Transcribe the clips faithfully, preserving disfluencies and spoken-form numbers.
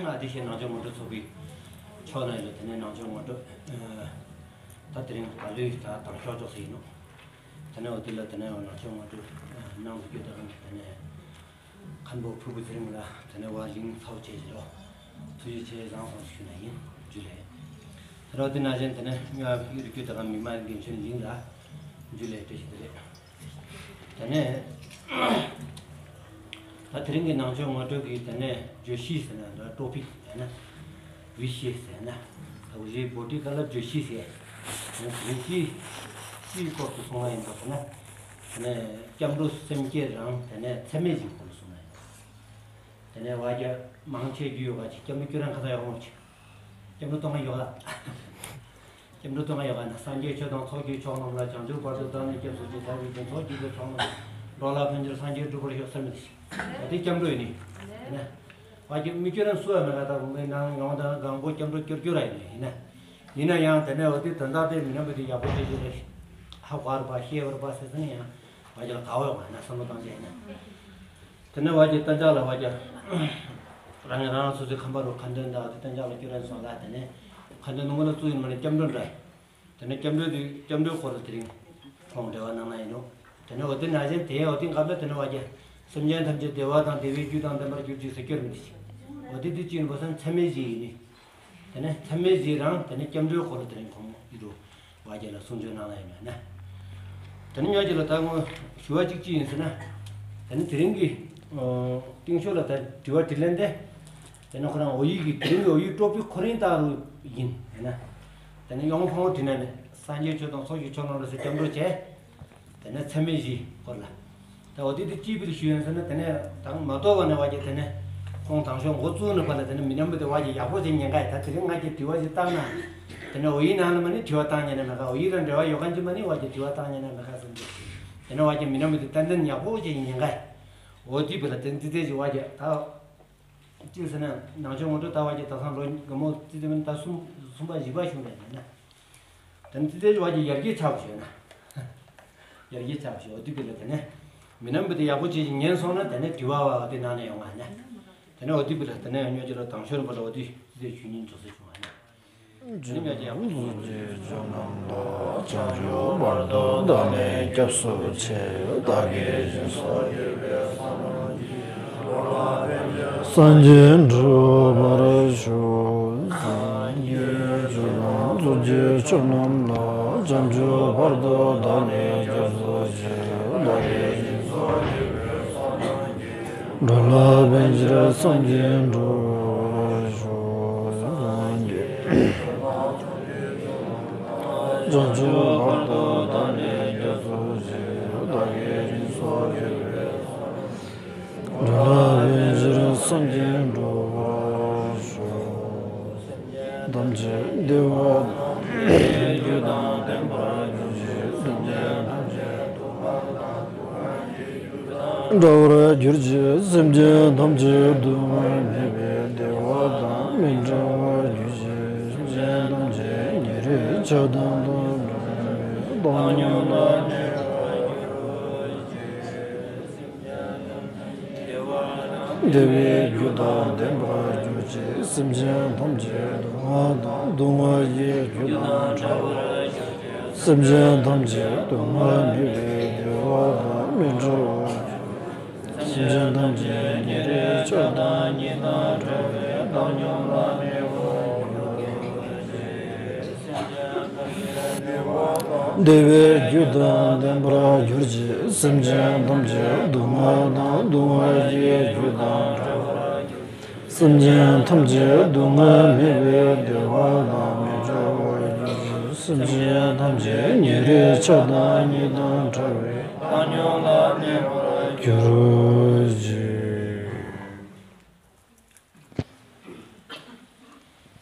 ཨ་དེ་བཞིན་ནང་ཆོས་ངོ་སྤྲོད་ཚོགས་པའི་ཕྱོགས་ནས་ལ་དེ་ནས་ནང་ཆོས་ངོ་སྤྲོད་ད་དེ་རིང་ག་ལུས་ད་དང་ཤོག་ཅོག་ཟེར་ཡིན་ནོ། དེ་ནས་འོ་དེ་ལ་དེ་ནས་ནང་ཆོས་ངོ་སྤྲོད་གནང་དགོས་རྒྱུ་དང་དེ་ནས་མཁན་པོ་ཕུར་བུ་ཚེ་རིང་ལ་དེ་ནས་བ་ལིང་ཚའོ་བྱས་ཀྱི་ལོ། ཐུགས་རྗེ་ཆེ་བཟང་སོང་ཞུ་ན་ཡིན། འཇུ་ལེ། དེ་རོ་དེ་ན་བཞིན་དེ་ནས་ཡོད་རྒྱུ་དང་མི་མང་འགན་ཆེན་ལིང་ལ་འཇུ་ལེ་བཀྲ་ཤིས་བདེ་ལེགས། དེ་ནས་ད་དེ་རིང་གི་ནང་ཆོས་ངོ་སྤྲོད་ཀྱི་དེ་ནས་བརྗོད་གཞི་ཟེར་ན་འདྲ་ཊོ་པིག་ཟེར་ན་བི་ཤེ་ཟེར་ན་ད་གཞི་བོ་ཏི་ཀ་ལ་བརྗོད་གཞི་ཟེར། བརྗོད་གཞི་གཅིག་སྐོར་དུ་གསུང་བ་ཡིན་པ་ཟེར་ན་དེ་ནས་སྐྱབས་འགྲོ་སེམས་བསྐྱེད་རང་དེ་ནས་ཚད་མེད་བཞི་སྐོར་ལ་གསུང་བ་ཡིན། དེ་ནས་བ་རྒྱ་མང་ཆེ་རྒྱུ་ཡོད་པ་ཅིག་སྐྱབས་འགྲོ་སྐྱོ་རང་ཁ་ཚ་ཡོག་མོ་ཅིག་སྐྱབས་འགྲོ་གཏོང་ཡོག་ལ། སྐྱབས་འགྲོ་གཏོང་ཡོག་ན་སངས་རྒྱས་ཆོས་དང་ཚོགས་ཀྱི་མཆོག་རྣམས་ལ། བྱང་ཆུབ་བར་དུ་བདག་ནི་སྐྱབས་སུ་མཆི། ཐར་པའི་དོན་ཚོགས་ཀྱི་མཆོག་རྣམས་ལ། འགྲོ་ལ་ཕན་ཕྱིར་སངས་རྒྱས་འགྲུབ་པར་ཤོག་ཟེར་མི་དེ་ཞིག་དེ་སྐྱབས་འགྲོ་ཡིན་ནི། དེ་ནས་བ་རྒྱ་མི་སྐྱོ་རང་སུ་ཡང་མེད་ཀ་ད་མི་ནང་ཡོང་དང་གང་པོ་སྐྱབས་འགྲོ་སྐྱོར་སྐྱོར་ར་ཡིན་ནི་ཡིན་ན། ཡིན་ན་ཡང་དེ་ནས་འོ་དེ་དོན་དག་དེ་མི་རྣམ་པ་དེ་ཡག་པོ་བྱེད་ཀྱི་རེད། ཧ་གོ་བར་པ་ཤེས་པར་པ་ཟེར་ཟིན་ཡང་བ་རྒྱ་ལ་ག་བ་ཡོང་བ་ན་བསམ་བློ་བཏང་ཅེས་ཡིན་ན། དེ་ནས་བ་རྒྱ་གཏན་འཇགས་ལ་བ་རྒྱ་རང་ངས་རང་རང་སོ་སོའི་ཁམས་པ་རུ་ཁ་འདོན་དང་དེ་གཏན་འཇགས་ལ་སྐྱོར་རན་སོང་ལ། དེ་ནས་ཁ་འདོན་ནུ་མོ་ལ་བཙུགས་ཡིན་མ་ནས་སྐྱབས་འགྲོ་འདྲ། དེ་ནས་སྐྱབས་འགྲོ་དེ་སྐྱབས་འགྲོའི་སྐོར་ལ་དེ་རིང་ཁོང་འབྲེལ་བ་གནང་ན་ཡིན་ནོ། དེ་ནས་འོ་དེ་ན་བཞིན་དེ་འོ་དེ་འགབ་ལ་དེ་ནས་བ་རྒྱ་སེམས་ཅན་ཐམས་ཅད་བདེ་བ་དང་བདེ་བའི་རྒྱུ་དང་ལྡན་པར་གྱུར་ཅིག་ཟེར་སྐྱོར་མི་དེ་ཞིག་འོ་དེ་དེ་ཅི་ཡིན་པ་སང་ཚད་མེད་བཞི་ཡིན་ནི། དེ་ནས་ཚད་མེད་བཞི་རང་དེ་ནས་སྐྱབས་འགྲོའི་སྐོར་ལ་དེ་རིང་ཁོང་ཡིད་དུ་བ་རྒྱ་ལ་གསུང་ཆོས་གནང་ལ་ཡིན་མེད་ན། དེ་ནས་ཉག་ཅིག་ལ་ད་ངོ་ཞུ་བ་གཅིག་ཅི་ཡིན་ཟེར་ན། དེ་ནས་དེ་རིང་གི་ཨོ་རྟིང་ཤོག་ལ་ད་དྲི་བ་དྲིས་ལན་དེ། དེ་ནས་ཁོ་རང་འོ་ཡིག་གི་དེ་རིང་གི་འོ་ཡིག་ཊོ་པིག་ཁོ་རང་ལྟ་བུ་ཡིན་ཡིན་ན། དེ་ནས་ཡོང་ཕང་བོ་དྲིས་ན་ནི་སངས་རྒྱས་ཆོས་དང་ཚོགས་ཀྱི་མཆོག་རྣམས་ལ་ཟེར་སྐྱབས་འགྲོ་བྱས། དེ་ནས་ཚད་མེད་བཞིའི་སྐོར་ལ། ད་འོ་དེ་དེ་ཅི་ཕི་ལ་ཞུ་ཡིན་ཟེར་ན་དེ་ནས་དང་མ་གཏོགས་པ་ནས་བ་རྒྱ་དེ་ནས་ཁོང་དང་ཤོག་འགོ་བཙུགས་ནས་པ་ལ་དེ་ནས་མི་རྣམ་པ་དེ་བ་རྒྱ་ཡག་པོ་བྱེད་ཉན་ག་ཡི་ད་དེ་རིང་ང་རྒྱལ་དྲི་བ་ཞིག་བཏང་ན། དེ་ནས་འོ་ཡིག་ནང་ལ་མ་ནི་དྲི་བ་བཏང་ཉན་ན་མེད་ག་འོ་ཡིག་རང་འབྲེལ་བ་ཡོད་ག་འཇི་མ་ནི་བ་རྒྱ་དྲི་བ་བཏང་ཉན་ན་མེད་ག་ཟེར་འདུག་དེ་ནས་བ་རྒྱ་མི་རྣམ་པ་དེ་ཏན་ཏན་ཡག་པོ་བྱེད་ཉན་ག་ཡི། འོ་དེ་ཕི་ལ་དེ་འདི་དེ་ཞིག་བ་རྒྱ་ད། ཅི་ཟེར་ན་ནང་ཆོས་ངོ་སྤྲོད་ལྟ་བ་ཀྱི་ད་སང་ལོ་དགུ་མོ་ཙི་ཙི་མིན་ད་གསུམ་གསུམ་པ་བཞི་པ་བྱུང་ནས་ཡིན་ན། དེ་ནི་ཙི་ཙི་བ་ཀྱི་ཡར་རྒྱས་ཆགས་པ་ཞུས་ན། ཡར་རྒྱས་ཆགས་པ་ཞུ་འོ་དུས་པི་ལ་དེ་ནས་མི་རྣམ་པ་དེ་ཡག་པོ་ཅིག་ཉན་སོང་ན་དེ་ནས་དྲི་བ་བ་དེ་ནང་ནས་ཡོང་ང་ནས། དེ་ནས་འོ་དུས་པི་ལ་དེ་ནས་ཉོ་ཅི་ལ་དང་ཤོར་བ་ལ་འོ་དུས་ཙི་ཙི་ཆུ་ཉིན་འཇོག་སེ་བྱུང་ང་ནས། འཇུག་ནམ་ལ་བྱང་ཆུབ་བར་དུ་བདག་ནི་སྐྱབས་སུ་མཆི། བདག་གིས་སྦྱིན་སོགས་བགྱིས་པའི་བསོད་ནམས་ཀྱིས། འགྲོ་ལ་ཕན་ཕྱིར་སངས་རྒྱས་འགྲུབ་པར་ཤོག་སངས་རྒྱས་ཆོས་དང་ཚོགས་ཀྱི་མཆོག་རྣམས་ལ། བྱང་ཆུབ་བར་དུ་བདག་ནི་སྐྱབས་སུ་མཆི། བདག་གིས་སྦྱིན་སོགས་བགྱིས་པའི་བསོད་ནམས་ཀྱིས། འགྲོ་ལ་ཕན་ཕྱིར་སངས་རྒྱས་འགྲུབ་པར་ཤོག་སངས་རྒྱས་བྱང་ཆུབ་བར་དུ་བདག་ནི་སྐྱབས་སུ་མཆི། བདག་གིས་སྦྱིན་སོགས་བགྱིས་པའི་བསོད་ནམས་ཀྱིས། འགྲོ་ལ་ཕན་ཕྱིར་སངས་རྒྱས་འགྲུབ་པར་ཤོག་ཐམས་ཅད་བདེ་བ་དང་། རྒྱུ་དང་ལྡན་པར་གྱུར་ཅིག་སེམས་ཅན་ཐམས་ཅད་སྡུག་བསྔལ་དང་སྡུག་བསྔལ་གྱི་རྒྱུ་དང་བྲལ་བར་གྱུར་ཅིག་སེམས་ཅན་ཐམས་ཅད་སྡུག་བསྔལ་མེད་པའི་བདེ་བ་དང་མི་འབྲལ་བར་གྱུར་ཅིག་སེམས་ཅན་ཐམས་ཅད་ཉེ་རིང་ཆགས་སྡང་དང་བྲལ་བའི་བཏང་སྙོམས་ལ་གནས་པར་གྱུར་ཅིག་སེམས་ཅན་ཐམས་ཅད་བདེ་བའི་རྒྱུ་དང་ལྡན་པར་གྱུར་ཅིག་སེམས་ཅན་ཐམས་ཅད་སྡུག་བསྔལ་དང་སྡུག་བསྔལ་གྱི་རྒྱུ་དང་བྲལ་བར་གྱུར་ཅིག་སེམས་ཅན་ཐམས་ཅད་སྡུག་བསྔལ་མེད་པའི་བདེ་བ་དང་མི་འབྲལ་བར་གྱུར་ཅིག་སེམས་ཅན་ཐམས་ཅད་ཉེ་རིང་ཆགས་སྡང་གཉིས་དང་བྲལ་བའི་བཏང་སྙོམས་ལ་གནས་པར་གྱུར་ཅིག་བདེ་བའི་རྒྱུ་དང་ལྡན་པར་གྱུར་ཅིག་སེམས་ཅན་ཐམས་ཅད་སྡུག་བསྔལ་དང་སྡུག་བསྔལ་གྱི་རྒྱུ་དང་བྲལ་བར་གྱུར་ཅིག་སེམས་ཅན་ཐམས་ཅད་སྡུག་བསྔལ་མེད་པའི་བདེ་བ་དང་མི་འབྲལ་བར་གྱུར་ཅིག་སེམས་ཅན་ཐམས་ཅད་ཉེ་རིང་ཆགས་སྡང་གཉིས་དང་བྲལ་བའི་བཏང་སྙོམས་ལ་གནས་པར་གྱུར་ཅིག་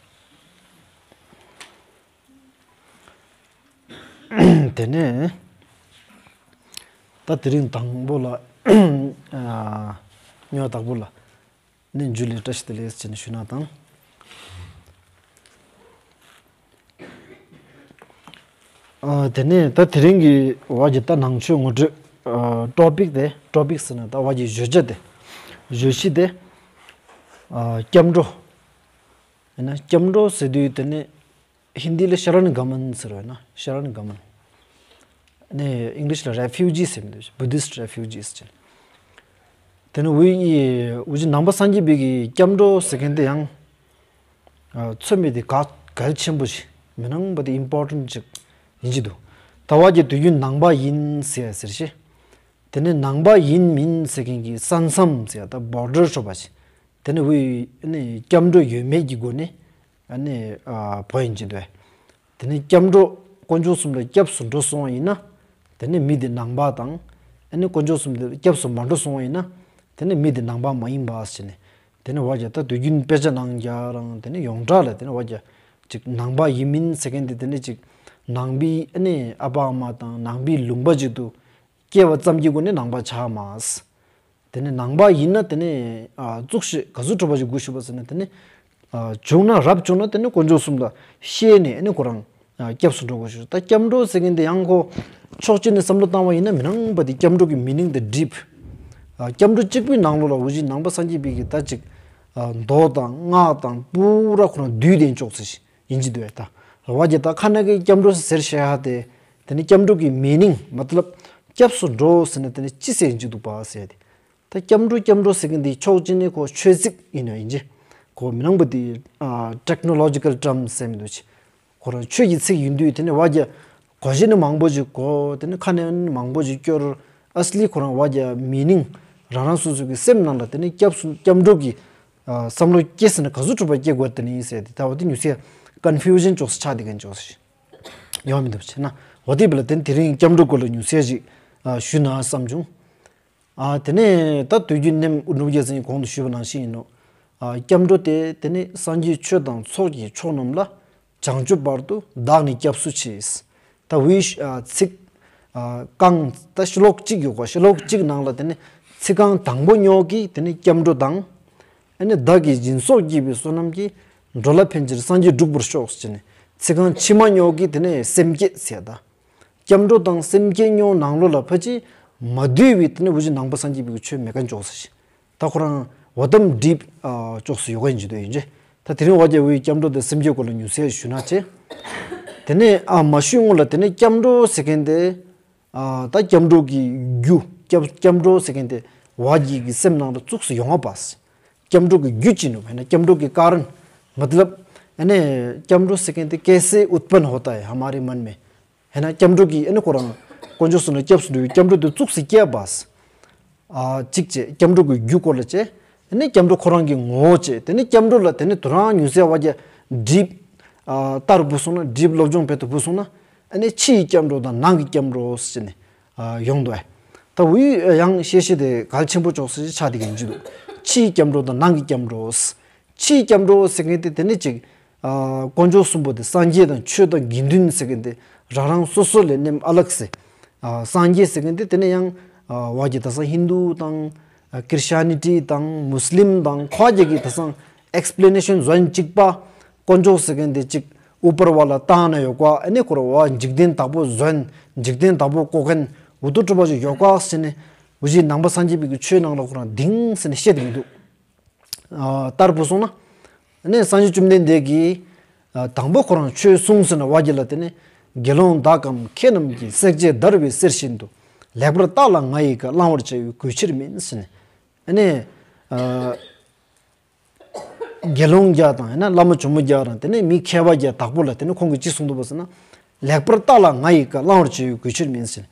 དེ་ནས་ད་དེ་རིང་དང་པོ་ལ་ཉོ་དང་པོ་ལ་ནི་འཇུ་ལེ་བཀྲ་ཤིས་བདེ་ལེགས་ཟེར་ནས་ཞུ་ན་དང་། དེ་ནས་ད་དེ་རིང་གི་བ་གི་ད་ནང་ཆོས་ངོ་སྤྲོད་ཊོ་པིག་དེ་ཊོ་པིག་ཟེར་ན་ད་བ་གི་བརྗོད་བྱ་དེ་བརྗོད་གཞི་དེ་སྐྱབས་འགྲོ། ཡིན་ན་སྐྱབས་འགྲོ་ཟེར་དུས་དེ་ནི་ཧིན་དི་ལ་ཤ་རན་ག་མན་ཟེར་བ་ཡིན་ན་ཤ་རན་ག་མན། ནི་ཨིང་ལིཤ་ལ་རེ་ཕིའུ་ཇི་ཟེར་མི་འདུག Buddhist refugees ཅེས། དེ་ནི་ཝི་ཡི་ཝི་ཇི་ནང་པ་སངས་རྒྱས་པའི་གི་སྐྱབས་འགྲོ་ཟེར་མཁན་དེ་ཡང་ཚོད་མེད་དེ་གལ་གལ་ཆེན་པོ་ཞིག་མི་ནང་པ་དེ་ཨིམ་པོར་ཊན་ཅིག་ཡིན་གྱི་འདུག་ད་བར་གྱི་དུས་རྒྱུན་ནང་པ་ཡིན་ཟེར་ཟེར་ཞེས། དེ་ནི་ནང་པ་ཡིན་མིན་ཟེར་མཁན་གྱི་ས་མཚམས་ཟེར་ད་བོར་ཌར་ཧྲོ་པ་ཞིག་དེ་ནི་ཝི་ནི་སྐྱབས་འགྲོ་ཡོད་མེད་ཀྱི་སྒོ་ནས་ཨ་ནི་ཨ་བོ་ཡིན་གྱི་འདུག་དེ་ནི་སྐྱབས་འགྲོ་དཀོན་མཆོག་གསུམ་ལ་སྐྱབས་སུ་འགྲོ་སོང་བ་ཡིན་ན། དེ་ནི་མི་དེ་ནང་པ་དང་། ཨ་ནི་དཀོན་མཆོག་གསུམ་དེ་སྐྱབས་སུ་མ་འགྲོ་སོང་བ་ཡིན་ན། དེ་ནི་མི་དེ་ནང་པ་མ་ཡིན་པ་ཟེར་ནས། དེ་ནི་བ་རྒྱ་ད་དུས་རྒྱུན་དཔེ་ཆ་ནང་རྒྱ་རང་དེ་ནི་ཡོངས་གྲགས་ལ་དེ་ནི་བ་རྒྱ་ཅིག་ནང་པ་ཡིན་མིན་ཟེར་མཁན་དེ་དེ་ནི་ཅིག་ནང་པའི་ཨ་ནི་ཨ་ཕ་ཨ་མ་དང་ནང་པའི་ལུང་པ་ཅིག་ཏུ་སྐྱེ་བ་ཙམ་གྱི་སྒོ་ནས་ནང་པ་ཆགས་མ་ཟེར། དེ་ནི་ནང་པ་ཡིན་ན་དེ་ནི་ཨ་གཙུག་ཤེས་ག་ཟུག་གྲུབ་པ་ཞིག་དགོས་ཞུ་བ་ཟེར་ན་དེ་ནི་ཨ་བྱུང་ན་རབ་བྱུང་ན་དེ་ནི་དཀོན་མཆོག་གསུམ་ལ་ཤེས་ནས་ཨ་ནི་ཁོ་རང་ཨ་སྐྱབས་སུ་འགྲོ་དགོས་ཞུ། ད་སྐྱབས་འགྲོ་ཟེར་མཁན་དེ་ཡང་ཁོ་ཕྱོགས་གཅིག་ནས་བསམ་བློ་བཏང་བ་ཡིན་ན་མི་ནང་པ་དེ་སྐྱབས་འགྲོ་གི་མི་ནིང་དེ་འགྲིབ། ཨ་སྐྱབས་འགྲོ་གཅིག་པུའི་ནང་ལོགས་ལ་འུ་ཅག་ནང་པ་སངས་རྒྱས་པའི་གི་ད་ཅིག་ཨ་མདོ་དང་སྔགས་དང་པུ་ར་ཁོ་རང་བསྡུས་ཏེ་འཇོག་ཚེ་ཞིག་ཡིན་གྱི་འདུག་ད། རེད་བ་རྒྱ་ད་ཁ་ན་གི་སྐྱབས་འགྲོ་ཟེར་བཤད་ཧ་དེ། དེ་ནི་སྐྱབས་འགྲོ་གི་མི་ནིང་མ་ཏི་ལབ་སྐྱབས་སུ་འགྲོ་ཟེར་ན་དེ་ནི་ཅི་ཟེར་ཡིན་གྱི་འདུག་པ་ཟེར་ཏེ། ད་སྐྱབས་འགྲོ་སྐྱབས་འགྲོ་ཟེར་མཁན་དེ་ཕྱོགས་གཅིག་ནས་ཁོ་ཆོས་ཚིག་ཡིན་ན་ཡིན་གྱི། ཁོ་མི་ནང་པ་དེ་ཨ་ཊེག་ནོ་ལོ་ཇི་ཀལ་ཊརམ་ཟེར་མི་འདུག་ཅི། ཁོ་རང་ཆོས་ཀྱི་ཚིག་ཡིན་དུས་དེ་ནི་བ་རྒྱ་གོ་གཞི་ནི་མང་པོ་ཞིག་གོ་དེ་ནི་ཁ་ནས་མང་པོ་ཞིག་སྐྱོར། ཨ་སི་ལི་ཁོ་རང་བ་རྒྱ་མི་ནིང་རང་རང་སོ་སོ་གི་སེམས་ནང་ལ་དེ་ནི་སྐྱབས་སུ་སྐྱབས་འགྲོ་གི་ཨ་བསམ་བློ་སྐྱེ་ཟིན་ན་ག་ཟུག་གྲུབ་པ་སྐྱེ་དགོས་དེ་ནི་ཡིན་ཟེར་ཏེ། ད་འོ་དེ་ཉུ་སེ་ཀོན་ཕིའུ་ཞན་ཅོག་སེ་ཆགས་དེ་གན་ཅོག་སེ་ཡོང་མི་འདུག་ཅེ་ན། འོ་དེ་བི་ལ་དེ་ནི་དེ་རིང་སྐྱབས་འགྲོ་སྐོར་ལ་ཉུ་སེ་ཞིག་ཨ་ཞུ་ན་བསམ་བྱུང་། ཨ་དེ་ནས་ད་དུས་རྒྱུན་ནེམ་ཨུ་ནུབ་རྒྱལ་སྲིད་གོང་དུ་ཞུས་པ་ནང་བཞིན་ཡིན་ནོ། ཨ་སྐྱབས་འགྲོ་དེ་དེ་ནི་སངས་རྒྱས་ཆོས་དང་ཚོགས་ཀྱི་མཆོག་རྣམས་ལ། བྱང་ཆུབ་བར་དུ་བདག་ནི་སྐྱབས་སུ་མཆི། ད་ཝི་ཤ་ཨ་ཚིག་ཨ་རྐང་ད་ཤི་ལོག་གཅིག་ཡོད་གོ། ཤི་ལོག་གཅིག་ནང་ལ་དེ་ནི་ཚིག་རྐང་དང་པོ་ཉོག་གི་དེ་ནི་སྐྱབས་འགྲོ་དང་། ཨ་ནི་བདག་གིས་སྦྱིན་སོགས་བགྱིས་པའི་བསོད་ནམས་ཀྱིས། འགྲོ་ལ་ཕན་ཕྱིར་སངས་རྒྱས་འགྲུབ་པར་ཤོག་ཟེར་ནས། ཚིག་རྐང་ཕྱི་མ་ཉོག་གི་དེ་ནི་སེམས་བསྐྱེད་ཟེར་ད། སྐྱབས་འགྲོ་དང་སེམས་བསྐྱེད་ཉོག་ནང་ལོགས་ལ་ཕལ་ཆེར་མ་འདུས་པའི་དེ་ནི་འུ་ཅག་ནང་པ་སངས་རྒྱས་པའི་ཆོས་མེད་མཁན་ཅོག་སེ་ཞིག་ད་ཁོ་རང་འོ་དམ་འགྲིབ་ཨ་ཅོག་སེ་ཡོད་མཁན་ཅིག་འདུག་ཡིན་ཅེ། ད་དེ་རིང་བ་རྒྱ་ཝི་སྐྱབས་འགྲོ་དང་སེམས་བསྐྱེད་སྐོར་ལ་ཉུ་སེ་ཞུ་ན་ཅེ། དེ་ནས་ཨ་མ་ཞུས་སྔོན་ལ་དེ་ནས་སྐྱབས་འགྲོ་ཟེར་མཁན་དེ་ཨ་ད་སྐྱབས་འགྲོ་གི་རྒྱུ་སྐྱབས་སྐྱབས་འགྲོ་ཟེར་མཁན་དེ་བ་རྒྱ་གི་སེམས་ནང་ལ་བཙུགས་སུ་ཡོང་བ་པ། སྐྱབས་འགྲོ་གི་རྒྱུ་ཅི་ནུ་བས་ན་སྐྱབས་འགྲོ་གི་ཀ་རན། མ་ཏི་ལབ་ཨ་ནི་སྐྱབས་འགྲོ་ཟེར་མཁན་དེ་ཀེ་སེ་ཨུཏ་པན་ཧོ་ཏ་ཧེ་ཧ་མ་རེ་མན་མེ། ཧེ་ན་སྐྱབས་འགྲོ་གི་ཨ་ནི་ཁོ་རང་དཀོན་མཆོག་གསུམ་ལ་སྐྱབས་སུ་འགྲོ་བའི་སྐྱབས་འགྲོ་དེ་བཙུགས་སུ་སྐྱེས་པ། ཨ་གཅིག་བྱས་སྐྱབས་འགྲོ་གི་རྒྱུ་སྐོར་ལ་བྱས། ཨ་ནི་སྐྱབས་འགྲོ་ཁོ་རང་གི་ངོ་བོ་བྱས། དེ་ནི་སྐྱབས་འགྲོ་ལ་དེ་ནི་དུ་རང་ཉུ་སེ་བ་རྒྱ་འགྲིབ། ཨ་ལྟར་བུ་སོང་ན་འགྲིབ་སློབ་སྦྱོང་བེད་དུ་བུ་སོང་ན། ཨ་ནི་ཕྱི་ཡི་སྐྱབས་འགྲོ་དང་ནང་གི་སྐྱབས་འགྲོ་ཟེར་ནས་ཨ་ཡོང་དོ། ད་འུ་ཡང་ཤེས་ཤེས་དེ་གལ་ཆེན་པོ་ཅོག་སེ་ཆགས་དེ་གན་ཅི་འདུག་ཕྱི་ཡི་སྐྱབས་འགྲོ་དང་ནང་གི་སྐྱབས་འགྲོ། ཕྱིའི་སྐྱབས་འགྲོ་ཟེར་མཁན་དེ་དེ་ནི་ཅིག་ཨ་དཀོན་མཆོག་གསུམ་པོ་དེ་སངས་རྒྱས་དང་ཆོས་དང་དགེ་འདུན་ཟེར་མཁན་དེ་རང་རང་སོ་སོ་ལས་ནེམ་ཨ་ལགས་སེ། ཨ་སངས་རྒྱས་ཟེར་མཁན་དེ་དེ་ནི་ཡང་ཨ་བ་རྒྱ་ད་སང་ཧིན་དུ་དང་ཨ་ཀིར་ཤ་ནི་ཊི་དང་མུས་ལིམ་དང་ཁོ་རྒྱ་གི་ད་སང་ཨེགས་པི་ལེ་ནེ་ཤན་ཟོན་གཅིག་པ། དཀོན་མཆོག་ཟེར་མཁན་དེ་ཅིག་ཨུ་པར་བ་ལ་བཏང་ན་ཡོད་ཀ་ཨ་ནི་ཁོ་ར་བ་འཇིག་རྟེན་བདག་པོ་ཟོན། འཇིག་རྟེན་བདག་པོ་བསྐོ་མཁན་འུ་ཐུ་གྲུབ་པ་ཞིག་ཡོད་ཀ་ཟེར་ནས་འུ་ཅག་ནང་པ་སངས་རྒྱས་པའི་གི་ཆོས་ནང་ལ་ཁོ་རང་དིང་ཟེར་ནས་བཤད་དེ་མི་འདུག་ཨ་ལྟར་བུ་སོང་ན། ནས་སངས་རྒྱས་བཅོམ་ལྡན་འདས་ཀྱིས་ཨ་དང་པོ་ཁོ་རང་ཆོས་གསུངས་ཟིན་ན་བ་རྒྱ་ལ་དེ་ནས་དགེ་སློང་དག་གམ་མཁས་རྣམས་ཀྱིས། བསྲེག་བཅད་བརྡར་བའི་གསེར་བཞིན་དུ། ལེགས་པར་བརྟགས་ལ་ང་ཡི་བཀའ། བླང་བར་བྱ་བའི་གུས་ཕྱིར་མིན་ཟེར་ནས། ཨ་ནས་ཨ་དགེ་སློང་བརྒྱ་དང་ཡང་ན་བླ་མ་ཇོ་མོ་བརྒྱ་དང་དེ་ནས་མི་མཁས་པ་བརྒྱ་དག་པོ་ལ་དེ་ནས་ཁོང་གིས་ཅི་གསུངས་འདུག་པ་ཟེར་ན། ལེགས་པར་བརྟགས་ལ་ང་ཡི་བཀའ། བླང་བར་བྱ་བའི་གུས་ཕྱིར་མིན་ཟེར།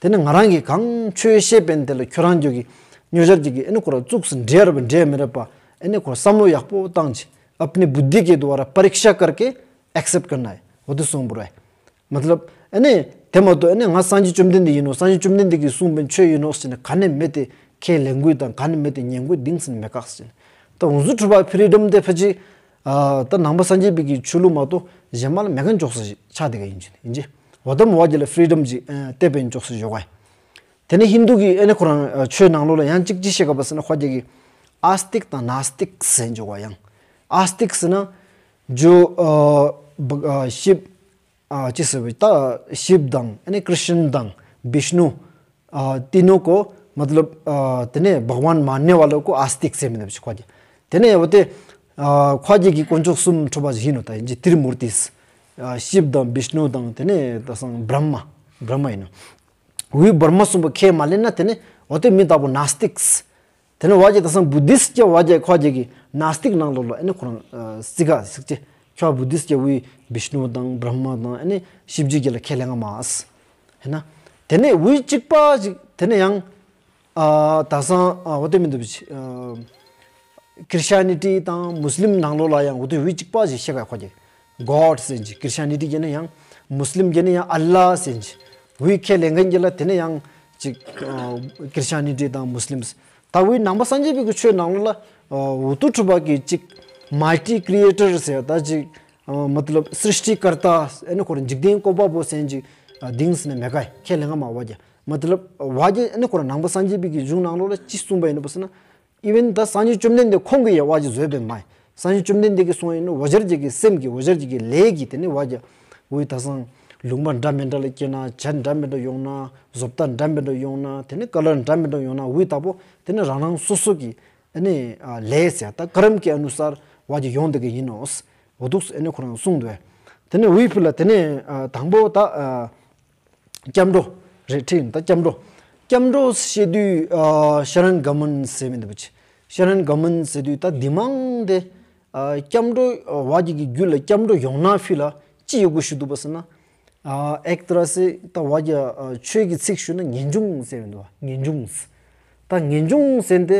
དེ་ནི་ང་རང་གིས་གང་ཆོས་བཤད་པའི་དེ་ལ་ཁྱོད་རང་ཚོ་གི་ཉོ་ཆར་གྱི་གི་ཨ་ནི་ཁོ་ར་བཙུགས་སུ་འདྲེ་ར་བ་འདྲེ་མི་ར་པ་ཨ་ནི་ཁོ་བསམ་བློ་ཡག་པོ་བཏང་ཅི། अपनी बुद्धि के द्वारा परीक्षा करके एक्सेप्ट करना है འོ་དེ་གསུངས་པ་རེད། मतलब ཨ་ནི་དེ་མ་གཏོགས་ཨ་ནི་ང་སངས་རྒྱས་བཅོམ་ལྡན་འདས་ཡིན་ནོ། སངས་རྒྱས་བཅོམ་ལྡན་འདས་ཀྱིས་གསུངས་པའི་ཆོས་ཡིན་ནོ་ཟེར་ནས་ག་ནས་མེད་དེ་ཁས་ལེན་དགོས་དང་ག་ནས་མེད་དེ་ཉན་དགོས་གཏིང་ཟིན་མེད་ཀག་ཟེར་ནས། ད་འུ་ཚོ་གྲུབ་པ་ཕི་རི་ཌམ་དེ་ཕལ་ཆེར་ཨ་ད་ནང་པ་སངས་རྒྱས་པའི་གི་ཆོས་ལུགས་མ་གཏོགས་གཞན་པ་ལ་མེད་མཁན་ཅོག་སེ་ཆགས་དེ་ག་ཡིན་ཅི་ཡིན་ཅི། འོ་དམ་བ་རྒྱ་ལ་ཕི་རི་ཌམ་ཅིག་ཨ་སྟེར་བའི་ཅོག་སེ་ཡོད་ག་ཡིན། དེ་ནས་ཧིན་དུ་གི་ཨ་ནི་ཁོ་རང་ཨ་ཆོས་ནང་ལོགས་ལ་ཡང་གཅིག་ཅི་བཤད་ག་པ་ཟེར་ན་ཁོ་རྒྱ་གི་ཨ་སྟིག་དང་ནཱ་སྟིག་ཟེར་འཇོག་པ་ཡང་། ཨ་སྟིག་ཟེར་ན་ཇོ་ཨ་བ་ཨ་ཤིབ་ཨ་ཅི་ཟེར་བའི་ད་ཤིབ་དང་ཨ་ནི་ཀྲི་ཤན་དང་བིཤ་ནུ་ཨ་ཏི་ནོ་ཀོ་मतलब ཨ་དེ་ནས་བྷག་ཝན་མ་ནེ་བ་ལོ་ཀོ་ཨ་སྟིག་ཟེར་མི་འདུག་ཅི་ཁོ་རྒྱ། དེ་ནས་འོ་དེ་ ཨ་ཁོ་རྒྱལ་གྱི་དཀོན་མཆོག་གསུམ་འཁྲུལ་པ་ཞིག་ཡིན་ནོ། ད་ཡིན་གྱི་ཏྲི་མུར་ཏིས། ཨ་ཤིབ་དང་བིཤནུ་དང་དེ་ནས་ད་སང་བྲཧྨ། བྲཧྨ་ཡིན་ནོ། འུའི་བྲཧྨ་གསུམ་པོ་ཁས་མ་ལེན་ན་དེ་ནས་འོ་དེ་མི་ལྟ་བུ་ནཱས་ཏིགས། དེ་ནས་བ་རྒྱལ་ད་སང་བུ་དིསྟ་ཀྱི་བ་རྒྱལ་ཁོ་རྒྱལ་གྱི་ནཱས་ཏིག་ནང་ལོགས་ལ་ཨེ་ནི་ཁོ་རང་སི་ག་སིག་ཅེ། ཁྱོ་བུ་དིསྟ་ཀྱི་འུའི་བིཤནུ་དང་བྲཧྨ་དང་ཨེ་ནི་ཤིབ་ཇི་རྒྱལ་ལ་ཁས་ལེན་ང་མ་ཨས། ཧེ་ན། དེ་ནས་འུའི་གཅིག་པ་ཞིག་དེ་ནས་ཡང་ཨ་ད་སང་ཨ་འོ་དེ་མི་འདུག་པ་ཅིག་ཨ་ཁྲི་སི་ཊི་ཡ་ནི་ཊི་དང་མུས་ལིམ་ནང་ལོགས་ལ་ཡང་འོ་དེ་འུའི་གཅིག་པ་ཞིག་ཤེས་ག་ཁོ་རྒྱལ་གོཌ་ཟེར་གྱི། ཁྲི་སི་ཊི་ཡ་ནི་ཊི་གྱི་ནི་ཡང་མུས་ལིམ་གྱི་ནི་ཡང་ཨལ་ལ་ཟེར་གྱི། འུའི་ཁས་ལེན་མཁན་གྱི་ལ་དེ་ནས་ཡང་ཅིག་ཁྲི་སི་ཊི་ཡ་ནི་ཊི་དང་མུས་ལིམ། ད་འུའི་ནང་པ་སངས་རྒྱས་པའི་གི་ཆོས་ནང་ལོགས་ལ་འུ་ཐུ་འཁྲུལ་པ་གི་ཅིག་མལ་ཊི་ཀྲི་ཨེ་ཊར་ཟེར་ད་ཅིག་མ་ཏི་ལབ་སྲིཤ་ཊི་ཀར་ཏ་ཨེ་ནི་ཁོ་རང་འཇིག་རྟེན་བཀོད་པ་པོ་ཟེར་གྱི་དིང་སི་ནས་མེ་ཀའི་ཁས་ལེན་ང་མ་བ་རྒྱལ། མ་ཏི་ལབ་བ་རྒྱལ་ཨེ་ནི་ཁོ་རང་ནང་པ་སངས་རྒྱས་པའི་གི་གཞུང་ནང་ལོགས་ལ་ཅི་གསུངས་པ་ཡིན་ནོ་པ་ཟེར་ན། ཨི་ཝན་ད་སངས་རྒྱས་བཅོམ་ལྡན་འདས་ཁོང་གིས་ཡང་བ་རྒྱལ་བཟོས་པས་མ་ཡིན། སངས་རྒྱས་བཅོམ་ལྡན་འདས་ཀྱིས་གསུངས་ཡིན་ནོ། འུ་ཅག་གི་སེམས་ཀྱི་འུ་ཅག་གི་ལས་ཀྱི་དེ་ནི་བ་རྒྱལ་འུའི་ད་སང་ལུང་པ་འདྲ་མི་འདྲ་ལ་སྐྱེས་ན། བྱ་འདྲ་མི་འདྲ་ཡོང་ན། བཟོ་ལྟ་འདྲ་མི་འདྲ་ཡོང་ན། དེ་ནི་ཀ་ལར་འདྲ་མི་འདྲ་ཡོང་ན། འུའི་ད་པོ་དེ་ནི་རང་རང་སོ་སོ་གི་ཨེ་ནི་ལས་ཟེར་ད་ཀརྨ་གི་ཨ་ནུ་སར་བ་རྒྱལ་ཡོང་བསྡད་ཀྱི་ཡིན་ནོ། འོ་འདུག་ཨེ་ནི་ཁོ་རང་གསུངས་འདུག་པས། དེ་ནི་འུའི་ཕི་ལ་དེ་ནི་དང་པོ་ད་སྐྱབས་འགྲོ་རེད། ཁྲིད་ཡིན་ད་སྐྱབས་འགྲོ། སྐྱབས་འགྲོ་བཤད་དུས་ཤ་རན་ག་མན་ཟེར་མི་འདུག་པ་ཅི། ཤ་རན་ག་མན་ཟེར་དུས་ད་འདི་མང་དེ་སྐྱབས་འགྲོ་བ་རྒྱལ་གྱི་རྒྱུད་ལ་སྐྱབས་འགྲོ་ཡོང་ན་ཕི་ལ་ཅི་ཡོད་དགོས་ཞུ་འདུག་པ་ཟེར་ན། ཨེག་ཏ་ར་སེ་ད་བ་རྒྱལ་ཆོས་ཀྱི་ཚིག་ཞུ་ན་ངེས་འབྱུང་ཟེར་མི་འདུག་པ། ངེས་འབྱུང་། ད་ངེས་འབྱུང་ཟེར་དེ།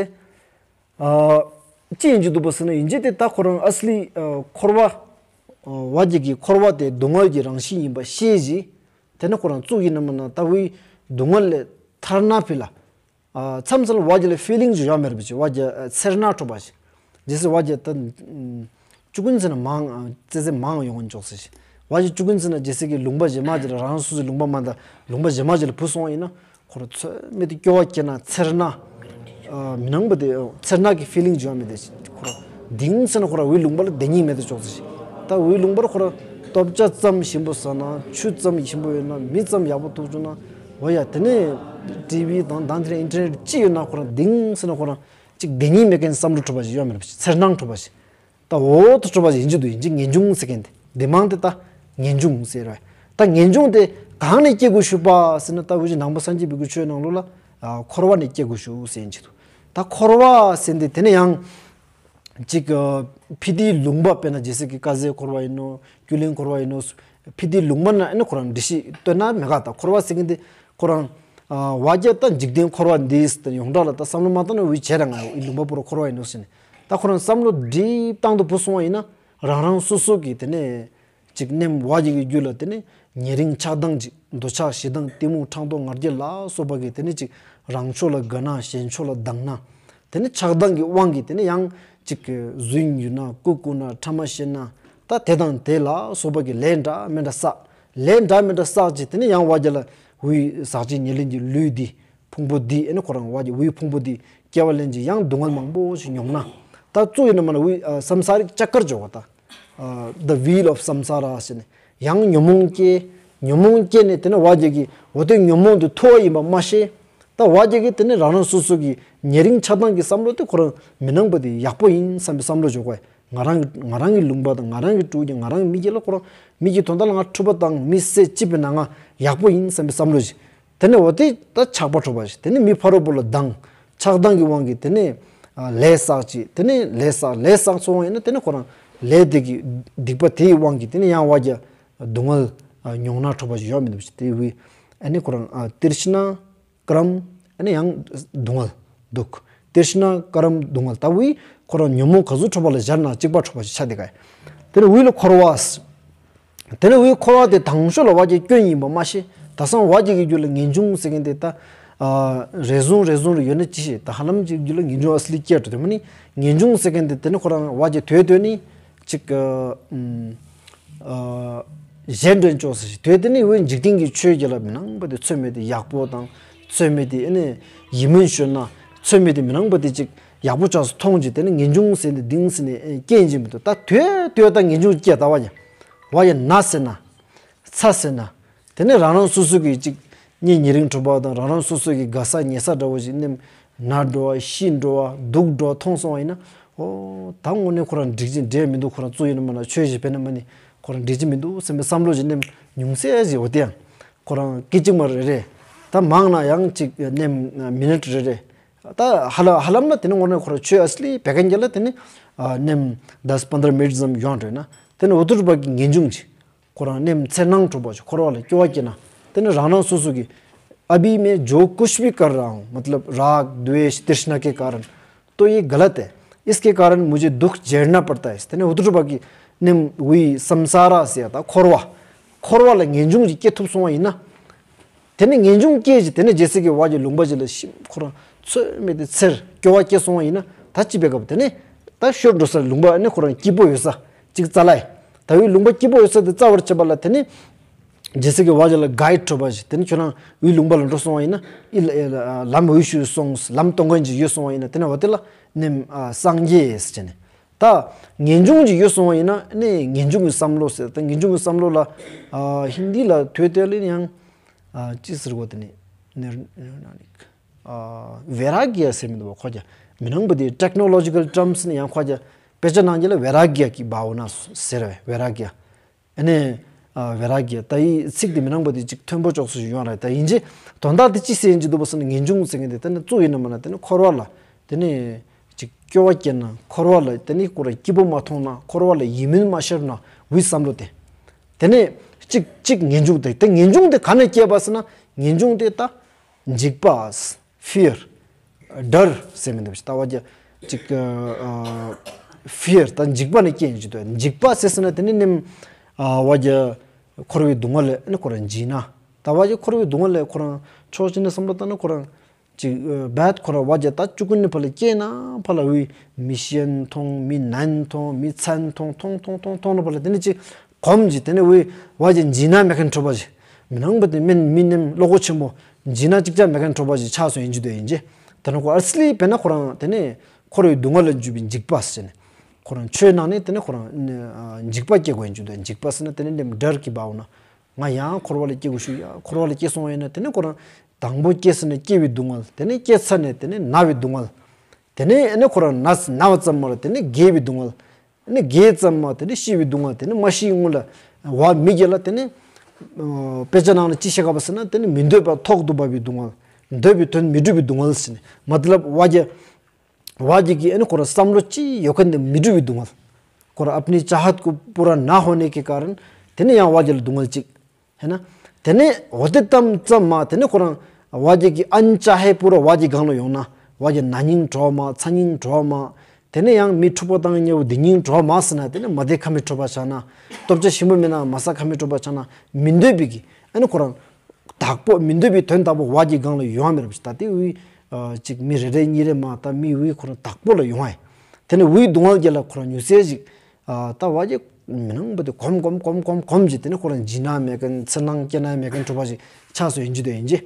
ཅི་ཡིན་གྱི་འདུག་པ་ཟེར་ན། ཡིན་གྱི་དེ་ད་ཁོ་རང་ཨ་སི་ལི་འཁོར་བ། བ་རྒྱལ་གྱི་འཁོར་བ་དེ་སྡུག་བསྔལ་གྱི་རང་བཞིན་ཡིན་པ་ཤེས་གྱི། དེ་ནས་ཁོ་རང་བཙུགས་ཡིན་ན་མིན་ན་ད་འུའི་སྡུག་བསྔལ་ལས་ཐར་ན་ཕི་ལ། མཚམས་མཚམས་ལ་བ་རྒྱལ་ལ་ཕི་ལིང་ཞིག་ཡོད་མེད་པ་ཅི། བ་རྒྱལ་ཚེར་སྣང་འཁྲུལ་པ་ཞིག། རྗེས་སུ་བ་རྒྱལ་ད། ཅུ་ཀུན་ཚེ་ན་མང་ཙེ་ཙེ་མང་ཡོང་ངན་ཅོག་ཟེར་ཞིག། བ་ཅིག་ཅུ་ཀུན་ཚེ་ན་རྗེས་སུ་གི་ལུང་པ་གཞན་མ་ཅིག་ལ་རང་སོ་སོའི་ལུང་པ་མ་ད་ལུང་པ་གཞན་མ་ཅིག་ལ་བུད་སོང་བ་ཡིན་ན། ཁོ་རང་ཚོད་མེད་དུ་སྐྱོ་བ་སྐྱེ་ན་ཚེར་སྣང་། མི་སྣང་བ་དེ་ཚེར་སྣང་གི་ཕི་ལིང་ཅིག་ཡོང་མེད་དེ་ཁོ་རང་དིང་སེ་ན་ཁོ་རང་འུའི་ལུང་པ་ལ་བསྡད་སྙིང་མེད་དེ་ཅོག་ཟེར་ཞིག། ད་འུའི་ལུང་པར་ཁོ་རང་ལྟོ་ཆས་ཙམ་ཞིམ་པོ་ཟ་ན། ཆུ་ཙམ་ཞིམ་པོ་ཡོད་ན། མི་ཙམ་ཡག་པོ་ཐུག་བྱུང་ན། འོ་ཡ་དེ་ནས་ཊི་ཝི་དང་དང་དེ་ནས་ཨིན་ཊར་ནེཊ་ཅི་ཡོད་ན་ཁོ་རང་དིང་སེ་ན་ཁོ་རང་ཅིག་བསྡད་སྙིང་མེད་མཁན་བསམ་བློ་འཁྲུལ་པ་ཞིག་ཡོད་མེད་པ་ཞིག། ཚེར་སྣང་འཁྲུལ་པ་ཞིག། ད་འོ་དེ་འཁྲུལ་པ་ཞིག་ཡིན་གྱི་འདུག། ཡིན་གྱི་ངེས་འབྱུང་ཟེར་མཁན་དེ། འདི་མང་དེ་ད་ངེས་འབྱུང་ཟེར་བས། ད་ངེས་འབྱུང་དེ་གང་ནས་སྐྱེ་དགོས་ཞུས་པ་ཟེར་ན། ད་འུ་ཅག་ནང་པ་སངས་རྒྱས་པའི་གི་ཆོས་ནང་ལོགས་ལ་འཁོར་བ་ནས་སྐྱེ་དགོས་ཞུ་ཟེར་གྱི་འདུག། ད་འཁོར་བ་ཟེར་དེ་དེ་ནས་ཡང་ཅིག་ཕི་དེའི་ལུང་པ་དཔེར་ན་རྗེས་སུ་གི་དཀའ་ཟས་འཁོར་བ་ཡིན་ནོ། སྐྱུར་གླིང་འཁོར་བ་ཡིན་ནོ། ཕི་དེའི་ལུང་པ་ན་ཨེ་ནི་ཁོ་རང་འདྲི་ཤེས་བཏོན་ན་མེད་ག། ད་འཁོར་བ་ཟེར་མཁན་དེ་ཁོ་རང་བ་རྒྱལ་ད་འཇིག་རྟེན་འཁོར་བ་འདིས་ད་ཡོངས་གྲགས་ལ་ད་བསམ་བློ་མ་བཏང་ན་འུའི་བྱས་ར་ང་ཡོ་ཨི་ལུང་པ་པོ་ར་འཁོར་བ་ཡིན་ནོ་ཟེར་ནས། ད་ཁོ་རང་བསམ་བློ་འདྲི་བཏང་དུ་བུད་སོང་བ་ཡིན་ན། རང་རང་སོ་སོ་གི་དེ་ནས་ཅིག་ནེམ་བ་རྒྱལ་གྱི་རྒྱུད་ལ་དེ་ནས་ཉེ་རིང་ཆགས་སྡང་ཅིག། འདོད་ཆགས་ཞེ་སྡང་གཏི་མུག་ཕྲག་དོག་ང་རྒྱལ་ལ་སོགས་པ་གི་དེ་ནས་ཅིག་རང་ཕྱོགས་ལ་དགའ་ན་གཞན་ཕྱོགས་ལ་སྡང་ན། དེ་ནས་ཆགས་སྡང་གི་དབང་གིས་དེ་ནས་ཡང་ཅིག་གཟུགས་ཡུ་ན་རྐུ་རྐུ་ན་ཕྲ་མ་བཤད་ན། ད་དེ་དང་དེ་ལ་སོགས་པ་གི་ལས་འདྲ་མི་འདྲ་བསགས། ལས་འདྲ་མི་འདྲ་བསགས་ཅིག། དེ་ནས་ཡང་བ་རྒྱལ་ལ་འུའི་ཟག་བཅས་ཉེར་ལེན་གྱི་ལུས་འདི་ཕུང་པོ་འདི་ཨེ་ནི་ཁོ་རང་བ་རྒྱལ་འུའི་ཕུང་པོ་འདི་སྐྱེ་བ་ལེན་ཅིག་ཡང་སྡུག་བསྔལ་མང་པོ་ཞིག་མྱོང་ན། ད་བཙུགས་ཡིན་ན་མིན་ན་འུའི་སམ་ས་རིག་ཅག་ཀར་འཇོག་པ་ད། The Wheel of Samsara ཟེར་ནས་ཡང་ཉོན་མོངས་སྐྱེ། ཉོན་མོངས་སྐྱེ་ནས་དེ་ནས་བ་རྒྱལ་གྱི་འོ་དེ་ཉོན་མོངས་དེ་ཐུ་བ་ཡིན་པ་མ་ཤེས། ད་བ་རྒྱལ་གྱི་དེ་ནས་རང་རང་སོ་སོ་གི་ཉེ་རིང་ཆགས་སྡང་གི་བསམ་བློ་དེ་ཁོ་རང་མི་སྣང་བ་དེ་ཡག་པོ་ཡིན་བསམ་པའི་བསམ་བློ་འཇོག་པ། ང་རང་ང་རང་གི་ལུང་པ་དང་ང་རང་གི་སྤྲུལ་སྐུ་ང་རང་གི་མི་སྐྱེ་ལ་ཁོ་རང་མི་སྐྱེ་དོན་དག་ལ་ང་འཁྲུལ་པ་དང་མི་སེ་ཅིབ་པའི་ནང་ང་ཡག་པོ་ཡིན་བསམ་པའི་བསམ་བློ་ཞིག། དེ་ནས་འོ་དེ་ད་ཆགས་པ་འཁྲུལ་པ་ཞིག། དེ་ནས་མི་ཕ་རོལ་པོ་ལ་སྡང་། ཆགས་སྡང་གི་དབང་གིས་དེ་ནས་ལས་བསགས་ཅིག། དེ་ནས་ལས་བསགས་ལས་བསགས་སོང་བ་ཡིན་ན་དེ་ནས་ཁོ་རང་ལས་དེ་གི་སྡིག་པ་དེའི་དབང་གིས་དེ་ནས་ཡང་བ་རྒྱལ་སྡུག་བསྔལ་མྱོང་ན་འཁྲུལ་པ་ཞིག་ཡོད་མི་འདུག་ཞིག། དེ་བས་ཨ་ནི་ཁོ་རང་ཏིར་ཤི་ན་ཀ་རམ། ཨ་ནི་ཡང་སྡུག་བསྔལ་འདུག། ཏིར་ཤི་ན་ཀ་རམ་སྡུག་བསྔལ། ད་འུའི་ཁོ་རང་ཉོན་མོངས་ག་ཟུག་འཁྲུལ་པ་ལ་སྦྱར་ན་གཅིག་པ་འཁྲུལ་པ་ཞིག་ཆགས་དེ་ག། དེ་ནས་འུའི་ལ་འཁོར་བ། དེ་ནས་འུའི་འཁོར་བ་དེ་དང་ཤོས་ལ་བ་རྒྱལ་སྐྱོན་ཡིན་པ་མ་ཤེས། ད་སང་བ་རྒྱལ་གྱི་རྒྱུད་ལ་ངེས་འབྱུང་ཟེར་མཁན་དེ་ད་རེ་ཟུང་རེ་ཟུང་རེ་ཡོད་ན་ཅི་ཤེས། ད་ཧ་ལམ་གྱི་རྒྱུད་ལ་ངེས་འབྱུང་ཨ་སི་ལི་སྐྱེ་འགྲོ་དེ་མ་ནི་ངེས་འབྱུང་ཟེར་མཁན་དེ་དེ་ནས་ཁོ་རང་བ་རྒྱལ་དོད་དོད་ནི་ཅིག་གཞན་འདྲེན་ཅོག་ཟེར་ཞིག། དོད་དེ་ནི་འུའི་འཇིག་རྟེན་གྱི་ཆོས་རྒྱལ་ལ་མི་སྣང་བ་དེ་ཚོད་མེད་དེ་ཡག་པོ་དང་ཚོད་མེད་དེ་ཨ་ནི་ཡིད་སྨོན་ཤོར་ན་ཚོད་མེད་དེ་མི་སྣང་བ་དེ་ཅིག་ཡག་པོ་ཆགས་སུ་མཐོང་ཅིག། དེ་ནི་ངེས་འབྱུང་ཟེར་ནས་དིང་སེ་ནས་སྐྱེ་ཡིན་གྱི་མི་འདུག། ད་དོད་དོད་ད་ངེས་འབྱུང་སྐྱེ་ད་བ་ཡ་བ་ཡ་ན་ཟེར་ན། ཚ་ཟེར་ན། དེ་ནས་རང་རང་སོ་སོ་གི་ཅིག་གཉེན་ཉེ་རིང་འཁྲུག་པ་དང་རང་རང་སོ་སོ་གི་དགའ་ས་ཉེ་ས་འདྲ་བོ་ཞིག་ནེམ་ན་འགྲོ་བ་ཤི་འགྲོ་བ་སྡུག་འགྲོ་བ་མཐོང་སོང་བ་ཡིན་ན། ཨོ་ད་དངོས་གནས་ཁོ་རང་འགྲིག་ཅིག་འགྲིག་མི་འདུག་ཁོ་རང་གཙོ་ཡིན་ན་མ་ན་ཆོས་ཞིག་བེད་ན་མ་ནི་ཁོ་རང་འགྲིག་ཅིག་མི་འདུག་སེམས་པའི་བསམ་བློ་ཞིག་ནེམ་ཉུང་སེ་ཞིག་འོ་དེ་ཡང་ཁོ་རང་སྐད་ཅིག་མ་རེ་རེ་ད་མང་ན་ཡང་ཅིག་ནེམ་མི་ནཊ་རེ་རེ་ད་ཧ་ལམ་ཧ་ལམ་ན་དེ་ནི་དངོས་གནས་ཁོ་རང་ཆོས་ཨ་སི་ལི་བེད་མཁན་གྱི་ལ་དེ་ནི་ནེམ་དཱས་པནྡྲ་མི་ནཊ་ཙམ་ཡོང་འགྲོ་ན་དེ་ནི་འུ་ཐུར་པ་གི་ངེས་འབྱུང་ཅིག་ཁོ་རང་ནེམ་འཚེར་སྣང་འཁྲུག་པ་ཞིག་འཁོར་བ་ལ་སྐྱོ་བ་སྐྱེ་ན་དེ་ནི་རང་རང་སོ་སོ་གི अभी मैं जो कुछ भी कर रहा हूँ मतलब राग द्वेष तृष्णा के कारण तो ये गलत है। इसके कारण मुझे दुख झेलना पड़ता है དེ་ནི་འུ་ཐུར་པ་གི་ནེམ་བའི་སམ་ས་ར་ཟེར་ད་འཁོར་བ་འཁོར་བ་ལ་ངེས་འབྱུང་ཅིག་སྐྱེ་ཐུབ་སོང་བ་ཡིན་ན། དེ་ནི་ངེས་འབྱུང་སྐྱེས་ཀྱི་དེ་ནི་རྗེས་སུ་གི་བ་གི་ལུང་པ་ཅིག་ལ་ཤི་ཁོ་རང་ཚོད་མེད་དེ་འཚེར་སྐྱོ་བ་སྐྱེ་སོང་བ་ཡིན་ན་ད་ཅི་བེད་ག་བ་དེ་ནི་ད་ཤོར་འགྲོ་ས་ལུང་པ་ནི་ཁོ་རང་སྐྱིད་པོ་ཡོད་ས་ཅིག་རྩ་ལ་ཡི་ད་བའི་ལུང་པ་སྐྱིད་པོ་ཡོད་ས་དེ་རྩ་བར་བྱེད་པ་ལ་དེ་ནི་རྗེས་སུ་གི་བ་གི་ལ་གའིཌ་འཁྲབ་པ་ཞིག་དེ་ནི་ཁྱོད་རང་བའི་ལུང་པ་ལ་འགྲོ་སོང་བ་ཡིན་ན་ཨི་ལ་ལམ་འོས་ཤུ་སོང་ལམ་གཏོང་མཁན་ཅིག་ཡོད་སོང་བ་ཡིན་ན་དེ་ནི་བ་དེ་ལ་ནེམ་སངས་རྒྱས་ཟེར་ནས། ད་ངེས་འབྱུང་ཅིག་ཡོད་སོང་བ་ཡིན་ན་ནི་ངེས་འབྱུང་གི་བསམ་བློ་ཟེར་ད་ངེས་འབྱུང་གི་བསམ་བློ་ལ་ཧིན་དི་ལ་དོད་དེ་ལ་ཡང་ཅི་ཟེར་གོ་དེ་ནི་ནི་ཝེ་ར་གི་ཡ་ཟེར་མི་འདུག་བ་ཁོ་ཀྱ་མི་ནང་པ་དེ་ཊེག་ནོ་ལོ་ཇི་ཀལ་ཊརམ་སི་ནི་ཡང་ཁོ་ཀྱ་དཔེ་ཆ་ནང་གི་ལ་ཝེ་ར་གི་ཡ་གི་བའོ་ན་ཟེར་བས་ཝེ་ར་གི་ཡ། ཨ་ནི་ཝེ་ར་གི་ཡ་ད་ཡི་ཚིག་དེ་མི་ནང་པ་དེ་ཅིག་མཐོན་པོ་ཅོག་སུ་ཡོང་ར་ད་ཡིན་ཅི་དོན་དག་དེ་ཅི་ཟེར་ཡིན་ཅི་འདུག་པ་སོང་ནི་ངེས་འབྱུང་ཟེར་མཁན་དེ་ད་ནི་གཙོ་ཡིན་ན་མ་ན་དེ་ནི་འཁོར་བ་ལ་དེ་ནི་ཅིག་སྐྱོ་བ་སྐྱེ་ན་འཁོར་བ་ལ་དེ་ནི་ཁོ་ར་སྐྱིད་པོ་མ་མཐོང་ན་འཁོར་བ་ལ་ཡིད་སྨོན་མ་ཤར་ན་བའི་བསམ་བློ་དེ་དེ་ནི་ཅིག་ཅིག་ངེས་འབྱུང་དེ་དེ་ངེས་འབྱུང་དེ་ག་ནས་སྐྱེས་པ་སོང་ན་ངེས་འབྱུང་དེ་ད་འཇིགས་པ་ཕི་ཡར་ཌར་ཟེར་མི་འདུག་ཞིག་ད་བ་རྒྱ་ཅིག་ཕི་ཡར་ད་འཇིགས་པ་ནི་སྐྱེ་ཡིན་ཅི་དོ་འཇིགས་པ་ཟེར་ཟེར་ན་དེ་ནི་ནེམ་བ་རྒྱ་འཁོར་བའི་སྡུག་བསྔལ་ལས་ནི་ཁོ་རང་འཇིགས་ན་ད་བ་རྒྱ་འཁོར་བའི་སྡུག་བསྔལ་ལས་ཁོ་རང་ཕྱོགས་གཅིག་ནས་བསམ་བློ་བཏང་ན་ཁོ་རང་ཅིག་བད་ཁོ་རང་བ་རྒྱ་ད་བཅུ་དགུ་ནི་ཕ་ལ་སྐྱེས་ན་ཕ་ལ་བའི་མི་ཤེན་མཐོང་མི་ནན་མཐོང་མི་མཚན་མཐོང་མཐོང་མཐོང་མཐོང་མཐོང་ན་ཕ་ལ་དེ་ནི་ཅིག་གོམ་གྱི་དེ་ནི་བའི་བ་རྒྱ་འཇིགས་ན་མེད་མཁན་འཁྲུལ་པ་ཞིག་མི་ནང་པ་དེ་མིན་མི་ནེམ་བློ་ཁོག་ཆེན་པོ་འཇིགས་ན་ཅིག་ཅར་མེད་མཁན་འཁྲུལ་པ་ཞིག་ཆགས་སོང་ཡིན་ཅི་དོ་ཡིན་ཅི། དེ་ནི་ཁོ་ཨར་སི་ལི་བེ་ན་ཁོ་རང་དེ་ནི་འཁོར་བའི་སྡུག་བསྔལ་ལ་འཇུག་པའི་འཇིགས་པ་ཟེར་ནས་ཁོ་རང་ཆོས་ནང་ནས་དེ་ནི་ཁོ་རང་འཇིགས་པ་སྐྱེ་དགོས་ཡིན་ཅི་དོ་འཇིགས་པ་ཟེར་ན་དེ་ནི་ནེམ་ཌར་གི་བའོ་ན་ང་ཡང་འཁོར་བ་ལ་སྐྱེ་དགོས་ཞུ་ཡ་འཁོར་བ་ལ་སྐྱེ་སོང་བ་ཡིན་ན་དེ་ནི་ཁོ་རང་དང་པོ་སྐྱེས་ཟེར་ནས་སྐྱེ་བའི་སྡུག་བསྔལ་དེ་ནི་སྐྱེ་ཚར་ནས་དེ་ནི་ན་བའི་སྡུག་བསྔལ་དེ་ནི་ཨ་ནི་ཁོ་རང་ན་ན་བ་ཙམ་མ་རེད་དེ་ནི་རྒས་པའི་སྡུག་བསྔལ། ནི་རྒས་ཙམ་མ་དེ་ནི་ཤི་བའི་སྡུག་བསྔལ་དེ་ནི་མ་ཤི་སྔོན་ལ་བ་མི་རྒས་ལ་དེ་ནི་དཔེ་ཆ་ནང་ལ་ཅི་བཤད་ག་བ་ཟེར་ན་དེ་ནི་མི་འདོད་པ་ཐོག་ཏུ་བབས་པའི་སྡུག་བསྔལ། འདོད་པའི་དོན་མི་འགྲུབ་པའི་སྡུག་བསྔལ་ཟེར་ནས་མ་ཏི་ལབ་བ་རྒྱ་བ་རྒྱ་གི་ཨ་ནི་ཁོ་རང་བསམ་བློ་ཅི་ཡོད་མཁན་དེ་མི་འགྲུབ་པའི་སྡུག་བསྔལ། ཁོ་རང་अपनी चाहत को पूरा ना होने के कारण དེ་ནི་ཡང་བ་རྒྱ་ལ་སྡུག་བསྔལ་ཅིག་ཧེ་ན། དེ་ནས་འོ་དེ་ཙམ་ཙམ་མ་དེ་ནས་ཁོ་རང་བ་རྒྱ་གི་ཨན་ཅ་ཧེ་པུ་ར་བ་རྒྱ་སྒང་ལ་ཡོང་ན་བ་རྒྱ་ན་སྙིང་བྲོ་མ་ཚ་སྙིང་བྲོ་མ། དེ་ནས་ཡང་མི་འཁྲུག་པོ་བཏང་ཉེ་བོ་དེ་སྙིང་བྲོ་མ་ཟེར་ན་དེ་ནས་མ་དེ་ཁ་མི་འཁྲུག་པ་ཆགས་ན་སྟོབས་ཆ་ཞིམ་པོ་མེད་ན་མ་ས་ཁ་མི་འཁྲུག་པ་ཆགས་ན་མི་འདོད་པའི་གི་ཨ་ནི་ཁོ་རང་དག་པོ་མི་འདོད་པའི་དོན་དག་པོ་བ་རྒྱ་སྒང་ལ་ཡོང་བ་མེད་ར་བ་ཅིག་ད་དེ་བའི་ཅིག་མི་རེ་རེ་གཉིས་རེ་མ་ད་མི་བའི་ཁོ་རང་དག་པོ་ལ་ཡོང་བ་ཡིན། དེ་ནས་བའི་སྡུག་བསྔལ་རྒྱ་ལ་ཁོ་རང་ཉུ་སེ་ཅིག་ད་བ་རྒྱ་མི་ནང་པ་དེ་གོམ་གོམ་གོམ་གོམ་གོམ་གྱིས་དེ་ནས་ཁོ་རང་འཇིགས་སྣང་མེད་མཁན་འཚེར་སྣང་སྐྱེ་སྣང་མེད་མཁན་འཁྲུལ་པ་ཞིག་ཆགས་སོ་ཡིན་གྱི་དོ་ཡིན་གྱི།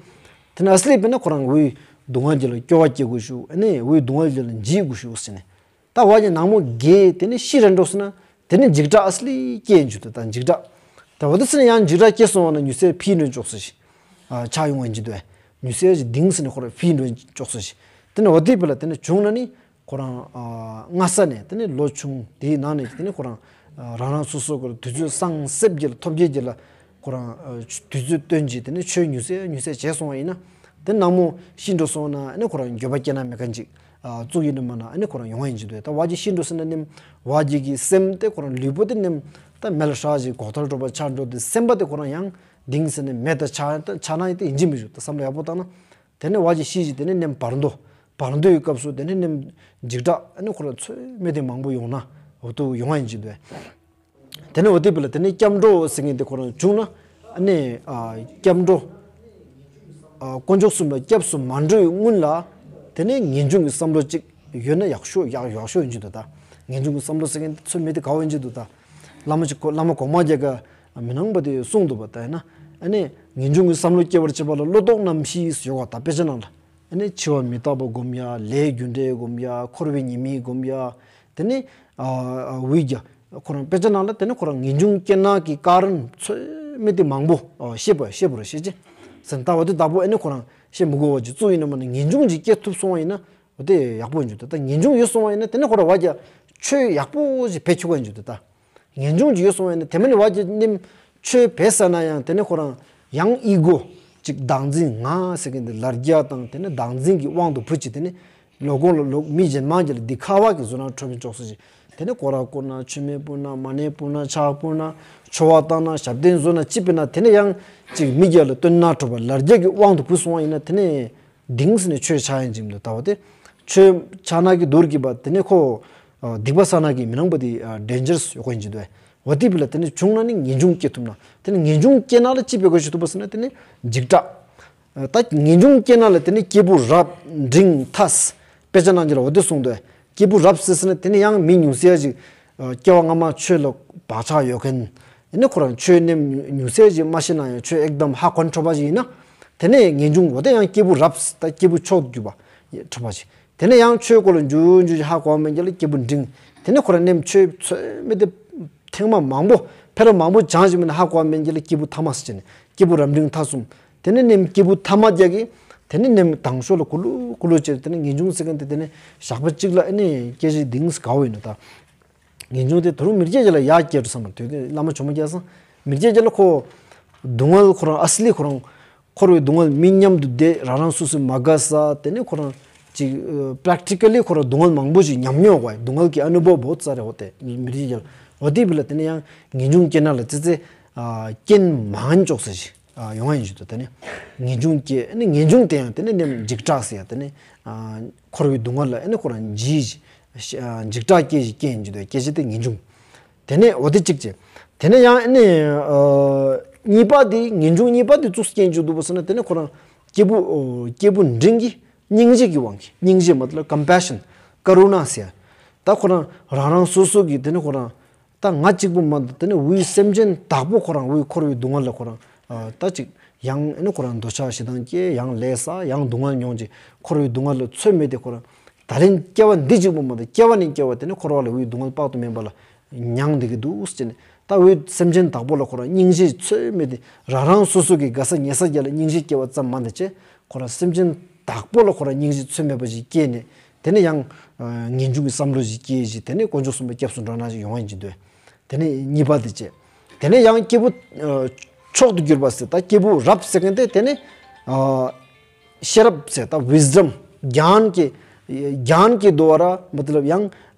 དེ་ནས་ཨ་སི་ལི་བེ་ན་ཁོ་རང་བའི་སྡུག་བསྔལ་རྒྱ་ལ་སྐྱོ་བ་སྐྱེ་དགོས་ཞུ་ཨ་ནི་བའི་སྡུག་བསྔལ་རྒྱ་ལ་འཇིགས་དགོས་ཞུ་ཟེར་ནས་ད་བ་རྒྱ་ནང་མོ་རྒས་དེ་ནས་ཤི་རན་འགྲོ་ཟེར་ན་དེ་ནས་འཇིགས་སྐྲག་ཨ་སི་ལི་སྐྱེ་ཡིན་གྱི་དོ་ད་འཇིགས་སྐྲག་ད་འོ་དེ་ཟེར་ན་ཡང་འཇིགས་སྐྲག་སྐྱེ་སོང་བ་ན་ཉུ་སེ་ཕི་འགྲོ་ཅོག་སོ་ཞིག་ཆགས་ཡོང་བ་ཡིན་གྱི་དོ་ཉུ་སེ་ཞིག་དིང་ཟེར་ནས་ཁོ་རང་ཕི་འགྲོ་ཅོག་སོ་ཞིག་དེ་ནས་འོ་དེ་བེ་ལ་དེ་ནས་བྱུང་ན་ནི། ཁོ་རང་སྔ་ས་ནས་དེ་ནས་ལོ་ཆུང་དེའི་ནང་ནས་དེ་ནས་ཁོ་རང་རང་རང་སོ་སོ་གི་དུས་ཚོད་སང་སེབ་ཀྱི་ལ་ཐོབ་རྒྱལ་གྱི་ལ་ཁོ་རང་དུས་ཚོད་སྟོན་གྱི་དེ་ནས་ཆོས་ཉུ་སེ་ཉུ་སེ་བྱས་སོང་བ་ཡིན་ན་དེ་ནང་མོ་ཤི་འགྲོ་སོང་ན་ཨ་ནི་ཁོ་རང་འགྱོད་པ་སྐྱེ་ན་མེད་མཁན་ཅིག་བཙུགས་ཡིན་ན་མ་ན་ཨ་ནི་ཁོ་རང་ཡོང་བ་ཡིན་གྱི་འདུག་ད་བ་རྒྱ་ཤི་འགྲོ་སོང་ན་ནེམ་བ་རྒྱ་གི་སེམས་དེ་ཁོ་རང་ལུས་པོ་དེ་ནེམ་ད་མེ་ལ་ཧྲག་ཅིག་གོག་ཐལ་འགྲོ་པ་ཆགས་འགྲོ་དེ་སེམས་པ་དེ་ཁོ་རང་ཡང་དིང་ཟེར་ནས་མེད་ད་ཆགས་ཆགས་ན་ཡིན་དེ་ཡིན་གྱི་མི་འཇུག་ད་བསམ་བློ་ཡག་པོ་བཏང་ན། དེ་ནས་བ་ཅིག་ཤི་ཅིག་དེ་ནས་ནེམ་བར་དོ། བར་དོའི་སྐབས་སུ་དེ་ནས་ནེམ་འཇིགས་སྐྲག་ཨ་ནི་ཁོ་རང་ཚོད་མེད་དེ་མང་པོ་ཡོང་ན་འོ་ཐུག་ཡོང་བ་ཡིན་གྱི་འདུག་དེ་ནས་འོ་དེ་བེ་ལ་དེ་ནས་སྐྱབས་འགྲོ་ཟེར་མཁན་དེ་ཁོ་རང་བྱུང་ན་ཨ་ནི་སྐྱབས་འགྲོ། དཀོན་མཆོག་གསུམ་ལ་སྐྱབས་སུ་མ་འགྲོའི་སྔོན་ལ་དེ་ནས་ངེས་འབྱུང་གི་བསམ་བློ་ཅིག་ཡོད་ན་ཡག་ཤོས་ཡག་ཡག་ཤོས་ཡིན་གྱི་འདུག་ད་ངེས་འབྱུང་གི་བསམ་བློ་ཟེར་མཁན་དེ་ཚོད་མེད་དེ་ག་བ་ཡིན་གྱི་འདུག་ད་བླ་མ་ཅིག་བླ་མ་གོང་མ་རྒྱ་ག་མི་ནང་པ་དེ་གསུངས་འདུག་པ་ད་ཡིན་ན། ཨ་ནི་ངེས་འབྱུང་གི་བསམ་བློ་སྐྱེ་བར་བྱེད་པ་ལ་བློ་ལྡོག་རྣམ་བཞི་ཡོད་པ་ད་དཔེ་ཆ་ནང་ལ། ཨ་ནི་འཆི་བ་མི་རྟག་པ་སྒོམ་ཡ་ལས་རྒྱུ་འབྲས་སྒོམ་ཡ་འཁོར་བའི་ཉེས་དམིགས་སྒོམ་ཡ། དེ་ནི་འུ་རྒྱ་ཁོ་རང་དཔེ་ཆ་ནང་ལ་དེ་ནི་ཁོ་རང་ངེས་འབྱུང་སྐྱེ་ན་གི་ཀ་རན་ཚོད་མེད་དེ་མང་པོ་ཤེས་པ་ཤེས་པ་རེད་ཤེས་ཅི། སེམས་ལྟ་བ་དེ་བདག་པོ་ཨ་ནི་ཁོ་རང་ཤེས་མི་དགོས་པ་ཅིག་བཙུགས་ཡིན་ན་མ་ནི་ངེས་འབྱུང་ཅིག་སྐྱེ་ཐུབ་སོང་བ་ཡིན་ན། འོ་དེ་ཡག་པོ་ཡིན་རྒྱུ་འདུག་ད་ངེས་འབྱུང་ཡོད་སོང་བ་ཡིན་ན་དེ་ནས་ཁོ་རང་བ་རྒྱ་ཆོས་ཡག་པོ་ཞིག་བེད་ཆོག་གི་ཡིན་རྒྱུ་འདུག་ད་ངེས་འབྱུང་ཅིག་ཡོད་སོང་བ་ཡིན་ན་དེ་མིན་བ་རྒྱ་ནེམ་ཆོས་བེད་ས་ན་ཡང་དེ་ནས་ཁོ་རང་ཡང་ཨི་གོ་ཅིག་བདག་འཛིན་ང་ཟེར་གི་འདི་ལར་རྒྱ་དང་དེ་ནས་བདག་འཛིན་གྱི་དབང་དུ་བུད་ཅིག་དེ་ནས་ལོ་གོང་ལ་ལོ་མི་གཞན་མང་གི་ལ་འདི་ཁ་བ་གི་བཟོ་ན་འཕྲོ་མི་ཆོག་སུ་ཞིག་དེ་ནས་སྐོར་ར་སྐོར་ན་ཆོས་མེད་སྤུར་ན་མ་ཎི་སྤུར་ན་ཕྱག་སྤུར་ན་ཆོ་བ་བཏང་ན་ཞབས་བརྟན་བཟོ་ན་ཅི་བེད་ན་དེ་ནས་ཡང་ཅིག་མི་རྒྱ་ལ་སྟོན་ན་གྲུབ་པ་ལར་རྒྱ་གི་དབང་དུ་བུད་སོང་བ་ཡིན་ན་དེ་ནས། དིང་སི་ནས་ཆོས་ཆགས་ཡིན་ཅིག་འདུག་ད་བ་དེ་ཆོས་ཆགས་ན་གི་དུར་གི་བ་དེ་ནས་ཁོ་སྡིག་པ་བསགས་ན་གི་མི་ནང་པ་དེ་ཌེན་ཇར་སི་ཡོད་གོ་ཡིན་ཅིག་འདུག་བ་དེ་བི་ལ་དེ་ནས་བྱུང་ན་ནི་ངེས་འབྱུང་སྐྱེ་ཐུབ་ན་དེ་ནས་ངེས་འབྱུང་སྐྱེ་ན་ལ་ཅི་བེད་གོ་ཞིག་ཐུབ་པ་ཟེར་ན་དེ་ནས་འཇིགས་སྐྲག་ད་ངེས་འབྱུང་སྐྱེ་ན་ལ་དེ་ནས་སྐྱེས་བུ་རབ་འབྲིང་ཐ་དཔེ་ཆ་ནང་གི་ལ་འོ་དེ་གསུངས་འདུག་སྐྱེས་བུ་རབ་ཟེར་ཟེར་ན་དེ་ནས་ཡང་མི་ཉུང་ཤས་ཅིག་སྐྱེ་བ་སྔ་མ་ཆོས་ལ་བག་ཆགས་ཡོད་མཁན། ཨེ་ནི་ཁོ་རང་ཆོས་ནེམ་ཉུང་ཤས་ཅིག་མ་ཤེས་ན་ཡང་ཆོས་ཨེག་དམ་ཧ་གོ་འཕྲོད་པ་ཅིག་ཡིན་ན། དེ་ནས་ངེས་འབྱུང་འོ་དེ་ཡང་སྐྱེས་བུ་རབ་ད་སྐྱེས་བུ་མཆོག་ཏུ་གྱུར་པ་འཕྲོད་པ་ཅིག་དེ་ནས་ཡང་ཆོས་སྐོར་ལ་འཇུ་འཇུ་ཅིག་ཧ་གོ་བ་མེད་ཀྱི་ལ་སྐྱེས་བུ་འབྲིང་། དེ་ནས་ཁོ་རང་ནེམ་ཆོས་ཚོད་མེད་དེ་ཐེངས་མ་མང་པོ་ཕེ་ར་མང་པོ་སྦྱངས་ཅིག་མེད་ན་ཧ་གོ་བ་མེད་ཀྱི་ལ་སྐྱེས་བུ་ཐ་མ་ཟེར་ཅིག་ནས་སྐྱེས་བུ་རབ་འབྲིང་ཐ་གསུམ། དེ་ནས་ནེམ་སྐྱེས་བུ་ཐ་མ་རྒྱ་གི། དེ་ནས་ནེམ་དང་ཤོག་ལ་ཀུ་ལུ་ཀུ་ལུ་བྱས་དེ་ནས་ངེས་འབྱུང་ཟེར་མཁན་དེ་དེ་ནས་ཞག་པ་གཅིག་ལ་ཨེ་ནས་སྐད་ཅིག་དིང་སི་ག་བོ་ཡིན་ནོ་ད། ངེས་འབྱུང་དེ་དུ་རུང་མི་སྐྱེ་རྒྱ་ལ་ཡག་སྐྱེ་རུ་བསམ་པ་དུས་དེ་བླ་མ་ཆོས་མ་རྒྱ་སང་མི་སྐྱེ་རྒྱ་ལ་ཁོ་སྡུག་བསྔལ་ཁོ་རང་ཨ་སི་ལི་ཁོ་རང་འཁོར་བའི་སྡུག་བསྔལ་མི་མཉམ་དུ་བསྡད་རང་རང་སོ་སོའི་མ་དགའ་ས་དེ་ནས་ཁོ་རང་ཅིག་པྲེག་ཊི་ཀ་ལི་ཁོ་རང་སྡུག་བསྔལ་མང་པོ་ཞིག་ཉམས་མྱོང་བ་སྡུག་བསྔལ་གྱི་ཨ་ནུ་བོ་བོ་ཙ་རེ་འོ་དེ་མི་སྐྱེ་རྒྱ་ལ་འོ་དེ་བི་ལ་དེ་ནས་ཡང་ངེས་འབྱུང་སྐྱེ་ན་ལ་ཙི་ཙི་རྐྱེན་མང་ཆོག་ས་ཞིག་ཡོང་བ་ཡིན་ཞུ་དོ། དེ་ནས་ངེས་འབྱུང་སྐྱེ་ནི་ངེས་འབྱུང་དེ་ཡང་དེ་ནས་ནེམ་འཇིགས་སྐྲག་ཟེར་ཡ་དེ་ནས་འཁོར་བའི་སྡུག་བསྔལ་ལ་ཨེ་ནི་ཁོ་རང་འཇིགས་འཇིགས་སྐྲག་སྐྱེ་ཞིག་སྐྱེ་ཡིན་ཞུ་དོ། སྐྱེ་ཞིག་དེ་ངེས་འབྱུང་། དེ་ནས་འོ་དེ་གཅིག་བྱས། དེ་ནས་ཡང་ཨེ་ནི་གཉིས་པ་དེ་ངེས་འབྱུང་གཉིས་པ་དེ་ཙུགས་སྐྱེ་ཡིན་ཞུ་དུ་བ་སོང་ན་དེ་ནས་ཁོ་རང་སྐྱེས་བུ་སྐྱེས་བུ་འབྲིང་གི་སྙིང་རྗེ་གི་དབང་གིས་སྙིང་རྗེ་མ་ཏ་ལ་ཀམ་པེ་ཤན་ཀ་རུ་ན་ཟེར་ཡ། ད་ཁོ་རང་རང་རང་སོ་སོ་གི་དེ་ནས་ཁོ་རང་། ད་ང་གཅིག་པུ་མ་གཏོགས་དེ་ནས་འུའི་སེམས་ཅན་དག་པོ་ཁོ་རང་འུའི་འཁོར་བའི་སྡུག་བསྔལ་ལ་ཁོ་རང་ད་ཅིག་ཡང་ཨེ་ནི་ཁོ་རང་འདོད་ཆགས་ཞེ་སྡང་སྐྱེ་ཡང་ལས་བསགས་ཡང་སྡུག་བསྔལ་མྱོང་ཅིག་འཁོར་བའི་སྡུག་བསྔལ་ལ་ཚོད་མེད་དེ་ཁོ་རང་ད་རིང་སྐྱེ་བ་འདི་གཅིག་པུ་མ་གཏོགས་སྐྱེ་བ་ནས་སྐྱེ་བ་དེ་ནས་འཁོར་བ་ལ་འུའི་སྡུག་བསྔལ་དཔག་ཏུ་མེད་པ་ལ་མྱང་བསྡད་ཀྱི་འདུག་ཟེར་ནས་ད་འུའི་སེམས་ཅན་དག་པོ་ལ་ཁོ་རང་སྙིང་རྗེ་ཚོད་མེད་དེ་རང་རང་སོ་སོ་གི་དགའ་ས་ཉེ་ས་རྒྱ་ལ་སྙིང་རྗེ་སྐྱེ་བ་ཙམ་མ་གཏོགས་ཅེ་ཁོ་རང་སེམས་ཅན་དག་པོ་ལ་ཁོ་རང་སྙིང་རྗེ་ཚོད་མེད་པ་ཞིག་སྐྱེས་ནས་དེ་ནས་ཡང་ངེས་འབྱུང་གི་བསམ་བློ་ཞིག་སྐྱེས་ཞིག་དེ་ནས་དཀོན་མཆོག་གསུམ་པ་སྐྱབས་སུ་འགྲོ་ན་ཞིག་ཡོང་བ་ཡིན་གྱི་འདུག་དེ་ནས་གཉིས་པ་དེ་བྱས། དེ་ནས་ཡང་སྐྱེས་བུ་མཆོག་ཏུ་གྱུར་པ་ཟེར་ད་སྐྱེས་བུ་རབ་ཟེར་མཁན་དེ་དེ་ནས་ཤེས་རབ་ཟེར་ད་ཝིས་ཌམ་རྒྱན་གྱི་རྒྱན་གྱི་དུ་བ་ར་མ་ཏ་ལབ་ཡང་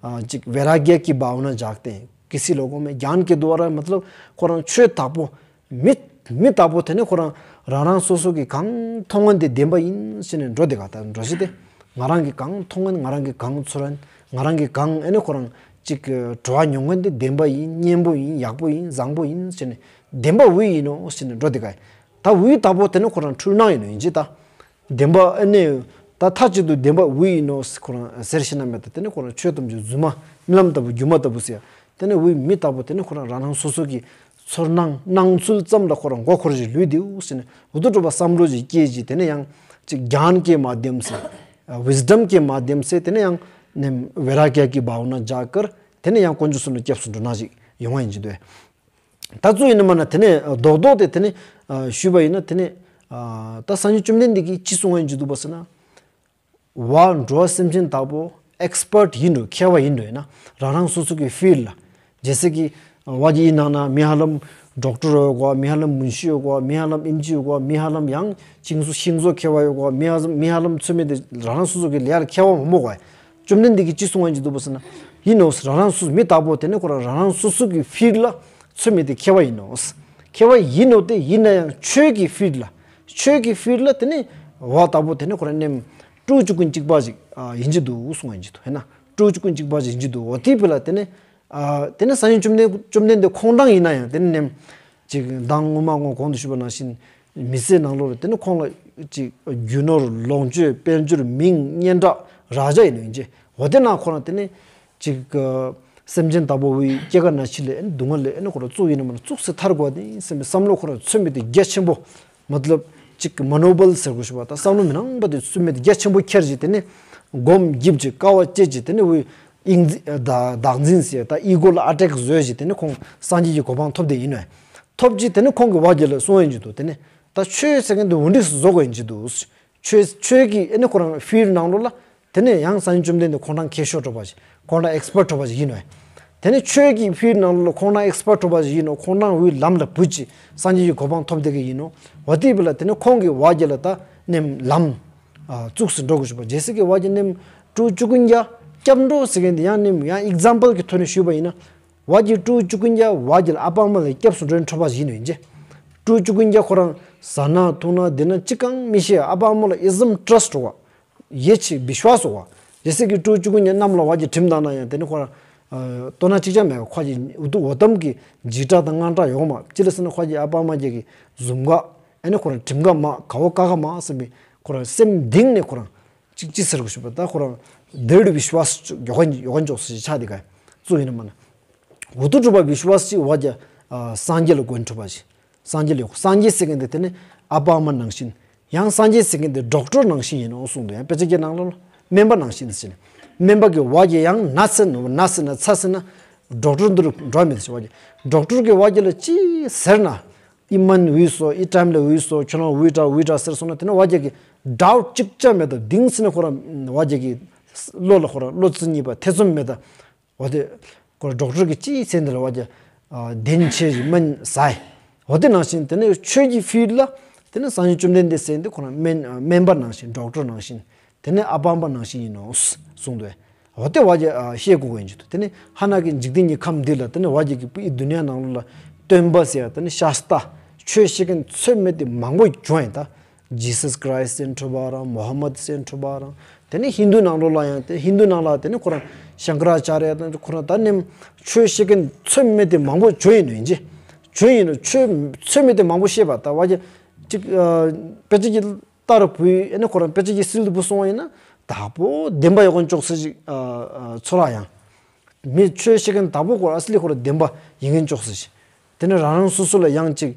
ཅིག་བེ་ར་གྱ་གི་བའུ་ན་འཇག་སྟེ་ཀི་སི་ལོ་གོ་མེ་རྒྱན་གྱི་དུ་བ་ར་མ་ཏ་ལབ་ཁོ་རང་ཆོས་དག་པོ། མི་མི་དག་པོ་དེ་ནས་ཁོ་རང་རང་རང་སོ་སོ་གི་གང་མཐོང་ངན་དེ་བདེན་པ་ཡིན་ཟེར་ནས་འགྲོ་དེ་ག་ད་འགྲོ་ཞིག་དེ་ང་རང་གི་གང་མཐོང་ངན་ང་རང་གི་གང་ཚོར་ངན་ང་རང་གི་གང་ཨེ་ནས་ཁོ་རང་ཅིག་བྲོ་བ་མྱོང་ངན་དེ་བདེན་པ་ཡིན་གཉེན་པོ་ཡིན་ཡག་པོ་ཡིན་བཟང་པོ་ཡིན་ཟེར་ནས་བདེན་པ་འུ་ཡིན་ནོ་ཟེར་ནས་འགྲོ་དེ་ག་ད་འུ་དག་པོ་དེ་ནས་ཁོ་རང་འཁྲུལ་སྣང་ཡིན་ནོ་ཡིན་ཅི་ད། བདེན་པ་ཨེ་ནས་ད་མཐའ་གཅིག་ཏུ་བདེན་པ་འུ་ཡིན་ནོ་ཁོ་རང་ཟེར་ཤེས་ན་མེད་ད་དེ་ནས་ཁོ་རང་ཆོས་ཐམས་ཅད་རྫུན་མ་རྨི་ལམ་ལྟ་བུ་སྒྱུ་མ་ལྟ་བུ་ཟེར་ཡ་དེ་ནས་འུ་མི་དག་པོ་དེ་ནས་ཁོ་རང་རང་རང་སོ་སོ་གི་ཚོར་སྣང་སྣང་ཚུལ་ཙམ་ལ་ཁོ་རང་མགོ་འཁོར་ཞིག་ལུས་དེའུ་ཟེར་ནས་འུ་དུ་གྲུབ་པ་བསམ་བློ་ཞིག་སྐྱེས་ཞིག་དེ་ནས་ཡང་ཅིག་རྒྱན་གྱིས་མ་བདེམས་ཟེར་ཝིས་ཌམ་གྱིས་མ་བདེམས་ཟེར་དེ་ནས་ཡང་ནེམ་བེ་ར་གྱ་གི་བའུ་ན་འཇག་ཀར་དེ་ནས་ཡང་དཀོན་མཆོག་གསུམ་ལ་སྐྱབས་སུ་འགྲོ་ན་ཞིག་ཡོང་བ་ཡིན་གྱི་འདུག་ད་ཚོ་ཡིན་ན་མ་ན་དེ་ནས་རྡོག་རྡོག་དེ་དེ་ནས་ཞུས་པ་ཡིན་ན་དེ་ནས་ད་སངས་རྒྱས་བཅོམ་ལྡན་འདས་ཀྱིས་ཅི་གསུང་བ་ཡིན་གྱི་འདུག་པ་ཟེར་ན། བ་འགྲོ་བ་སེམས་ཅན་དག་པོ་ཨེགས་པར་ཡིན་འགྲོ་མཁས་པ་ཡིན་འགྲོ་ཡིན་ན་རང་རང་སོ་སོ་གི་ཕིལ་ལ་ཇེ་སེ་གི་བ་གི་ཡིན་ནང་ན་མི་ཧ་ལམ་ཌོག་ཊར་ཡོད་གོ་མི་ཧ་ལམ་མུན་ཤི་ཡོད་གོ་མི་ཧ་ལམ་ཨིན་ཇི་ཡོད་གོ་མི་ཧ་ལམ་ཡང་ཤིང་བཟོ་ཤིང་བཟོ་མཁས་པ་ཡོད་གོ་མི་ཧ་མི་ཧ་ལམ་ཚོད་མེད་དེ་རང་རང་སོ་སོ་གི་ལས་ལ་མཁས་པ་མང་པོ་གོ་བཅོམ་ལྡན་འདས་ཀྱིས་ཅི་གསུང་བ་ཡིན་གྱི་འདུག་པ་ཟེར་ན། ཡིན་ནོ་རང་རང་སོ་སོ་མི་དག་པོ་དེ་ནས་ཁོ་རང་རང་རང་སོ་སོ་གི་ཕིལ་ལ་ཚོད་མེད་དེ་མཁས་པ་ཡིན་ནོ། མཁས་པ་ཡིན་ནོ་དེ་ཡིན་ན་ཡང་ཆོས་ཀྱི་ཕིལ་ལ་ཆོས་ཀྱི་ཕིལ་ལ་དེ་ནས་བ་དག་པོ་དེ་ནས་ཁོ་རང་ནེམ་སྤྲོ་བཅུ་ཀུན་གཅིག་པ་ཞིག་ཡིན་གྱི་འདུག་གསུང་བ་ཡིན་གྱི་འདུག་ཧེ་ན་སྤྲོ་བཅུ་ཀུན་གཅིག་པ་ཞིག་ཡིན་གྱི་འདུག་འོ་དེ་ཕིལ་ལ་དེ་ནས་དེ་ནས་སངས་རྒྱས་བཅོམ་ལྡན་བཅོམ་ལྡན་འདས་ཁོང་རང་ཡིན་ན་ཡང་དེ་ནས་ནེམ་ཅིག་མདང་སྔོན་མ་ངོ་གོང་དུ་ཞུས་པ་ནང་བཞིན་མི་ཚེ་ནང་ལོགས་ལ་དེ་ནས་ཁོང་ལ་ཅིག་རྒྱུ་ནོར་ལོངས་སྤྱོད་དཔལ་འབྱོར་མིང་སྙན་གྲགས་ར་ཇ་ཡིན་ནོ་ཡིན་གྱི་འོ་དེ་ན་ཁོ་རང་དེ་ནས་ཅིག་སེམས་ཅན་དག་པོ་བའི་སྐྱེ་རྒ་ན་འཆི་ལས་སྡུག་བསྔལ་ལས་ཁོ་རང་བཙུགས་ཡིན་ན་མ་ན་བཙུགས་སེ་ཐར་དགོས་དེ་སེམས་པའི་བསམ་བློ་ཁོ་རང་ཚོད་མེད་དེ་རྒྱ་ཆེན་པོ་མ་ཏ་ལབ་ཅིག་མ་ནོ་བལ་ཟེར་དགོས་ཞུ་བ་ད་བསམ་བློ་མི་ནང་པ་དེ་ཚོད་མེད་དེ་རྒྱ་ཆེན་པོ་ཁྱེར་ཅིག་དེ་ནས་སྒོམ་རྒྱབ་ཅིག་དཀའ་བ་སྤྱད་ཅིག་དེ་ནས་བའི་ཨིང་བདག་འཛིན་ཟེར་ད་ཨི་གོ་ལ་ཨ་ཊེག་བཟོས་ཅིག་དེ་ནས་ཁོང་སངས་རྒྱས་ཀྱི་གོ་འཕང་ཐོབ་དེ་ཡིན་ནོ། ཐོབ་ཅིག་དེ་ནས་ཁོང་གི་བ་རྒྱ་ལ་གསུང་ཡིན་གྱི་འདུག་དེ་ནས་ད་ཆོས་ཟེར་མཁན་དེ་འུ་འདྲིག་བཟོ་དགོས་ཡིན་གྱི་འདུག་ཆོས་ཆོས་ཀྱི་ཨེ་ནས་ཁོ་རང་ཕིལ་ནང་ལོགས་ལ་ དེ་ནས་ཡང་སངས་རྒྱས་བཅོམ་ལྡན་འདས་ཁོང་རང་མཁས་མཆོག་གྲུབ་པ་ཞིག་ཁོང་རང་ཨེགས་པར་གྲུབ་པ་ཞིག་ཡིན་ནོ། དེ་ནས་ཆོས་ཀྱི་ཕིལ་ནང་ལོགས་ཁོང་རང་ཨེགས་པར་གྲུབ་པ་ཞིག་ཡིན་ནོ། ཁོང་རང་འོས་ལམ་ལ་བུད་ཅིག་སངས་རྒྱས་ཀྱི་གོ་འཕང་ཐོབ་བསྡད་ཀྱི་ཡིན་ནོ། འོ་དེ་བས་ལ་དེ་ནས་ཁོང་གི་བ་རྒྱ་ལ་ད་ནེམ་ལམ་བཙུགས་སུ་འགྲོ་དགོས་ཞུ་བ། རྗེས་སུ་གི་བ་རྒྱ་ནེམ་ཀྲུའུ་ཅུ་ཀུན་རྒྱ་སྐྱབས་འགྲོ་ཟེར་མཁན་དེ་ཡང་ནེམ་ཡང་ཨིག་ཛམ་པལ་གྱི་ཐོག་ནས་ཞུས་པ་ཡིན་ན། བ་རྒྱ་ཀྲུའུ་ཅུ་ཀུན་རྒྱ་བ་རྒྱ་ལ་ཨ་པ་ཨ་མ་ལ་སྐྱབས་སུ་འགྲོ་ཁྲོ་བ་ཞིག་ཡིན་ནོ་ཡིན་ཅེ། ཀྲུའུ་ཅུ་ཀུན་རྒྱ་ཁོ་རང་ཟ་ན་འཐུང་ན་བསྡད་ན་ཅི་གང་མི་ཤེས། ཨ་པ་ཨ་མ་ལ་ཨི་ཛམ་ཊྲསཊ་བ། ཡེ་ཆི་བི་ཤ་སོ་བ། རྗེས་སུ་གི་ཀྲུའུ་ཅུ་ཀུན་རྒྱ་གནམ་ལ་བ་རྒྱ་ཁྲིམས་བཏང་ན་ཡང་དེ་ནི་ཁོ་རང་ལྟོ་ན་གཅིག་ཀྱང་མེད་པ། ཁོ་རྒྱ་འུ་ཐུག་འོ་ཏམ་གྱི་འཇིགས་སྐྲག་དང་དངངས་སྐྲག་ཡོང་མ་ཅི་ལ་ཟེར་ན་ཁོ་རྒྱ་ཨ་པ་ཨ་མ་རྒྱ་གི་འཛུམ་ག་ཨ་ནི་ཁོ་རང་ཁྲིམས་ག་མ་ག་བོ་ཀ་ག་མ་ཟེར་བའི་ཁོ་རང་སེམས་གཏིང་ནས་ཁོ་རང་ཅིག་ཅི་ཟེར་གོ་ཞུ་བ། ད་ཁོ་རང་དེར་བི་ཤ་བ་ཡོ་ག་ཡོ་ག་འཇོག་སི་ཆ་དེ་ག་ཙུ་ཡིན་ན་མ་ན། འུ་ཐུག་གྲུབ་པ་བི་ཤ་བ་ཅིག་བ་རྒྱ་སངས་རྒྱས་ལ་གོན་ཁྲོ་བ་ཞིག་སངས་རྒྱས་ལ་ཡོད། སངས་རྒྱས་ཟེར་མཁན་དེ་དེ་ནི་ཨ་པ་ཨ་མ་ནང་བཞིན། ཡང་སངས་རྒྱས་ཟེར་མཁན་དེ་ཌོག་ཊར་ནང་བཞིན་ཡིན་ནོ་གསུངས་འདུག་ཡང་དཔེ་ཆ་གི་ནང་ལ་སྨན་པ་ནང་བཞིན་ཟེར་ནས། སྨན་པ་གི་བ་རྒྱ་ཡང་ན་ཟེར་ན་ན་ཟེར་ན་ཚ་ཟེར་ན་ཌོག་ཊར་འདི་རུ་འགྲོ་མི་འདུག་བ་རྒྱ། ཌོག་ཊར་གི་བ་རྒྱ་ལ་ཅི་ཟེར་ན་ཨི་མན་འོས་སོ་ཨི་ཊེམ་ལ་འོས་སོ་ཁྱོད་རང་འོས་དྲ་འོས་དྲ་ཟེར་སོང་ན་དེ་ནི་བ་རྒྱ་གི་ཌའུཊ་ཅིག་ཅང་མེད་དོ། གཏིང་ཟེར་ན་ཁོ་རང་བ་རྒྱ་གི་བློ་ལ་ཁོ་རང་བློ་རྩེ་གཉིས་པ་ཐེ་ཚོམ་མེད་ད། འོ་དེ་ཁོ་རང་ཌོག་ཊར་གི་ཅིའི་ཚེ་འདི་ལ་བ་རྒྱ་ཨ་བདེན་ཆེ་ཞིག་སྨན་ཟ་ཡི། འོ་དེ་ནང་བཞིན་དེ་ནས་ཆོས་ཀྱི་ཕིལ་ལ་དེ་ནས་སངས་རྒྱས་བཅོམ་ལྡན་འདས་ཟེར་འདི་ཁོ་རང་སྨན་སྨན་པ་ནང་བཞིན་ཌོག་ཊར་ནང་བཞིན་དེ་ནས་ཨ་པ་ཨམ་པ་ནང་བཞིན་ཡིན་ནོ་གསུངས་འདུག་འོ་དེ་བ་རྒྱ་ཨ་ཤེས་དགོས་ཀྱི་ཡིན་ཅི་ཐུ། དེ་ནས་ཧ་ན་གི་འཇིག་རྟེན་གྱི་ཁམས་འདི་ལ་དེ་ནས་བ་རྒྱ་གི་པི་དུ་ནི་ཡ་ནང་ལོགས་ལ་སྟོན་པ་ཟེར་ཡ་དེ་ནས་ཤ་སྟག་ཆོས་བཤད་མཁན་ཚོད་མེད་དེ་མང་པོ་བྱུང་ཡིན་ད། ཇི་སཱས་ཁྲི་སི་ཊི་ཟེར་ཁྲོ་བ་རང་མོ་ཧ་མད་ཟེར་ཁྲོ་བ་རང་། དེ་ནས་ཧིན་དུ་ནང་ལོགས་ལ་ཡང་དེ་ཧིན་དུ་ནང་ལ་དེ་ནས་ཁོ་རང་ཤང་ཀ་ར་ཅཱརྱ་དང་ཁོ་རང་ད་ནེམ་ཆོས་བཤད་མཁན་ཚོད་མེད་དེ་མང་པོ་བྱོན་ཡིན་ནོ་ཡིན་ཅི། བྱོན་ཡིན་ནོ་ཆོས་ཚོད་མེད་དེ་མང་པོ་བཤད་པ་ད་བ་ཅི་ཅིག་དཔེ་ཆ་གི་ལྟར་བུ་ཨེ་ནི་ཁོ་རང་དཔེ་ཆ་གི་སིལ་དུ་བུ་སོང་བ་ཡིན་ན་དག་པོ་བདེན་པ་ཡོད་མཁན་ཅོག་ཙེ་ཅིག་ཚོ་ར་ཡང་མི་ཆོས་བཤད་མཁན་དག་པོ་ཁོ་རང་ཨ་སི་ལི་ཁོ་རང་བདེན་པ་ཡིན་མཁན་ཅོག་ཙེ་ཅིག་དེ་ནས་རང་རང་སོ་སོ་ལ་ཡང་ཅིག་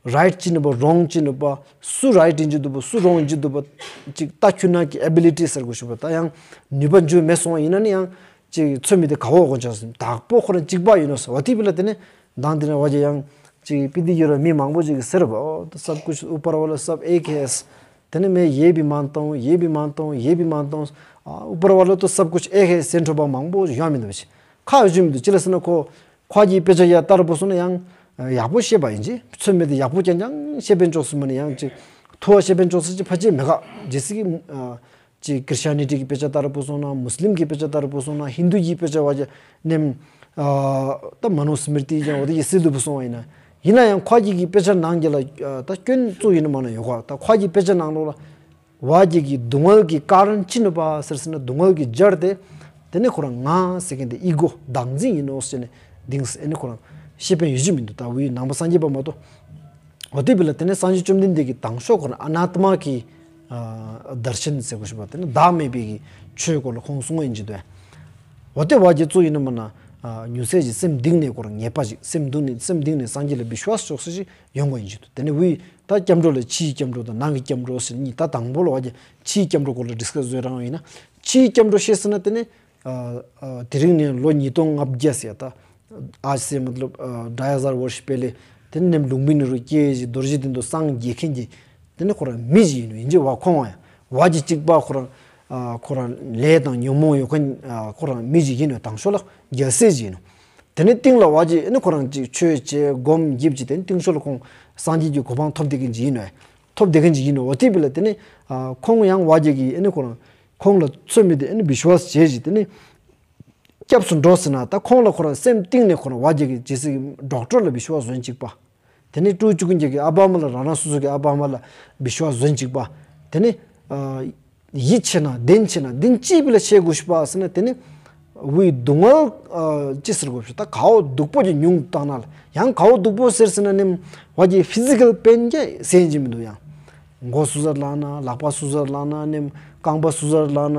རའིཊ་ཅི་ནུ་པ་རོང་ཅི་ནུ་པ་སུ་རའིཊ་ཡིན་ཅི་འདུག་པ་སུ་རོང་ཡིན་ཅི་འདུག་པ་ཅིག་ལྟ་ཁྱུ་ན་གི་ཨེ་བི་ལི་ཊི་ཟེར་དགོས་ཞུ་བ་ད་ཡང་ནུས་པ་འཇུ་མེད་སོང་བ་ཡིན་ན་ནི་ཡང་ཅིག་ཚོད་མི་དེ་ག་བོ་གོ་ཅག་ཟིན་དག་པོ་ཁོ་རང་གཅིག་པ་ཡིན་ནོ་ཟེར་བ་དེ་བི་ལ་དེ་ནི་མདང་དེ་ནས་བ་ཅི་ཡང་ཅིག་པི་དི་ཡོད་ར་མི་མང་པོ་ཅིག་གི་ཟེར་བ་ཨོ་ད་སབ་ཀུཆ་ཨུ་པར་ཝ་ལ་སབ་ཨེ་ཁེ་ཨེས་དེ་ནི་མེ་ཡེ་བི་མན་ཏོང་ཡེ་བི་མན་ཏོང་ཡེ་བི་མན་ཏོང་ཨུ་པར་ཝ་ལ་ཏོ་སབ་ཀུཆ་ཨེ་ཁེ་ཨེས་ཟེར་འཕྲོ་པ་མང་པོ་ཡོང་མི་འདུག་བ་ཅི་ཁ་ཡོད་ཅི་མི་འདུག་ཅི་ལ་ཟེར་ན་ཁོ། ཁོ་གི་དཔེ་ཆ་ཡ་ལྟར་པོ་སོང་ན་ཡང་ཡག་པོ་བཤད་པ་ཡིན་གྱི། ཚོད་མེད་དེ་ཡག་པོ་རྐྱང་རྐྱང་བཤད་པའི་ཅོག་ཙེ་མ་ནི་ཡང་ཅིག་ཐུ་བ་བཤད་པའི་ཅོག་ཙེ་ཅིག་ཕལ་ཆེར་མེད་ག། རྗེས་སུ་གི་ཅིག་ཀྲི་སི་ཊི་ཡ་ནི་ཊི་གི་དཔེ་ཆ་ལྟར་པོ་སོང་ན་མུ་སི་ལིམ་གི་དཔེ་ཆ་ལྟར་པོ་སོང་ན་ཧིན་དུ་གི་དཔེ་ཆ་བ་ཅིག་ནེམ་ད་མ་ནུ་སི་མི་རི་ཏི་ཀྱང་འོ་དེ་ཡི་སིལ་དུ་པོ་སོང་བ་ཡིན་ན་ཡིན་ན་ཡང་ཁོ་གི་གི་དཔེ་ཆ་ནང་གི་ལ་ད་སྐྱོན་བཙུགས་ཡིན་ན་མ་ན་ཡོད་ག། ད་ཁོ་གི་དཔེ་ཆ་ནང་ལོགས་ལ། བ་རྒྱ་གི་སྡུག་བསྔལ་གྱི་ཀ་རན་ཅི་ནུས་པ་ཟེར་ཟེར་ན་སྡུག་བསྔལ་གྱི་རྒྱུ་དེ། དེ་ནས་ཁོ་རང་ང་ཟེར་མཁན་དེ་ཨི་གོ་བདག་འཛིན་ཡིན་ནོ་ཟེར་ནས་དེང་སང་ཨེ་ནས་ཁོ་རང་ཤེས་པ་ཡོད་ཀྱི་མི་འདུག་ད་འུའི་ནང་པ་སངས་རྒྱས་པ་མ་གཏོགས། འོ་དེ་བས་ལ་དེ་ནས་སངས་རྒྱས་བཅོམ་ལྡན་འདས་ཀྱི་དང་ཤོག་ཁོ་རང་ཨ་ན་ཏ་མ་གི་དར་ཤན་ཟེར་དགོས་ཞུ་བ་དེ་ནི་བདག་མེད་པའི་གི་ཆོས་སྐོར་ལ་ཁོང་གསུང་བ་ཡིན་གྱི་འདུག་འོ་དེ་བ་རྒྱ་གཙོ་ཡིན་ན་མ་ན་ཉུང་ཟད་ཅིག་སེམས་གཏིང་ནས་ཁོ་རང་ངེས་པ་ཅིག་སེམས་གཏིང་ནས་སེམས་གཏིང་ནས་སངས་རྒྱས་ལ་བི་ཤ་བ་ཅོག་ཙེ་ཅིག་ཡོང་དགོས་ཡིན་གྱི་འདུག་དེ་ནས་འུའི། ད་སྐྱབས་འགྲོ་ལ་ཕྱིའི་སྐྱབས་འགྲོ་དང་ནང་གི་སྐྱབས་འགྲོ་ཟེར་གཉིས། ད་དང་པོ་ལ་བ་རྒྱ་ཕྱིའི་སྐྱབས་འགྲོ་སྐོར་ལ་ཌིས་ཀ་སི་བཟོས་རང་ཡིན་ན། ཕྱིའི་སྐྱབས་འགྲོ་ཤེས་ཟེར་ན་དེ་ནི། དེ་རིང་ནས་ལོ་ཉིས་སྟོང་ལྔ་བརྒྱ་ཟེར་ད། ཨ་ཟེ་མ་ཏི་ལབ་ཌའི་ཧ་ཟར་བར་ཤི་པེ་ལེ། དེ་ནི་ནེམ་ལུང་པའི་ནི་རུ་སྐྱེས་ཤིག་རྡོ་རྗེ་གདན་དུ་སངས་རྒྱས་མཁན་གྱི། དེ་ནི་ཁོ་རང་མི་ཞིག་ཡིན་ནོ་ཡིན་གྱི་བ་ཁོང་བ་ཡང་། བ་རྒྱ་གཅིག་པ་ཁོ་རང་། ཁོ་རང་ལས་དང་ཉོན་མོངས་ཡོད་མཁན་ཁོ་རང་མི་ཞིག་ཡིན་ནོ་དང་ཤོག་ལ་རྒྱལ་སྲས་ཞིག་ཡིན་ནོ། དེ་ནས་སྟེང་ལ་བ་ཅི་ཨེ་ནི་ཁོ་རང་ཅིག་ཆོས་བྱེད་སྒོམ་ཡིབ་ཅིག་དེ་ནི་སྟེང་ཤོ་ལ་ཁོང་སངས་རྒྱས་ཀྱི་གོ་འཕང་ཐོབ་བསྡད་མཁན་ཅིག་ཡིན་ནོ། ཐོབ་བསྡད་མཁན་ཅིག་ཡིན་ནོ། འོ་དེ་བས་ལ་དེ་ནི་ཁོང་ཡང་བ་ཅི་གི་ཨེ་ནི་ཁོ་རང་ཁོང་ལ་ཚོད་མེད་དེ་ཨེ་ནི་བི་ཤ་བ་བྱས་ཅིག་དེ་ནི་སྐྱབས་སུ་འགྲོ་ཟེར་ན་ད་ཁོང་ལ་ཁོ་རང་སེམས་གཏིང་ནས་ཁོ་རང་བ་ཅི་གི་རྗེས་སུ་ཌོག་ཊར་ལ་བི་ཤ་བ་ཟོན་གཅིག་པ། དེ་ནས་ཀྲུའུ་ཅུ་ཀུན་རྒྱལ་གྱི་ཨ་བ་མ་ལ་རང་རང་སོ་སོ་གི་ཨ་བ་མ་ལ་བི་ཤ་བ་ཟོན་གཅིག་པ། དེ་ནས་ཡིད་ཆེས་ན་བདེན་ཆེས་ན་བདེན་ཅི་བི་ལ་ཆེས་དགོས་ཤིག་པ་ཟེར་ན་དེ་ནི་འུའི་སྡུག་བསྔལ་ཅི་ཟེར་དགོས་ཤིག་ད་གའོ་སྡུག་པོ་ཅིག་མྱོང་བཏང་ན་ལ་ཡང་གའོ་སྡུག་པོ་ཟེར་ཟེར་ན་ནེམ་བ་ཅི་ཕི་ཟི་ཀལ་པེན་ཅི་ཟེར་གྱི་མི་འདུག་ཡང་མགོ་སུ་ཟར་ལངས་ན་ལག་པ་སུ་ཟར་ལངས་ན་ནེམ་རྐང་པ་སུ་ཟར་ལངས་ན་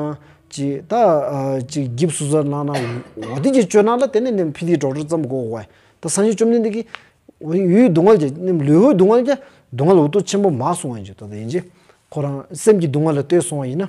ཅི་ད་ཅི་རྒྱབ་སུ་ཟར་ལངས་ན་འོ་དེ་ཅིག་བཅོས་ན་ལ་དེ་ནི་ནེམ་ཕི་དི་ཌོག་ཊར་ཙམ་གོ་གོ་ད་སངས་རྒྱས་བཅོམ་ལྡན་འདས་ཀྱིས། འུའི་སྡུག་བསྔལ་གྱི་ནི་ལུས་པོའི་སྡུག་བསྔལ་གྱི་སྡུག་བསྔལ་འུ་ཐུག་ཆེན་པོ་མ་གསུང་བ་ཡིན་གྱི་ད་ད་ཡིན་གྱི་ཁོ་རང་སེམས་ཀྱི་སྡུག་བསྔལ་ལ་ལྟོས་སོང་བ་ཡིན་ན།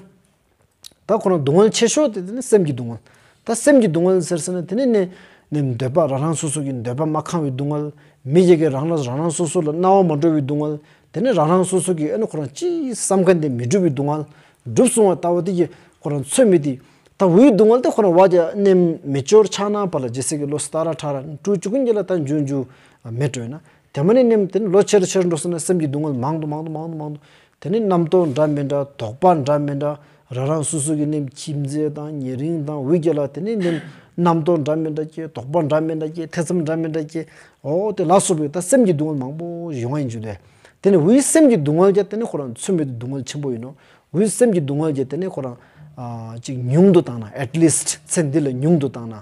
ད་ཁོ་རང་སྡུག་བསྔལ་ཆེ་ཤོས་དེ་དེ་ནི་སེམས་ཀྱི་སྡུག་བསྔལ། ད་སེམས་ཀྱི་སྡུག་བསྔལ་ཟེར་ཟེར་ན་དེ་ནི་ནི་ནི་འདོད་པ་རང་རང་སོ་སོ་གི་འདོད་པ་མ་ཁེངས་པའི་སྡུག་བསྔལ། མི་གཅིག་གིས་རང་ལ་རང་རང་སོ་སོ་ལ་སྣང་བ་མ་འགྲོ་བའི་སྡུག་བསྔལ། དེ་ནི་རང་རང་སོ་སོ་གི་ཨ་ནི་ཁོ་རང་ཅི་བསམ་མཁན་དེ་མི་འགྲུབ་པའི་སྡུག་བསྔལ། འགྲུབ་སོང་བ་ལྟ་བུ་དེ་གི་ ཁོ་རང་ཚོད་མེད་དེ། ད་འུའི་སྡུག་བསྔལ་དེ་ཁོ་རང་བ་ཇ་ནེམ་མེ་ཅོར་ཆགས་ན་པ་ལ་རྗེས་སེ་གི་ལོ་སྟ་ར་ཁྲ་ར་ཀྲུ་ཅུ་ཀུན་གྱི་ལ་ད་འཇུ་འཇུ་མེ་ཀྲོ་ཡིན་ན། དེ་མ་ནེ་ནེམ་དེ་ནི་ལོ་ཆེར་ཆེར་འགྲོ་སོང་ན་སེམས་ཀྱི་སྡུག་བསྔལ་མང་དུ་མང་དུ་མང་དུ་མང་དུ། དེ་ནི་རྣམ་རྟོག་འདྲ་མི་འདྲ། དོགས་པ་འདྲ་མི་འདྲ། རང་རང་སོ་སོ་གི་ནེམ་ཁྱིམ་མཚེས་དང་ཉེ་རིང་དང་འུའི་གྱ་ལ་དེ་ནི་ནེམ་རྣམ་རྟོག་འདྲ་མི་འདྲ་སྐྱེ། དོགས་པ་འདྲ་མི་འདྲ་སྐྱེ། ཐེ་ཚོམ་འདྲ་མི་འདྲ་སྐྱེ། འོ་དེ་ལ་སོགས་པའི་ད་སེམས་ཀྱི་སྡུག་བསྔལ་མང་པོ་ཡོང་བ་ཡིན་ཞུ་དེ། དེ་ནི་འུའི་སེམས་ཀྱི་སྡུག་བསྔལ་གྱ་དེ་ནི་ཁོ་རང་ཚོད་མེད་དུ་སྡུག་བསྔལ་ཆེན་པོ་ཡིན་ནོ། འུའི་སེམས་ཀྱི་སྡུག་བསྔལ་གྱི་དེ་ནི་ཁོ་རང་ཨ་ཅིག་ཉུང་དུ་བཏང་ན། at least ཚེ་འདི་ལ་ཉུང་དུ་བཏང་ན།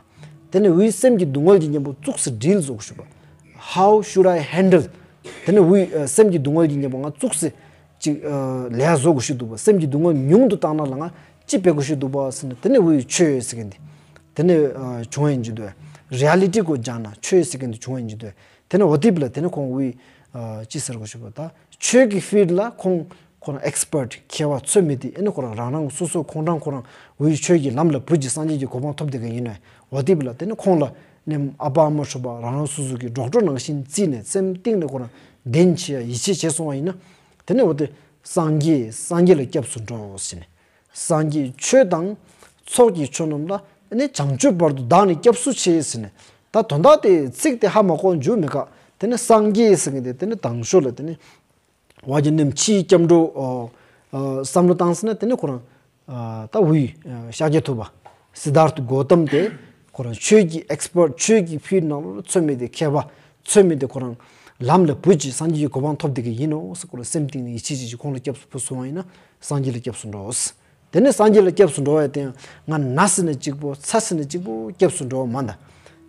དེ་ནི་འུའི་སེམས་ཀྱི་སྡུག་བསྔལ་གྱི་གཉེན་པོ་བཙུགས་སེ་ཌིལ་བཟོ་དགོས་ཞུ་བ། How should I handle? དེ་ནི་འུའི་ཨ་སེམས་ཀྱི་སྡུག་བསྔལ་གྱི་གཉེན་པོ་ང་བཙུགས་སེ་ཅིག་ཨ་ལས་བཟོ་དགོས་ཞུ་འདུག་བ། སེམས་ཀྱི་སྡུག་བསྔལ་ཉུང་དུ་བཏང་ན་ལ་ང་ཅི་འབད་དགོས་ཞུ་འདུག་བ་ཟེར་ན། དེ་ནི་འུའི་ཆོས་ཟེར་མཁན་དེ་དེ་ནི་ཨ་བྱུང་ཡིན་ཞུ་འདུག་བ། རི་ཨ་ལི་ཊི་གོ་སྦྱར་ན་ཆོས་ཟེར་མཁན་དེ་བྱུང་ཡིན་ཞུ་འདུག་བ། དེ་ནི་འོ་དེ་བི་ལ་དེ་ནི་ཁོང་འུའི་ཨ་ཅི་ཟེར་དགོས་ཞུ་བ། ད་ཆོས་ཀྱི་ཕིལ་ཌི་ལ་ཁོང་ཁོ་རང་ཨེག་སི་པར་ཊི་མཁས་པ་ཚོད་མེད་དེ། ཨེ་ནི་ཁོ་རང་རང་རང་སོ་སོ་ཁོང་རང་ཁོ་རང་འུའི་ཆོས་ཀྱི་ལམ་ལ་བུ་ཅིག་སངས་རྒྱས་ཀྱི་གོ་འཕང་ཐོབ་བསྡད་མཁན་ཡིན་ནོ། འོ་དེ་བི་ལ་དེ་ནི་ཁོང་ལ་ནེམ་ཨ་པ་ཨ་མ་ཧྲུ་པ་རང་རང་སོ་སོ་གི་ཌོག་ཊར་ནང་བཞིན་བརྩིས་ནས་སེམས་གཏིང་ནས་ཁོ་རང་བདེན་ཆེ་ཡ་ཡིད་ཆེས་བྱས་སོང་བ་ཡིན་ན། དེ་ནི་འོ་དེ་སངས་རྒྱས་སངས་རྒྱས་ལ་སྐྱབས་སུ་འགྲོ་ཟེར་ནས། སངས་རྒྱས་ཆོས་དང་ཚོགས་ཀྱི་མཆོག་རྣམས་ལ་ནི་བྱང་ཆུབ་བར་དུ་བདག་ནི་སྐྱབས་སུ་མཆི་ཟེར་ནས། ད་དོན་དག་དེ་ཚིག་དེ་ཧ་མ་གོ་འཇུ་མི་དཀའ། དེ་ནི་སངས་རྒྱས་ཟེར་མཁན་དེ་དེ་ནི་དང་ཤོས་ལ་དེ་ནི་བ་ཇ་ནེམ་ཕྱིའི་སྐྱབས་འགྲོ་ཨ་ཨ་བསམ་བློ་བཏང་ཟེར་ན། དེ་ནི་ཁོ་རང་ཨ་ད་འུའི་ཨ་ཤཱཀྱ་ཐུབ་པ་སིད་དྷར་ཐ་གོ་ཏམ་དེ་ཁོ་རང་ཆོས་ཀྱི་ཨེག་སི་པར་ཊི། ཆོས་ཀྱི་ཕིལ་ཌི་ནང་ལ་ཚོད་མེད་དེ་མཁས་པ། ཚོད་མེད་དེ་ཁོ་རང་ལམ་ལ་བུ་ཅིག་སངས་རྒྱས་ཀྱི་གོ་འཕང་ཐོབ་བསྡད་མཁན་ཡིན་ནོ་ཟེར། ཁོ་རང་སེམས་གཏིང་ནས་ཡིད་ཆེས་བྱེད་ཅིག་ཁོང་ལ་སྐྱབས་སུ་སོང་བ་ཡིན་ན་སངས་རྒྱས་ལ་སྐྱབས་སུ་འགྲོ། དེ་ནས་སངས་རྒྱས་ལ་སྐྱབས་སུ་འགྲོ་བ་དེ་ཡང་ང་ན་ཟེར་ན་གཅིག་པོ་ཚ་ཟེར་ན་གཅིག་པོ་སྐྱབས་སུ་འགྲོ་བ་མ་གཏོགས།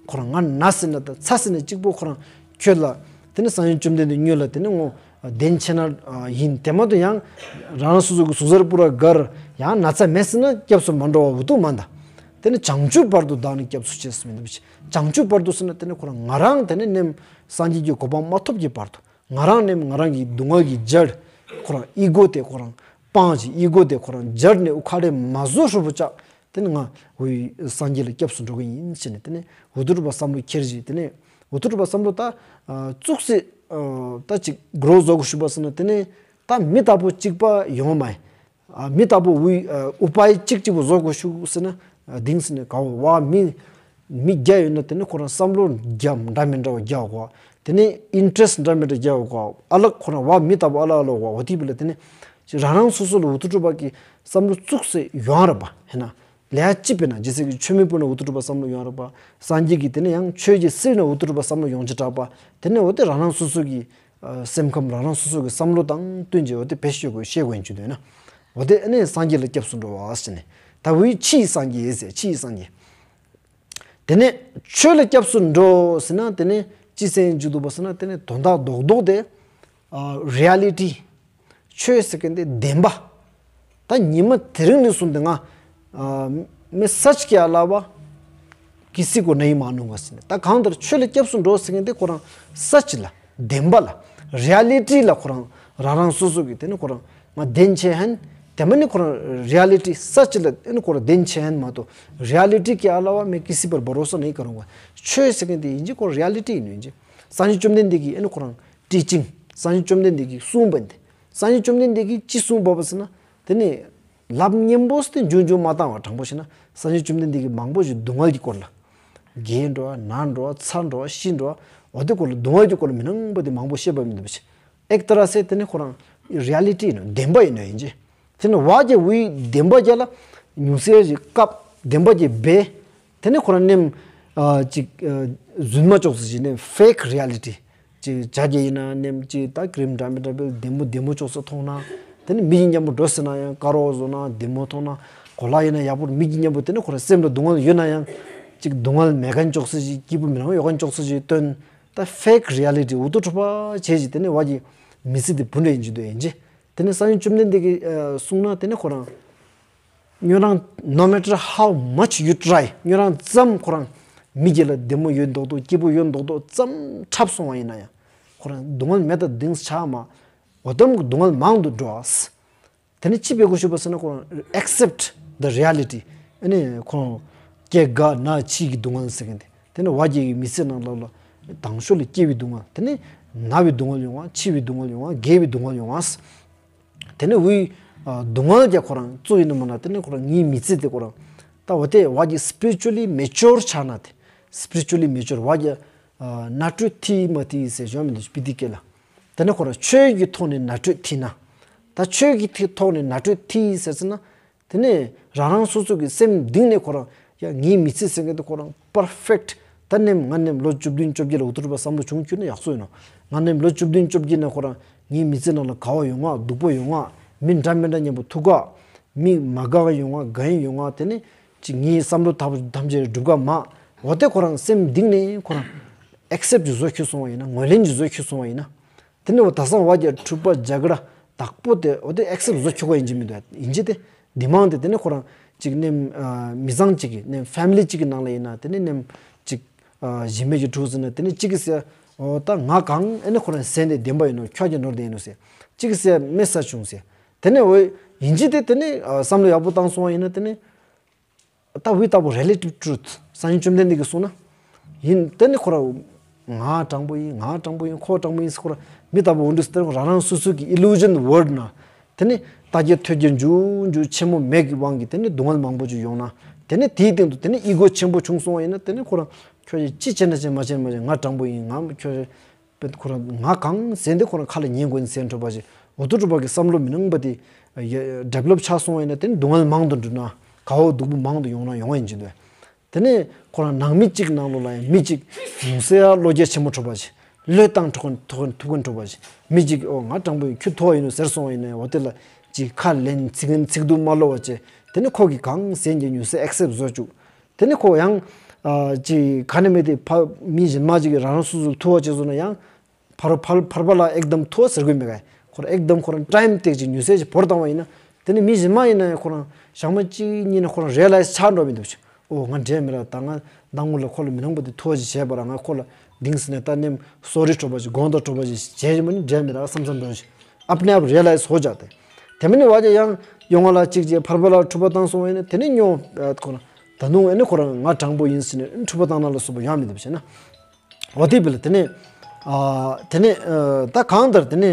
ཁོ་རང་ང་ན་ཟེར་ན་དང་ཚ་ཟེར་ན་གཅིག་པོ་ཁོ་རང་ཁྱོད་ལ་དེ་ནས་སངས་རྒྱས་བཅོམ་ལྡན་འདས་ཉོ་ལ་དེ་ནས་ངོ་བདེན་ཆེ་ན་ཡིན། དེ་མ་གཏོགས་ཡང་རང་རང་སོ་སོ་གི་གཟུགས་གསར་པུ་ར་གར་ཡང་ན་ཚ་མེད་ཟེར་ན་སྐྱབས་སུ་མ་འགྲོ་བ་འུ་ཐུག་མ་གཏོགས། དེ་ནས་བྱང་ཆུབ་བར་དུ་བདག་ནི་སྐྱབས་སུ་མཆི་ཟེར་མི་འདུག་བྱང་ཆུབ་བར་དུ་ཟེར་ན་དེ་ནས་ཁོ་རང་ང་རང་དེ་ནས་ནེམ་སངས་རྒྱས་ཀྱི་གོ་འཕང་མ་ཐོབ་ཀྱི་བར་དུ། ང་རང་ནེམ་ང་རང་གི་སྡུག་བསྔལ་གྱི་ཇར་ཁོ་རང་ཨི་གོ་དེ་ཁོ་རང་སྤང་ཅིག་ཨི་གོ་དེ་ཁོ་རང་ཇར་ནས་འུ་ཁ་རེ་མ་བཟོ་ཧྲུལ་པོ་ཅག་དེ་ནི་ང་འུ་སངས་རྒྱས་ལ་སྐྱབས་སུ་འགྲོ་གི་ཡིན་ཟེར་ནས། དེ་ནི་འུ་ཐུག་གྲུབ་པ་བསམ་བློ་ཁྱེར་ཅིག་དེ་ནི་འུ་ཐུག་གྲུབ་པ་བསམ་བློ་ད་བཙུགས་སེ་ད་ཅིག་གྲོས་བཟོ་དགོས་ཞུ་བ་ཟེར་ན། དེ་ནི་ད་མི་ལྟ་བུ་གཅིག་པ་ཡོང་མ་ཡིན། ཨ་མི་ལྟ་བུ་འུ་ཨ་ཨུ་པའི་གཅིག་གཅིག་པུ་བཟོ་དགོས་ཞུ་ཟེར་ན། ཨ་དེང་སང་ནི་ག་བ་མི་མི་བརྒྱ་ཡོད་ན་དེ་ནི་ཁོ་རང་བསམ་བློ་བརྒྱ་འདྲ་མི་འདྲ་བ་བརྒྱ་དགོས། དེ་ནི་ཨིན་ཊི་རེ་སི་ཊི་འདྲ་མི་འདྲ་བརྒྱ་དགོས། ཨ་ལགས་ཁོ་རང་བ་མི་ལྟ་བུ་ཨ་ལགས་ཨ་ལགས་བ་འོ་དེ་བི་ལ་དེ་ནི་རང་རང་སོ་སོ་ལ་འུ་ཐུག་གྲུབ་པ་གི་བསམ་བློ་བཙུགས་སེ་ཡོང་ར་བ་ཧེ་ན། ལས་ཡ་ཅི་དཔེར་ན་རྗེས་སེ་གི་ཆོས་མེད་པོ་ན་འུ་ཐུག་གྲུབ་པ་བསམ་བློ་ཡོང་ར་བ། སངས་རྒྱས་ཀྱི་དེ་ནི་ཡང་ཆོས་ཀྱི་སིལ་ན་འུ་ཐུག་གྲུབ་པ་བསམ་བློ་ཡོང་ཅི་དྲག་པ། དེ་ནི་འོ་དེ་རང་རང་སོ་སོ་གི་ཨ་སེམས་ཁམས་རང་རང་སོ་སོ་གི་བསམ་བློ་དང་བསྟུན་བྱས་འོ་དེ་བེད་སྤྱོད་དགོས་ཤེས་དགོས་ཡིན་ཅི་འདོད་ན། འོ་དེ་ཨ་ནི་སངས་རྒྱས་ལ་སྐྱབས་སུ་འགྲོ་བ་ཟེར་ནས། ད་འུའི་ཕྱིའི་སངས་རྒྱས་ཟེར། ཕྱིའི་སངས་རྒྱས། དེ་ནས་ཆོས་ལ་སྐྱབས་སུ་འགྲོ་ཟེར་ན་དེ་ནས་ཅི་ཟེར་ཡིན་ཅི་འདུག་པ་ཟེར་ན། དེ་ནས་དོན་དག་རྡོག་རྡོག་དེ་ཨ་རི་ཨ་ལི་ཊི། ཆོས་ཟེར་མཁན་དེ་བདེན་པ། ད་ཉི་མ་དེ་རིང་ནས་བཟུང་སྟེ་ང་ཨ་མེ་སཅ་ཀེ་ཨ་ལ་བ་ཀི་སི་ཀོ་ནེ་མ་ནུ་ང་ཟེར་ནས། ད་གང་ལྟར་ཆོས་ལ་སྐྱབས་སུ་འགྲོ་ཟེར་མཁན་དེ་ཁོ་རང་སཅ་ལ་བདེན་པ་ལ་རི་ཨ་ལི་ཊི་ལ་ཁོ་རང་རང་རང་སོ་སོ་གི་དེ་ནི་ཁོ་རང་ང་བདེན་ཆེ་ཧན། དེ་མ་ནི་ཁོ་རང་རི་ཨ་ལི་ཊི་སཅ་ལ་དེ་ནི་ཁོ་རང་བདེན་ཆེ་ཧན་མ་གཏོགས། རི་ཨ་ལི་ཊི་ཀེ་ཨ་ལ་བ་མེ་ཀི་སི་པར་བ་རོ་ས་ནེ་ཀ་རུང་བ། ཆོས་ཟེར་མཁན་དེ་ཡིན་གྱི་ཁོ་རང་རི་ཨ་ལི་ཊི་ཡིན་ནོ་ཡིན་གྱི། སངས་རྒྱས་བཅོམ་ལྡན་འདས་ཀྱི་ཨེ་ནི་ཁོ་རང་ཊི་ཅིང་། སངས་རྒྱས་བཅོམ་ལྡན་འདས་ཀྱིས་གསུངས་པ་འདི། སངས་རྒྱས་བཅོམ་ལྡན་འདས་ཀྱིས་ཅི་གསུངས་པ་བ་ཟེར་ན། དེ་ནི་ལབ་སྙན་པོ་སྟེ་འཇུ་འཇུ་མ་བཏང་བ་དྲང་པོ་བཤད་ན། སངས་རྒྱས་བཅོམ་ལྡན་འདས་ཀྱིས་མང་པོ་ཞིག་སྡུག་བསྔལ་གྱི་སྐོར་ལ། རྒས་འགྲོ་བ་ན་འགྲོ་བ་ཚ་འགྲོ་བ་ཤི་འགྲོ་བ་འོ་དེ་སྐོར་ལ་སྡུག་བསྔལ་གྱི་སྐོར་ལ་མི་སྣང་བ་དེ་མང་པོ་བཤད་པ་མི་འདུག་པ་ཞིག། ཨེག་ཏ་ར་སེ་དེ་ནི་ཁོ་རང་རི་ཨ་ལི་ཊི་ཡིན་ནོ་བདེན་པ་ཡིན་ནོ་ཡིན་གྱི། དེ་ནི་བ་རྒྱ་འུའི་བདེན་པ་རྒྱ་ལ་ཉུང་སེ་ཞིག་སྐབས་བདེན་པ་རྒྱ་བེ། དེ་ནི་ཁོ་རང་ནེམ་ཨ་ཅིག་ཨ་རྫུན་མ་ཅོག་ཙེ་ཞིག་ནེམ་ཕེག་རི་ཨ་ལི་ཊི། ཅིག་བྱ་རྒྱ་ཡིན་ན་ནེམ་ཅིག་ད་ཀི་རིམ་འདྲ་མི་འདྲ་བེ་བདེ་མོ་བདེ་མོ་ཅོག་ཙེ་མཐོང་ན། དེ་ནི་མི་གི་མཉམ་པོ་འགྲོ་ཟེར་ན་ཡང་དཀར་རོ་བཟོ་ན་བདེ་མོ་མཐོང་ན། གོ་ལ་ཡིན་ན་ཡག་པོ་མི་གི་མཉམ་པོ་དེ་ནི་ཁོ་རང་སེམས་ལ་སྡུག་བསྔལ་ཡོད་ན་ཡང་ཅིག་སྡུག་བསྔལ་མེད་མཁན་ཅོག་ཙེ་ཞིག་སྐྱིད་པོ་མི་སྣང་ཡོད་མཁན་ཅོག་ཙེ་ཞིག་སྟོན། ད་ཕེག་རི་ཨ་ལི་ཊི་འུ་ཐུག་གྲུབ་པ་བྱས་ཅིག་དེ་ནི་བ་གི་མི་ཚེ་དེ་བུ་འདྲ་ཡིན་གྱི་འདུག་ཡིན་གྱི། དེ་ནི་སངས་རྒྱས་བཅོམ་ལྡན་འདས་ཀྱིས་ཨ་གསུངས་ན་དེ་ནི་ཁོ་རང་ཉོ་རང་no matter how much you try ཉོ་རང་ཙམ་ཁོ་རང་མི་རྒྱ་ལ་བདེ་མོ་ཡོད་མདོག་མདོག་སྐྱིད་པོ་ཡོད་མདོག་མདོག་ཙམ་འཁྲབ་སོང་བ་ཡིན་ན་ཡང་། ཁོ་རང་སྡུག་བསྔལ་མེད་ད་དེང་སང་ཆ་མ་འོ་དམ་གྱི་སྡུག་བསྔལ་མང་དུ་འགྲོ་བ། དེ་ནི་ཅི་བེ་གོ་ཞུ་བ་ཟེར་ན་ཁོ་རང་accept the reality ཨ་ནི་ཁོ་རང་སྐྱེ་རྒ་ན་འཆི་གི་སྡུག་བསྔལ་ཟེར་མཁན་དེ། དེ་ནི་བ་རྒྱ་གི་མི་ཚེ་ནང་ལོགས་ལ་དང་ཤོས་ལ་སྐྱེ་བའི་སྡུག་བསྔལ། དེ་ནི་ན་བའི་སྡུག་བསྔལ་ཡོང་བ། འཆི་བའི་སྡུག་བསྔལ་ཡོང་བ། རྒས་པའི་སྡུག་བསྔལ་ཡོང་བ། དེ་ནི་འུའི་ སྡུག་བསྔལ་གྱི་ཁོ་རང་གཙོ་ཡིན་ན་མ་ན་དེ་ནི་ཁོ་རང་ངའི་མི་ཚེ་དེ་ཁོ་རང་ད་འོ་དེ་བ་གི་spiritually mature ཆགས་ན་དེ་spiritually mature བ་གི་ནཱ་ཊྲོས་ཐི་མ་ཐི་ཟེར་ཞོ་མི་འདུག་སྤི་ཏི་སྐད་ལ། དེ་ནི་ཁོ་རང་ཆོས་ཀྱི་ཐོག་ནས་ནཱ་ཊྲོས་ཐི་ན། ད་ཆོས་ཀྱི་ཐོག་ནས་ནཱ་ཊྲོས་ཐི་ཟེར་ཟེར་ན། དེ་ནས་རང་རང་སོ་སོ་གི་སེམས་གཏིང་ནས་ཁོ་རང་ཡ་ངའི་མི་ཚེ་ཟེར་མཁན་དེ་ཁོ་རང་perfect ད་ནེམ་ང་ནེམ་ལོ་བཅུ་བདུན་བཅོ་བརྒྱད་ལ་འུ་ཐུར་པ་བསམ་བློ་བྱུང་ཁྱུ་ན་ཡག་སོ་ཡིན་ནོ། ང་ནེམ་ལོ་བཅུ་བདུན་བཅོ་བརྒྱད་ནས་ཁོ་རང་ངའི་མི་ཚེ་ནང་ལ་དགའ་བ་ཡོང་ང་སྡུག་པོ་ཡོང་ང་མི་འདྲ་མི་འདྲ་མཉམ་པོ་ཐུག་ག་མི་མ་དགའ་བ་ཡོང་ང་དགའ་ཡིན་ཡོང་ང་དེ་ནས་ཅིག་ངའི་བསམ་བློ་ཐབས་ཐམས་ཅད་འགྲུབ་ག་མ་འོ་དེ་ཁོ་རང་སེམས་གཏིང་ནས་ཁོ་རང་accept་ཅིག་བཟོ་ཁྱུ་སོང་བ་ཡིན་ན་ངོས་ལེན་ཅིག་བཟོ་ཁྱུ་སོང་བ་ཡིན་ན། དེ་ནས་འོ་ད་སང་བ་རྒྱ་འཁྲུག་པ་རྒྱ་གར་བདག་པོ་དེ་འོ་དེ་accept་བཟོ་ཆོག་ག་ཡིན་གྱི་མི་འདུག་ཡིན་གྱི་དེ་འདི་མང་དེ་དེ་ནས་ཁོ་རང་ཅིག་ནེམ་མི་ཚང་ཅིག་གི་ནེམ་family་ཅིག་གི་ནང་ལ་ཡིན་ན་དེ་ནས་ནེམ་ཅིག་གཞི་མེད་ཀྱི་འཁྲུག་ཟིན་ན་དེ་ནས་ཅིག་གི་ཟེར་འོ་ད་ང་གང་ཨེ་ནས་ཁོ་རང་ཟན་དེ་བདེན་པ་ཡིན་ནོ་ཁྱོད་ཀྱི་ནོར་དེ་ཡིན་ནོ་ཟེར་ཅིག་གི་ཟེར་མེ་ས་བྱུང་ཟེར་དེ་ནས་འོ་ཡིན་གྱི་དེ་དེ་ནས་བསམ་བློ་ཡག་པོ་བཏང་སོང་བ་ཡིན་ན་དེ་ནས། ད་འི་ལྟ་བུ་relative truth་སངས་རྒྱས་བཅོམ་ལྡན་འདས་ཀྱིས་གསུངས་ན། ཡིན་དེ་ནི་ཁོ་ར་ང་དྲང་པོ་ཡིན་ང་དྲང་པོ་ཡིན་ཁོ་དྲང་པོ་ཡིན་ཟེར་ཁོ་ར་མི་ལྟ་བུ་འོ་འདུག་ཟེར་རང་རང་སོ་སོ་གི་illusion world་ན། དེ་ནི་ལྟ་རྒྱ་ཐོས་རྒྱ་འཇུག་འཇུག་ཆེན་མོ་མེད་ཀྱི་དབང་གིས་དེ་ནི་སྡུག་བསྔལ་མང་པོ་ཅིག་ཡོང་ན། དེ་ནི་དེའི་སྟེང་དུ་དེ་ནི་ego་ཆེན་པོ་བྱུང་སོང་བ་ཡིན་ན་དེ་ནི་ཁོ་ར་ཁྱོད་ཀྱིས་ཅི་བྱས་ན་བྱས་མ་བྱས་ན་མ་བྱས་ང་དྲང་པོ་ཡིན་ང་ཁྱོད། པད་ཁོ་རང་ང་གང་ཟེར་འདི་ཁོ་རང་ཁ་ལ་ཉན་དགོས་ཟེར་འཕྲོ་པ་ཞིག་འོ་ཐུ་འཕྲོ་པ་གི་བསམ་བློ་མི་ནང་པ་དེ་develop་ཆགས་སོང་བ་ཡིན་ན་དེ་ནི་སྡུག་བསྔལ་མང་དུ་འགྲོ་ན་དགའ་བོ་སྡུག་པོ་མང་དུ་ཡོང་ན་ཡོང་བ་ཡིན་གྱི་འདུག་དེ་ནི་ཁོ་རང་ནང་མི་གཅིག་ནང་ལོགས་ལ་ཡང་མི་གཅིག་ཉུང་ཟད་ཡ་བློ་རྒྱ་ཆེན་པོ་འཕྲོ་པ་ཞིག་བློས་བཏང་ཐུབ་མཁན་ཐུབ་མཁན་འཕྲོ་པ་ཞིག་མི་གཅིག་འོ་ང་དྲང་པོ་ཡིན་ཁྱོད་མཐོ་བ་ཡིན་ནོ་ཟེར་སོང་བ་ཡིན་ན་འོ་དེ་ལ་ཅིག་ཁ་ལེན་ཚིག་ཚིག་སྡུག་མ་ལོ་བ་བྱས་དེ་ནི་ཁོ་གི་གང་ཟེར་གྱི་ཉུང་ཟད་accept་བཟོ་བཅུག་དེ་ནི་ཁོ་ཡང་ཅི་ག་ནས་མེད་དེ་ཕ་མི་གཞན་མ་ཅིག་གིས་རང་རང་སོ་སོར་ཐུ་བ་བྱེད་སོང་ན་ཡང་ཕར་ཕར་ཕར་པ་ལ་ཨེག་དམ་ཐུ་བ་ཟེར་དགོས་མེད་ག་ཁོར་ཨེག་དམ་ཁོ་རང་ཊའིམ་སྟེགས་ཅིག་ཉུང་ཟད་ཅིག་བོར་བཏང་བ་ཡིན་ན་དེ་ནི་མི་གཞན་མ་ཡིན་ན་ཡང་ཁོ་རང་ཞག་མ་གཅིག་གཉིས་ནས་ཁོ་རང་རེ་ལའི་ཛི་ཆགས་འགྲོ་མི་འདུག་ཅིག་ཨོ་ང་འདྲེ་མི་ར་ད་ང་མདང་དགོང་ལ་ཁོ་ལ་མི་ནང་པ་དེ་ཐུ་བ་ཅིག་བྱས་པ་ར་ང་ཁོ་ལ་དིང་སི་ནས་ད་ནེམ་སོ་རི་འཕྲོ་པ་ཅིག་དགོངས་དག་འཕྲོ་པ་ཅིག་བྱས་ཅིག་མ་ནི་འདྲེ་མི་ར་བསམ་བསམ་འགྲོ་ཅིག་ཨབ་ནེ་ཨབ་རེ་ལའི་ཛི་ཧོ་ཅག་དེ། དེ་མིན་ནི་བ་ཅི་ཡང་ཡོང་བ་ལ་གཅིག་ཅིག་ཕར་པ་ལ་འཁྲུག་པ་བཏང་སོང་བ་ཡིན་ན་དེ་ནི་ཉོ་ཁོ་ན་ད་དུང་ཨེ་ནི་ཁོ་རང་ང་དྲང་པོ་ཡིན་ཟེར་ནས་འཁྲུག་པ་བཏང་ན་ལ་སོགས་པ་ཡོང་མི་འདུག་བྱས་ན། འོ་དེ་བིལ་དེ་ནི་ཨ་དེ་ནི་ཨ་ད་གང་ལྟར་དེ་ནི་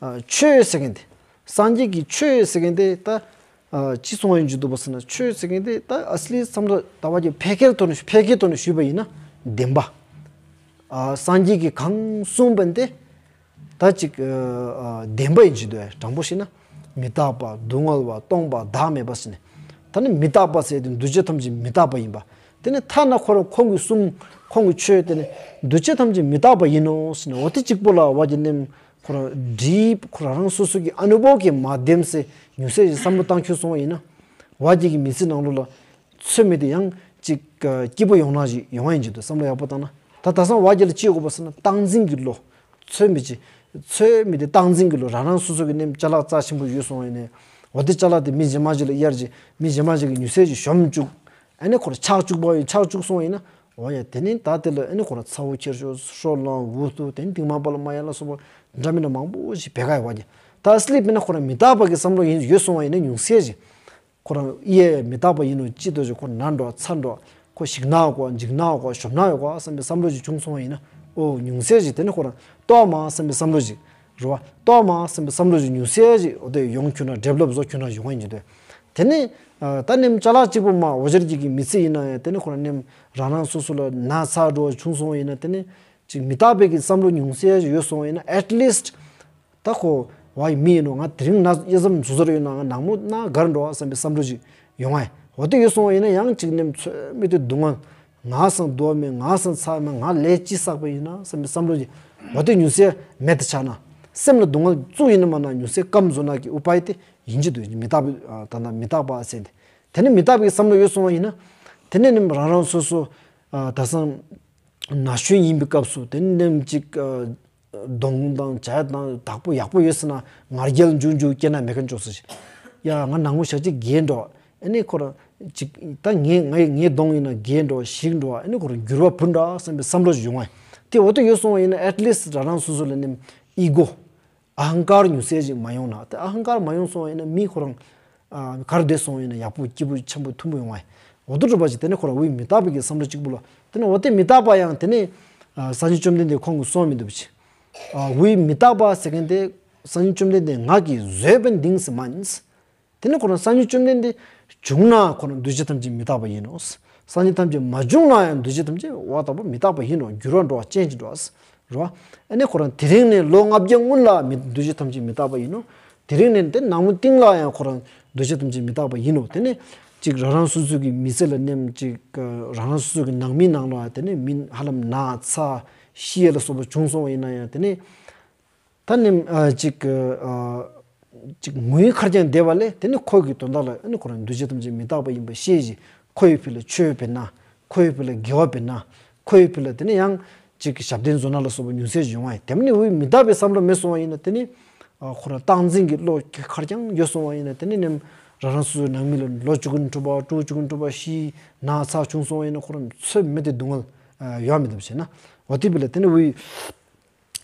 ཨ་ཆོས་ཟེར་མཁན་དེ་སངས་རྒྱས་ཀྱི་ཆོས་ཟེར་མཁན་དེ་ད་ཨ་ཅི་གསུང་བ་ཡིན་གྱི་འདུག་པ་ཟེར་ན་ཆོས་ཟེར་མཁན་དེ་ད་ཨ་སི་ལི་བསམ་བློ་ད་བ་ཅི་ཕལ་སྐད་ཐོག་ནས་ཕལ་སྐད་ཐོག་ནས་ཞུས་པ་ཡིན་ན་བདེན་པ། ཨ་སངས་རྒྱས་ཀྱིས་གང་གསུངས་པ་དེ། ད་ཅིག་ཨ་ཨ་བདེན་པ་ཡིན་གྱི་འདུག་དྲང་པོ་བཤད་ན། མི་རྟག་པ་སྡུག་བསྔལ་བ་སྟོང་པ་བདག་མེད་པ་ཟེར་ནས། ད་ནི་མི་རྟག་པ་ཟེར་དེ་འདུ་བྱེད་ཐམས་ཅད་མི་རྟག་པ་ཡིན་པ། དེ་ནི་ཐ་ན་ཁོ་རང་ཁོང་གི་གསུང་ཁོང་གི་ཆོས་དེ་ནི་འདུ་བྱེད་ཐམས་ཅད་མི་རྟག་པ་ཡིན་ནོ་ཟེར་ནས་འོ་དེ་གཅིག་པོ་ལ་བ་ཀྱི་ནེམ་ཁོ་རང་འདྲིས་ཁོ་རང་རང་སོ་སོ་གི་ཨ་ནུ་བོ་གི་མ་བདེམ་སེ་ཉུང་ཟད་ཞིག་བསམ་བློ་བཏང་ཁྱོད་སོང་བ་ཡིན་ན། བ་ཀྱི་གི་མི་ཚེ་ནང་ལོགས་ལ། ཚོད་མེད་དེ་ཡང་ཅིག་སྐྱིད་པོ་ཡོང་ན་ཞིག་ཡོང་བ་ཡིན་གྱི་འདུག་བསམ་བློ་ཡག་པོ་བཏང་ན། ད་ད་སང་བ་ཀྱི་ལ་ཅི་ཡོད་དགོས་པ་ཟེར་ན་སྟངས་འཛིན་གྱི་བློ། ཚོད་མེད་ཅིག་ཚོད་མེད་དེ་སྟངས་འཛིན་གྱི་བློ་རང་རང་སོ་སོ་གི་ནེམ་ཅ་ལག་རྩ་ཆེན་པོ་ཡོད་སོང་བ་ཡིན་ནས། འོ་དེ་ཅ་ལག་དེ་མི་གཞན་མ་ཞིག་ལ་གཡར་ཅིག་མི་གཞན་མ་ཞིག་གི་ཉུང་ཟད་ཅིག་གཞོམ་བཅུག་ཨ་ནི་ཁོ་ར་ཆག་བཅུག་པ་ཡིན་ཆག་བཅུག་སོང་བ་ཡིན་ན། འོ་ཡ་དེ་ནི་ད་དེ་ལ་ཨ་ནི་ཁོ་ར་ཚ་བོ་ཁྱེར་ཤོག་ཧྲོ་ལང་འུ་ཐུ་དེ་ནི་དིང་མ་པ་ལ་མ་ཡ་ལ་སོགས་པ་འདྲ་མི་འདྲ་མང་པོ་ཞིག་བེ་ག་ཡོད་བ་ཀྱི། ད་ཨ་སི་ལི་པི་ན་ཁོ་ར་མི་རྟག་པ་གི་བསམ་བློ་ཡིན་ཡོད་སོང་བ་ཡིན་ན་ཉུང་ཟད་ཅིག་ཁོ་རང་ཨི་ཡ་མི་རྟག་པ་ཡིན་ནོ་ཅི་ཏོ་ཞིག་ཁོ་ན་འགྲོ་ཚ་འགྲོ་ཁོ་ཞིག་ན་གོ་འཇིག་ན་གོ་ཞོམ་ན་ཡོད་གོ་བསམ་པའི་བསམ་བློ་ཞིག་བྱུང་སོང་བ་ཡིན་ན་ཨོ་ཉུང་ཟད་ཞིག་དེ་ནི་ཁོ་རང་ལྟོ་མ་བསམ་པའི་བསམ་བློ་ཞིག་རེད་བ། ལྟོ་མ་བསམ་པའི་བསམ་བློ་ཞིག་ཉུང་ཟད་ཞིག་འོ་དེ་ཡོང་ཁྱོད་ན་ཌེ་བི་ལོབ་བཟོ་ཁྱོད་ན་ཡོང་བ་ཡིན་གྱི་དེ། དེ་ནི་ད་ནེམ་ཅ་ལག་གཅིག་པོ་མ་འོ་ཇར་གྱི་གི་མི་ཚེ་ཡིན་ན་ཡང་དེ་ནི་ཁོ་རང་ནེམ་རང་རང་སོ་སོ་ལ་ན་ཚ་འགྲོ་བ་བྱུང་སོང་བ་ཡིན་ན་དེ་ནི་ཅིག་མི་རྟག་པའི་གི་བསམ་བློ་ཉུང་ཟད་ཞིག་ཡོད་སོང་བ་ཡིན་ན་at least ད་ཁོ་བ་ཡི་མི་ཡིན་ནོ་ང་དེ་རིང་ན་གཡས་ཟམ་ཟུར་ཟུར་ཡོད་ན་ང་ནང་མོ་ན་གར་འགྲོ་བ་བསམ་པའི་བསམ་བློ་ཞིག་ཡོང་ཨེ། འོ་དེ་ཡོད་སོང་བ་ཡིན་ན་ཡང་ཅིག་ནེམ་ཚོད་མེད་དུ་སྡུག་བསྔལ་ང་སང་སྡུག་མེད་ང་སང་ཚ་མེད་ང་ལས་ཅི་བསགས་པ་ཡིན་ན་བསམ་པའི་བསམ་བློ་ཞིག་འོ་དེ་ཉུང་ཟད་མེད་དུ་ཆགས་ན་སེམས་ལ་སྡུག་བསྔལ་བཙུགས་ཡིན་ན་མ་ན་ཉུང་ཟད་སྐམ་བཟོ་ན་གི་ཨུ་པའི་དེ་ཡིན་གྱི་འདུག་མི་རྟག་པའི་ད་ལྟ་མི་རྟག་པ་ཟེར་དེ་དེ་ནི་མི་རྟག་པའི་བསམ་བློ་ཡོད་སོང་བ་ཡིན་ན་དེ་ནི་ནེམ་རང་རང་སོ་སོ་ད་སང་ན་གཞོན་ཡིན་པའི་སྐབས་སུ་དེ་ནི་ནེམ་ཅིག་གདོང་དང་བྱ་དང་བདག་པོ་ཡག་པོ་ཡོད་ཟེར་ན་ང་རྒྱལ་འཇུག་འཇུག་སྐྱེ་ན་མེད་མཁན་ཅོག་ཟེར་ཞིག་ཡ་ང་ནང་མོ་ཞག་གཅིག་རྒས་འགྲོ་ཨ་ནི་ཁོ་རང་ཅིག་ད་ངའི་ངའི་ངའི་གདོང་ཡིན་ན་རྒས་འགྲོ་ཞིག་འགྲོ་ཨ་ནི་ཁོ་རང་འགྱུར་བ་བུ་འདྲ་བསམ་པའི་བསམ་བློ་ཞིག་ཡོང་བ་དེ་འོ་དེ་ཡོད་སོང་བ་ཡིན་ན་at least་རང་རང་སོ་སོ་ལ་ནི་ཨི་གོ་ཨ་ཧང་ཀར་ཉུང་ཟད་ཅིག་མ་ཡོང་ན་དེ་ཨ་ཧང་ཀར་མ་ཡོང་སོང་བ་ཡིན་ན་མི་ཁོ་རང་གར་བསྡད་སོང་ཡིན་ན་ཡག་པོ་སྐྱིད་པོ་ཆེན་པོ་མཐུན་པོ་ཡོང་བ་ཡིན། འོ་དུ་གྲུབ་པ་ཞིག་དེ་ནས་ཁོ་རང་དབུས་མི་རྟག་པའི་གི་བསམ་བློ་གཅིག་པུ་ལ་དེ་ནས་འོ་དེ་མི་རྟག་པ་ཡང་དེ་ནས་སངས་རྒྱས་བཅོམ་ལྡན་འདས་ཁོང་གིས་གསུངས་མི་འདུག་པ་ཅིག་དབུས་མི་རྟག་པ་ཟེར་མཁན་དེ་སངས་རྒྱས་བཅོམ་ལྡན་འདས་ང་གིས་བཟོས་པའི་འདིང་ཟེར་མ་ཡིན། དེ་ནི་ཁོ་རང་སངས་རྒྱས་བཅོམ་ལྡན་འདས་བྱུང་ན་ཁོ་རང་འདུ་བྱེད་ཐམས་ཅད་མི་རྟག་པ་ཡིན་ནོ། སངས་རྒྱས་ཐམས་ཅད་མ་བྱུང་ན་ཡང་འདུ་བྱེད་ཐམས་ཅད་འོ་ལྟ་བུ་མི་རྟག་པ་ཡིན་ནོ། འགྱུར་བ་འགྲོ་བ་ཅན་ཅིག་འགྲོ་བ། རེད་བ། ཨ་ནི་ཁོ་རང་དེ་རིང་ནས་ལོ་ལྔ་བརྒྱ་སྔོན་ལ་མི་འདུ་བྱེད་ཐམས་ཅད་མི་རྟག་པ་ཡིན་ནོ། དེ་རིང་ནས་དེ་ནངས་མོ་སྟིང་ལ་ཡང་ཁོ་རང་འདུ་བྱེད་ཐམས་ཅད་མི་རྟག་པ་ཡིན་ནོ། དེ་ནི་ཅིག་རང་རང་སོ་སོ་གི་མི་ཚེ་ལ་ནེམ་ཅིག་རང་རང་སོ་སོ་གི་ནང་མི་ནང་ལ་དེ་ནི་མི་ཧ་ལམ་ན་ཚ་ཤི་ཡ་ལ་སོགས་པ་བྱུང་སོང་བ་ཡིན་ན་ཡང་དེ་ནི་ད་ནི་ཅིག་ཅིག་ངུའི་ཁར་ཀྱང་བསྡད་པ་ལས་དེ་ནི་ཁོ་གི་དོན་དག་ལ་ཨ་ནི་ཁོ་རང་འདུ་བྱེད་ཐམས་ཅད་མི་རྟག་པ་ཡིན་པ་ཤེས་ཤིང་། ཁོ་ཡི་ཕི་ལ་ཆོས་སྤེལ་ན། ཁོ་ཡི་ཕི་ལ་དགེ་བ་སྤེལ་ན། ཁོ་ཡི་ཕི་ལ་དེ་ནི་ཡང་ཅིག་ཞབས་བརྟན་བཟོ་ན་ལ་སོགས་པ་ཉུང་ཚད་ཡོང་བ་ཡིན། དེ་མ་ནི་འུའི་མི་རྟག་པའི་བསམ་བློ་མེད་སོང་བ་ཡིན་ན་དེ་ནི་ཁོ་རང་རྟག་འཛིན་གྱི་བློ་ཁར་ཀྱང་ཡོད་སོང་བ་ཡིན་ན་དེ་ནི་ནེམ་རང་རང་སོ་སོའི་ནང་མི་ལ་ལོ་བཅུ་དགུ་ནས་དྲུག་པ་དྲུག་བཅུ་དགུ་ནས་དྲུག་པ་ཤི་ན་ཚ་བྱུང་སོང་བ་ཡིན་ན་ཁོ་རང་ཚོད་མེད་དེ་སྡུག་བསྔལ་ཡོང་མི་འདུག་བྱས་ན། འོ་དེ་ཕི་ལ་དེ་ནི་འུའི་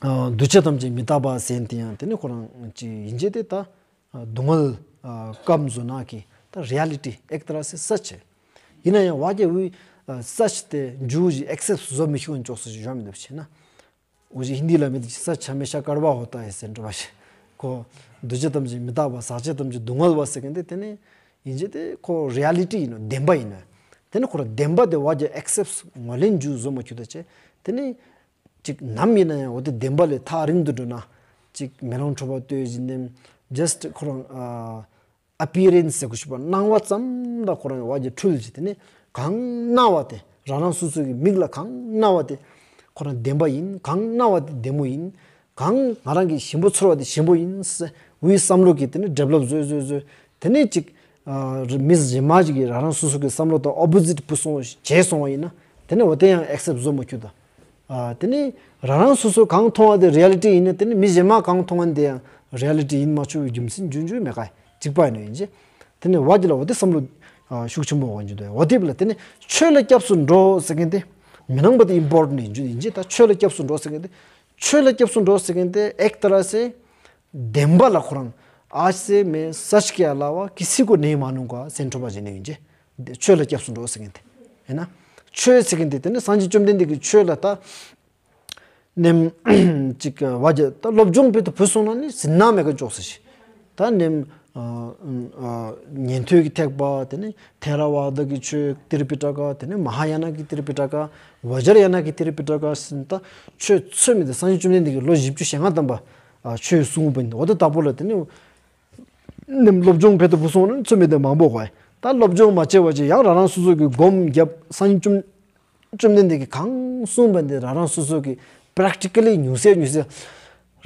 འདུ་བྱེད་ཐམས་ཅད་མི་རྟག་པ་ཟེར་དེ་ཡང་དེ་ནི་ཁོ་རང་ཅིག་ཡིན་གཅིག་དེ་ད་སྡུག་བསྔལ་ཀམ་བཟོ་ན་གི་ད་རི་ཨ་ལི་ཊི་ཨེག་ཏ་ར་སེ་སཅ་ཆེ། ཡིན་ན་ཡང་བ་རྒྱ་འུའི་སཅ་ཆེ་དེ་འཇུ་ཞིག་ཨེག་སེབ་བཟོ་མི་ཤེས་ཀྱོག་སེ་ཞིག་ཡོང་མི་འདུག་བྱས་ན། འུ་ཅི་ཧིན་དི་ལ་མི་དེ་སཅ་ཆེ་མེ་ཤ་ཀར་བ་ཧོ་ཏ་ཡེ་ཟེར་འགྲོ་བ་ཞིག་ཁོ་འདུ་བྱེད་ཐམས་ཅད་མི་རྟག་པ་ཟག་བཅས་ཐམས་ཅད་སྡུག་བསྔལ་བ་ཟེར་མཁན་དེ་དེ་ནི་ཡིན་གཅིག་དེ་ཁོ་རི་ཨ་ལི་ཊི་ཡིན་ནོ། བདེན་པ་ཡིན་ནོ། དེ་ནི་ཁོ་རང་བདེན་པ་དེ་བ་རྒྱ་ཨེག་སེབ་ངོས་ལེན་འཇུ་བཟོ་མ་ཁྱུ་ད་ཆེ། དེ་ནི་ཅིག་ནམ་ཡིན་ན་ཡང་འོ་དེ་བདེན་པ་ལས་ཐག་རིང་དུ་འགྲོ་ན་ཅིག་མེ་ལོང་ཁྲོ་བ་ལྟོས་བཞིན་ནེམ་ཇ་སྟ་ཁོ་རང་ཨ་པི་ཡ་རེན་སི་ཟེར་གོ་ཤུ་པ་སྣང་བ་ཙམ་ད་ཁོ་རང་བ་རྒྱ་འཁྲུལ་ཞིག་དེ་ནི་གང་སྣང་བ་དེ་རང་རང་སོ་སོ་གི་མིག་ལ་གང་སྣང་བ་དེ་ཁོ་རང་བདེན་པ་ཡིན། གང་སྣང་བ་དེ་བདེན་མོ་ཡིན། གང་ང་རང་གི་ཞིམ་པོ་ཚོར་བ་དེ་ཞིམ་པོ་ཡིན་ཟེར་འུའི་བསམ་བློ་གི་དེ་ནི་ཌེ་ཝེ་ལོབ་བཟོས་བཟོས་བཟོས་དེ་ནི་ཅིག་མི་གཞན་མ་ཅིག་གིས་རང་རང་སོ་སོ་གི་བསམ་བློ་དང་ཨོ་པོ་ཟིཊ་བུ་སོང་བྱས་སོང་བ་ཡིན་ན་དེ་ནི་འོ་དེ་ཡང་ཨེག་སེབ་བཟོ་མ་ཁྱུ་ད། དེ་ནི་རང་རང་སོ་སོ་གང་མཐོང་བ་དེ་རི་ཨ་ལི་ཊི་ཡིན་ན་དེ་ནི་མི་གཞན་མ་གང་མཐོང་བ་དེ་ཡང་རི་ཨ་ལི་ཊི་ཡིན་མ་ཆུག་པའི་རྒྱུ་མཚན་འཇུ་འཇུ་མེད་ཀ་གཅིག་པ་ཡིན་ནོ་ཡིན་གཅིག་དེ་ནི་བ་རྒྱ་ལ་འོ་དེ་བསམ་བློ་ཤུགས་ཆེན་པོ་འོང་འཇུ་དོ། འོ་དེ་བི་ལ་དེ་ནི་ཆོས་ལ་སྐྱབས་སུ་འགྲོ་ཟེར་མཁན་དེ་མི་སྣང་བ་དེ་ཨིམ་པོར་ཊེན་ཡིན་འཇུ་ཡིན་གཅིག་ད་ཆོས་ལ་སྐྱབས་སུ་འགྲོ་ཟེར་མཁན་དེ་ཆོས་ལ་སྐྱབས་སུ་འགྲོ་ཟེར་མཁན་དེ་ཨེག་ཏ་ར་སེ་བདེན་པ་ལ་ཁོ་རང་ཨ་སེ་མེ་སཅ་ཆེ་ཀེ་ཨ་ལ་ཝ་ཀི་སི་ཀོ་ནེ་མ་ནུ་ཀ་ཟེར་འགྲོ་བ་ཞིག་ནི་ཡིན་གཅིག་ཆོས་ལ་སྐྱབས་སུ་འགྲོ་ཟེར་མཁན་དེ་ཡིན་ན་ཆོས་ཟེར་མཁན་དེ་དེ་ནི་སངས་རྒྱས་བཅོམ་ལྡན་འདས་ཀྱི་ཆོས་ལ་ད་ནེམ་ཅིག་བ་རྒྱ་ད་སློབ་སྦྱོང་སྤེལ་དུ་བུ་སོང་ན་ནི་ཟིན་ན་མེད་ཀ་འཇོག་ཟེར་ཞིག་ད་ནེམ་ཉན་ཐོས་ཀྱི་ཐེག་པ་དེ་ནི་ཐེ་ར་ཝ་ད་གི་ཆོས་ཏི་རི་པི་ཊ་ཀ་དེ་ནི་མ་ཧཱ་ཡ་ན་གི་ཏི་རི་པི་ཊ་ཀ་བཛྲ་ཡ་ན་གི་ཏི་རི་པི་ཊ་ཀ་ཟེར་ད་ཆོས་ཚོད་མེད་དེ་སངས་རྒྱས་བཅོམ་ལྡན་འདས་ཀྱིས་ལོ་བཞི་བཅུ་ཞེ་ལྔ་ཐམ་པ་ཆོས་གསུངས་པ་ཡིན། འོ་དེ་དག་པོ་ལ་དེ་ནི་ནེམ་སློབ་སྦྱོང་སྤེལ་དུ་བུ་སོང་ན་ཚོད་མེད་དེ་མང་པོ་གོ་ད་སློབ་སྦྱོང་མ་བྱས་པ་ཅིག་ཡང་རང་རང་སོ་སོ་གི་སྒོམ་རྒྱབ་སངས་རྒྱས་བཅོམ་བཅོམ་ལྡན་འདས་ཀྱིས་གང་གསུངས་པ་འདི་རང་རང་སོ་སོ་གི་པྲེག་ཊི་ཀ་ལི་ཉུང་ཟད་ཉུང་ཟད་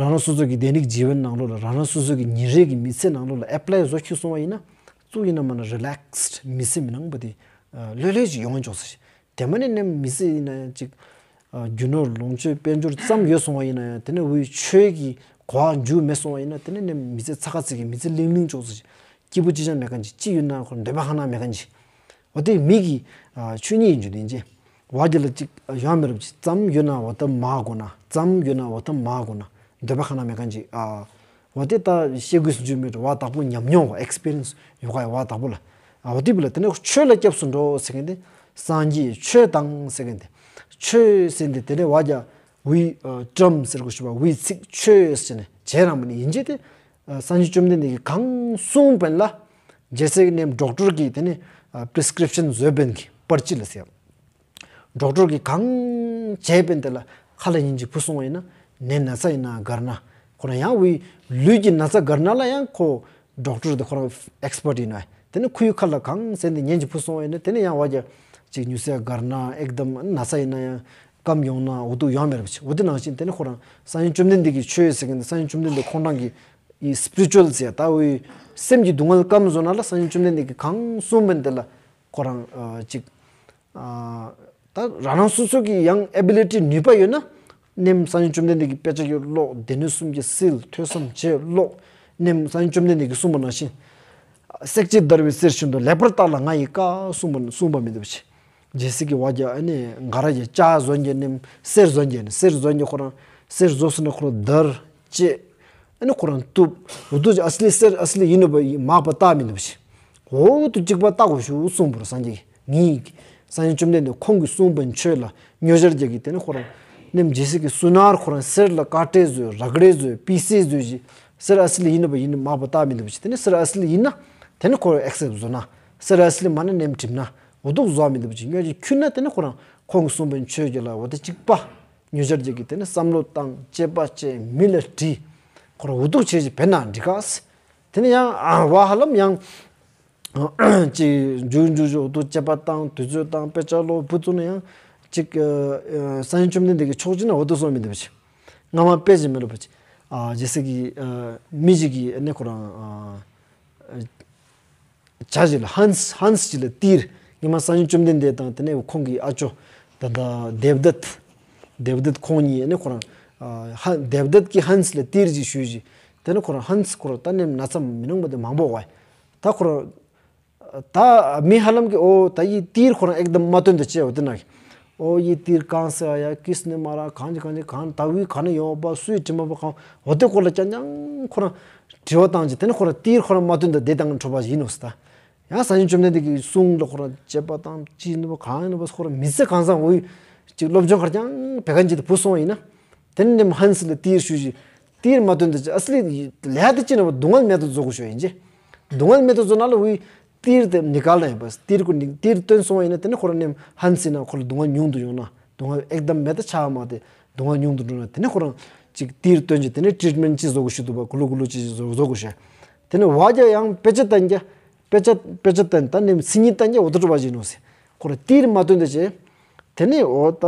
རང་རང་སོ་སོ་གི་དེ་ནིག་ཇི་བན་ནང་ལོགས་ལ་རང་རང་སོ་སོ་གི་ཉིན་རེ་གི་མི་ཚེ་ནང་ལོགས་ལ་ཨེ་པ་ལའི་བཟོ་ཁྱུ་སོང་བ་ཡིན་ན་གཙུག་ཡིན་ན་མ་ན་རི་ལེག་སི་མི་ཚེ་མི་ནང་པ་དེ་ལྷོད་ལྷོད་ཅིག་ཡོང་ཆོག་ས་ཞིག་དེ་མ་ནི་ནེམ་མི་ཚེ་ཡིན་ན་ཡང་ཅིག་རྒྱུ་ནོར་ལོངས་སྤྱོད་དཔལ་འབྱོར་ཙམ་ཡོད་སོང་བ་ཡིན་ན་ཡང་དེ་ནི་འུའི་ཆོས་ཀྱི་གོ་བ་འཇུ་མེད་སོང་བ་ཡིན་ན་དེ་ནི་ནེམ་མི་ཚེ་ཚ་ཁ་ཚིག་གི་མི་ཚེ་ལིང་ལིང་ཆོག་ས་ཞིག་སྐྱིད་པོ་ཅི་ཅང་མེད་མཁན་ཅིག་ཅི་ཡོད་ན་ཁོ་འདོད་པ་ཁ་ན་མེད་མཁན་ཅིག་འོ་དེ་མི་གི་ཆོས་ཉིད་ཡིན་རྒྱུ་དེ་ཡིན་གཅིག་བ་རྒྱ་ལ་ཅིག་ཡོང་མི་རབས་ཅིག་ཙམ་ཡོད་ན་འོ་ད་མ་གོ་ན་ཙམ་ཡོད་ན་འོ་ད་མ་གོ་ན་འདོད་པ་ཁ་ན་མེད་མཁན་ཅིག་འོ་དེ་ད་བཤད་དགོས་སུ་འཇུ་མེད་བ་དག་པོ་ཉམས་མྱོང་གོ་ཨེག་སི་པི་རི་ཡན་སི་ཡོད་ག་བ་དག་པོ་ལ་འོ་དེ་བི་ལ་དེ་ནས་ཆོས་ལ་སྐྱབས་སུ་འགྲོ་ཟེར་མཁན་དེ་སངས་རྒྱས་ཆོས་དང་ཟེར་མཁན་དེ་ཆོས་ཟེར་མཁན་དེ་དེ་ནས་བ་རྒྱ་འུའི་ཊམ་ཟེར་དགོས་ཤུ་བ་འུའི་ཚིག་ཆོས་ཟེར་ནས་བྱས་རང་མ་ནི་ཡིན་གཅིག་དེ་སངས་རྒྱས་བཅོམ་ལྡན་འདས་ཀྱིས་གང་གསུངས་པ་ལ་རྒྱལ་སྲས་ནེམ་ཌོག་ཊར་གྱིས་དེ་ནི་པི་རི་སི་ཀི་རིབ་ཤན་བཟོས་པ་གི་པར་ཅི་ལ་ཟེར། ཌོག་ཊར་གྱིས་གང་བྱས་པ་དེ་ལ་ཁ་ལ་ཉིན་གཅིག་བུ་སོང་བ་ཡིན་ན་ནད་ན་ཚ་ཡིན་ན་གར་ན་ཁོ་རང་ཡང་འུའི་ལུས་ཀྱི་ན་ཚ་གར་ན་ལ་ཡང་ཁོ་ཌོག་ཊར་དེ་ཁོ་རང་ཨེག་སི་པར་ཊི་ཡིན་ན་དེ་ནི་ཁོའི་ཁ་ལ་གང་ཟེར་ནས་ཉིན་གཅིག་བུ་སོང་བ་ཡིན་ན་དེ་ནི་ཡང་བ་རྒྱ་ཅིག་ཉུ་ཟེར་གར་ན་ཨེག་དམ་ན་ཚ་ཡིན་ན་ཡང་སྐམ་ཡོང་ན་འོ་དུ་ཡོང་མེད་པ་ཅིག་འོ་དེ་ནང་བཞིན་དེ་ནི་ཁོ་རང་སངས་རྒྱས་བཅོམ་ལྡན་འདས་ཀྱི་ཆོས་ཟེར་མཁན་དེ་སངས་རྒྱས་བཅོམ་ལྡན་འདས་ཁོང་རང་གི་ཡི་སི་པི་རི་ཅུ་ཨལ་ཟེར་ད་འུའི་སེམས་ཀྱི་སྡུག་བསྔལ་སྐམ་བཟོ་ན་ལ་སངས་རྒྱས་བཅོམ་ལྡན་འདས་ཀྱིས་གང་གསུངས་པ་དེ་ལ་ཁོ་རང་ཨ་ཅིག་ཨ་ད་རང་རང་སོ་སོ་གི་ཡང་ཨེ་བི་ལི་ཊི་ནུས་པ་ཡོད་ན་ནེམ་སངས་རྒྱས་བཅོམ་ལྡན་འདས་ཀྱི་དཔེ་ཆ་ཡོད་ཀློག་སྡེ་སྣོད་གསུམ་གྱི་སིལ་ཐོས་བསམ་བྱེད་ཀློག་ནེམ་སངས་རྒྱས་བཅོམ་ལྡན་འདས་ཀྱིས་གསུངས་པ་ནང་བཞིན་བསྲེགས་བཅད་བརྡར་བའི་གསེར་བཞིན་དུ་ལེགས་པར་བརྟགས་ལ་ང་ཡི་བཀའ་གསུངས་པ་གསུངས་པ་མི་འདུག་ཅེས། རྗེས་སྲིད་ཀྱི་བ་རྒྱ་ཨ་ནི་འགའ་ར་གྱི་ལྕགས་བཟོ་མཁན་ནི་གསེར་བཟོ་མཁན་ནི་གསེར་བཟོ་མཁན་ཁོ་རང་གསེར་བཟོ་ཟེར་ན་ཁོ་རང་བརྡར་བཅད་ཨ་ནི་ཁོ་རང་གཏུབ་འོ་དུ་ཨ་སི་ལི་གསེར་ཨ་སི་ལི་ཡིན་ནོ་བ་མག་པ་བལྟ་མི་འདུག་ཅེས། འོ་དུ་གཅིག་པ་བལྟ་དགོས་ཞུ་གསུངས་པར་སངས་རྒྱས་ངའི་སངས་རྒྱས་བཅོམ་ལྡན་འདས་ཁོང་གིས་གསུངས་པའི་ཆོས་ལ་ཉོ་ཆར་རྒྱག་གི་དེ་ནི་ཁོ་རང་ནེམ་རྗེས་སྲིད་ཀྱི་སུ་ནར་ཁོ་རང་གསེར་ལ་ཀ་ཏྲེ་བཟོས་རག་རེ་བཟོས་པི་སེ་བཟོས་ཞིག་གསེར་ཨ་སི་ལི་ཡིན་ནོ་བ་ཡིན་ནི་མག་པ་བལྟ་མི་འདུག་ཅེས། དེ་ནི་གསེར་ཨ་སི་ལི་ཡིན་ན་ དེ་ནི་ཁོ་ཨེག་སེབ་བཟོ་ན། སེ་རི་ཡས་ལི་མ་ནི་ནེམ་བྲིམ་ན། འོ་འདུག་བཟོ་མི་འདུག་པ་ཅིག་ཉོས་ཅིག་ཁྱུར་ན་དེ་ནི་ཁོ་རང་ཁོང་གིས་གསུངས་པའི་ཆོས་ཀྱི་ལ་འོ་དེ་གཅིག་པ། ཉོས་ཆར་ཅིག་གིས་དེ་ནི་བསམ་བློ་བཏང་དཔྱད་པ་བྱས་མི་ལ་དྲིས། ཁོ་རང་འོ་འདུག་བྱས་ཅིག་བེད་ན་འགྲིག་ག། དེ་ནི་ཡང་ཨ་བ་ཧ་ལམ་ཡང་ཅིག་འཇུ་འཇུ་འཇུ་འོ་འདུག་དཔྱད་པ་བཏང་དུས་ཚོད་བཏང་དཔེ་ཆ་ཀློག་བུ་བཙུགས་ན་ཡང་ཅིག་སངས་རྒྱས་བཅོམ་ལྡན་འདས་ཀྱི་ཕྱོགས་གཅིག་ན་འོ་འདུག་བཟོ་མི་འདུག་པ་ཅིག་སྔ་མ་དཔེ་ཅིག་མི་ལོ་པ་ཅིག་ཨ་རྗེས་སུ་གི་ཨ་མི་ཞིག་གིས་ཨ་ནི་ཁོ་རང་ཨ་བྱ་ཞིག་ལ་ཧན་སི་ཧན་སི་ཞིག་ལ་ཏིར། ཉི་མ་སངས་རྒྱས་བཅོམ་ལྡན་འདས་དང་དེ་ནས་ཁོང་གི་ཨ་ཅོ་ད་ལྟ་དེབ་དད། དེབ་དད་ཁོང་གཉིས་ཨ་ནི་ཁོ་རང་ཨ་ཧ་དེབ་དད་ཀྱིས་ཧན་སི་ལ་ཏིར་ཅིག་གཞུས་ཤིག་དེ་ནས་ཁོ་རང་ཧན་སི་ཁོ་རང་ད་ནེམ་ན་ཚ་མི་ནང་མ་དེ་མང་པོ་བ། ད་ཁོ་རང་ད་མི་ཧ་ལམ་གྱི་འོ་ད་ཡི་ཏིར་ཁོ་རང་ཨེག་དམ་མ་བཏོན་ད་ཅེ་འོ་དེ་ན་གི་འོ་ཡི་ཏིར་གང་ཟེར་ཡ་ཀིས་ནི་མ་ར་གང་ཅི་གང་ཅི་གང་ད་བུའི་ག་ནི་ཡོད་པ་སུའི་དྲི་མ་པ་གང་འོ་དེ་སྐོར་ལ་ཅང་ཅང་ཁོ་རང་དྲི་བ་བཏང་ཅིག་དེ་ནས་ཁོ་རང་ཏིར་ཁོ་རང་མ་བཏོན་ད་དེ་དང་འཕྲོ་བ་ཡིན་ནོ་ས་ད། ཡང་སངས་རྒྱས་བཅོམ་ལྡན་འདས་ཀྱི་གསུང་ལ་ཁོ་རང་དཔྱད་པ་དང་ཅི་ནི་པ་གང་ཡིན་ནི་པ་ཁོ་རང་མི་ཚེ་གང་བཟང་འོ་ཡི་ཅིག་སློབ་སྦྱོང་གར་ཀྱང་བེ་གན་ཅིག་ཏུ་བུ་སོང་ཡིན་ན། དེ་ནས་ནེམ་ཧན་སི་ལ་ཏིར་གཞུས་ཤིག་ཏིར་མ་བཏོན་ད་ཅི་ཨ་སི་ལི་ལས་དེ་ཅི་ན་པ་སྡུག་བསྔལ་མེད་དུ་བཟོ་དགོས་ཤོ་ཡིན་ཅེ། སྡུག་བསྔལ་མེད་དུ་བཟོ་ན་ལ་འོ་ཡི་ཏིར་དེ་ནི་གལ་ན་ཡིན་པ་ཏིར་ཁོ་ནི་ཏིར་བཏོན་སོང་ཡིན་ན་དེ་ནས་ཁོ་རང་ནེམ་ཧན་སི་ན་ཁོ་ལ་སྡུག་བསྔལ་ཉུང་དུ་ཡོང་ན་སྡུག་བསྔལ་ཨེག་དམ་མེད་ད་ཆ་མ་དེ་སྡུག་བསྔལ་ཉུང་དུ་འགྲོ་ན་དེ་ནས་ཁོ་རང་ཅིག་ཏིར་བཏོན་ཅིག་དེ་ནས་ཊི་རིཊ་མེན་ཊ་ཅིག་བཟོ་དགོས་ཤོ་འདུག་པ་ཀུ་ལུ་ཀུ་ལུ་ཅིག་བཟོ་བཟོ་དགོས་ཤོ། དེ་ནས་བ་རྒྱ་ཡང་དཔེ་ཆ་བཏང་རྒྱ། དཔེ་ཆ་དཔེ་ཆ་བཏང་ད་ནི་སི་ཉིད་བཏང་རྒྱ་འོ་ད་འགྲོ་བ་ཞིག་ནོ་ཟེར། ཁོ་ར་ཏིར་མ་བཏོན་ད་ཅེ། དེ་ནས་འོ་ད་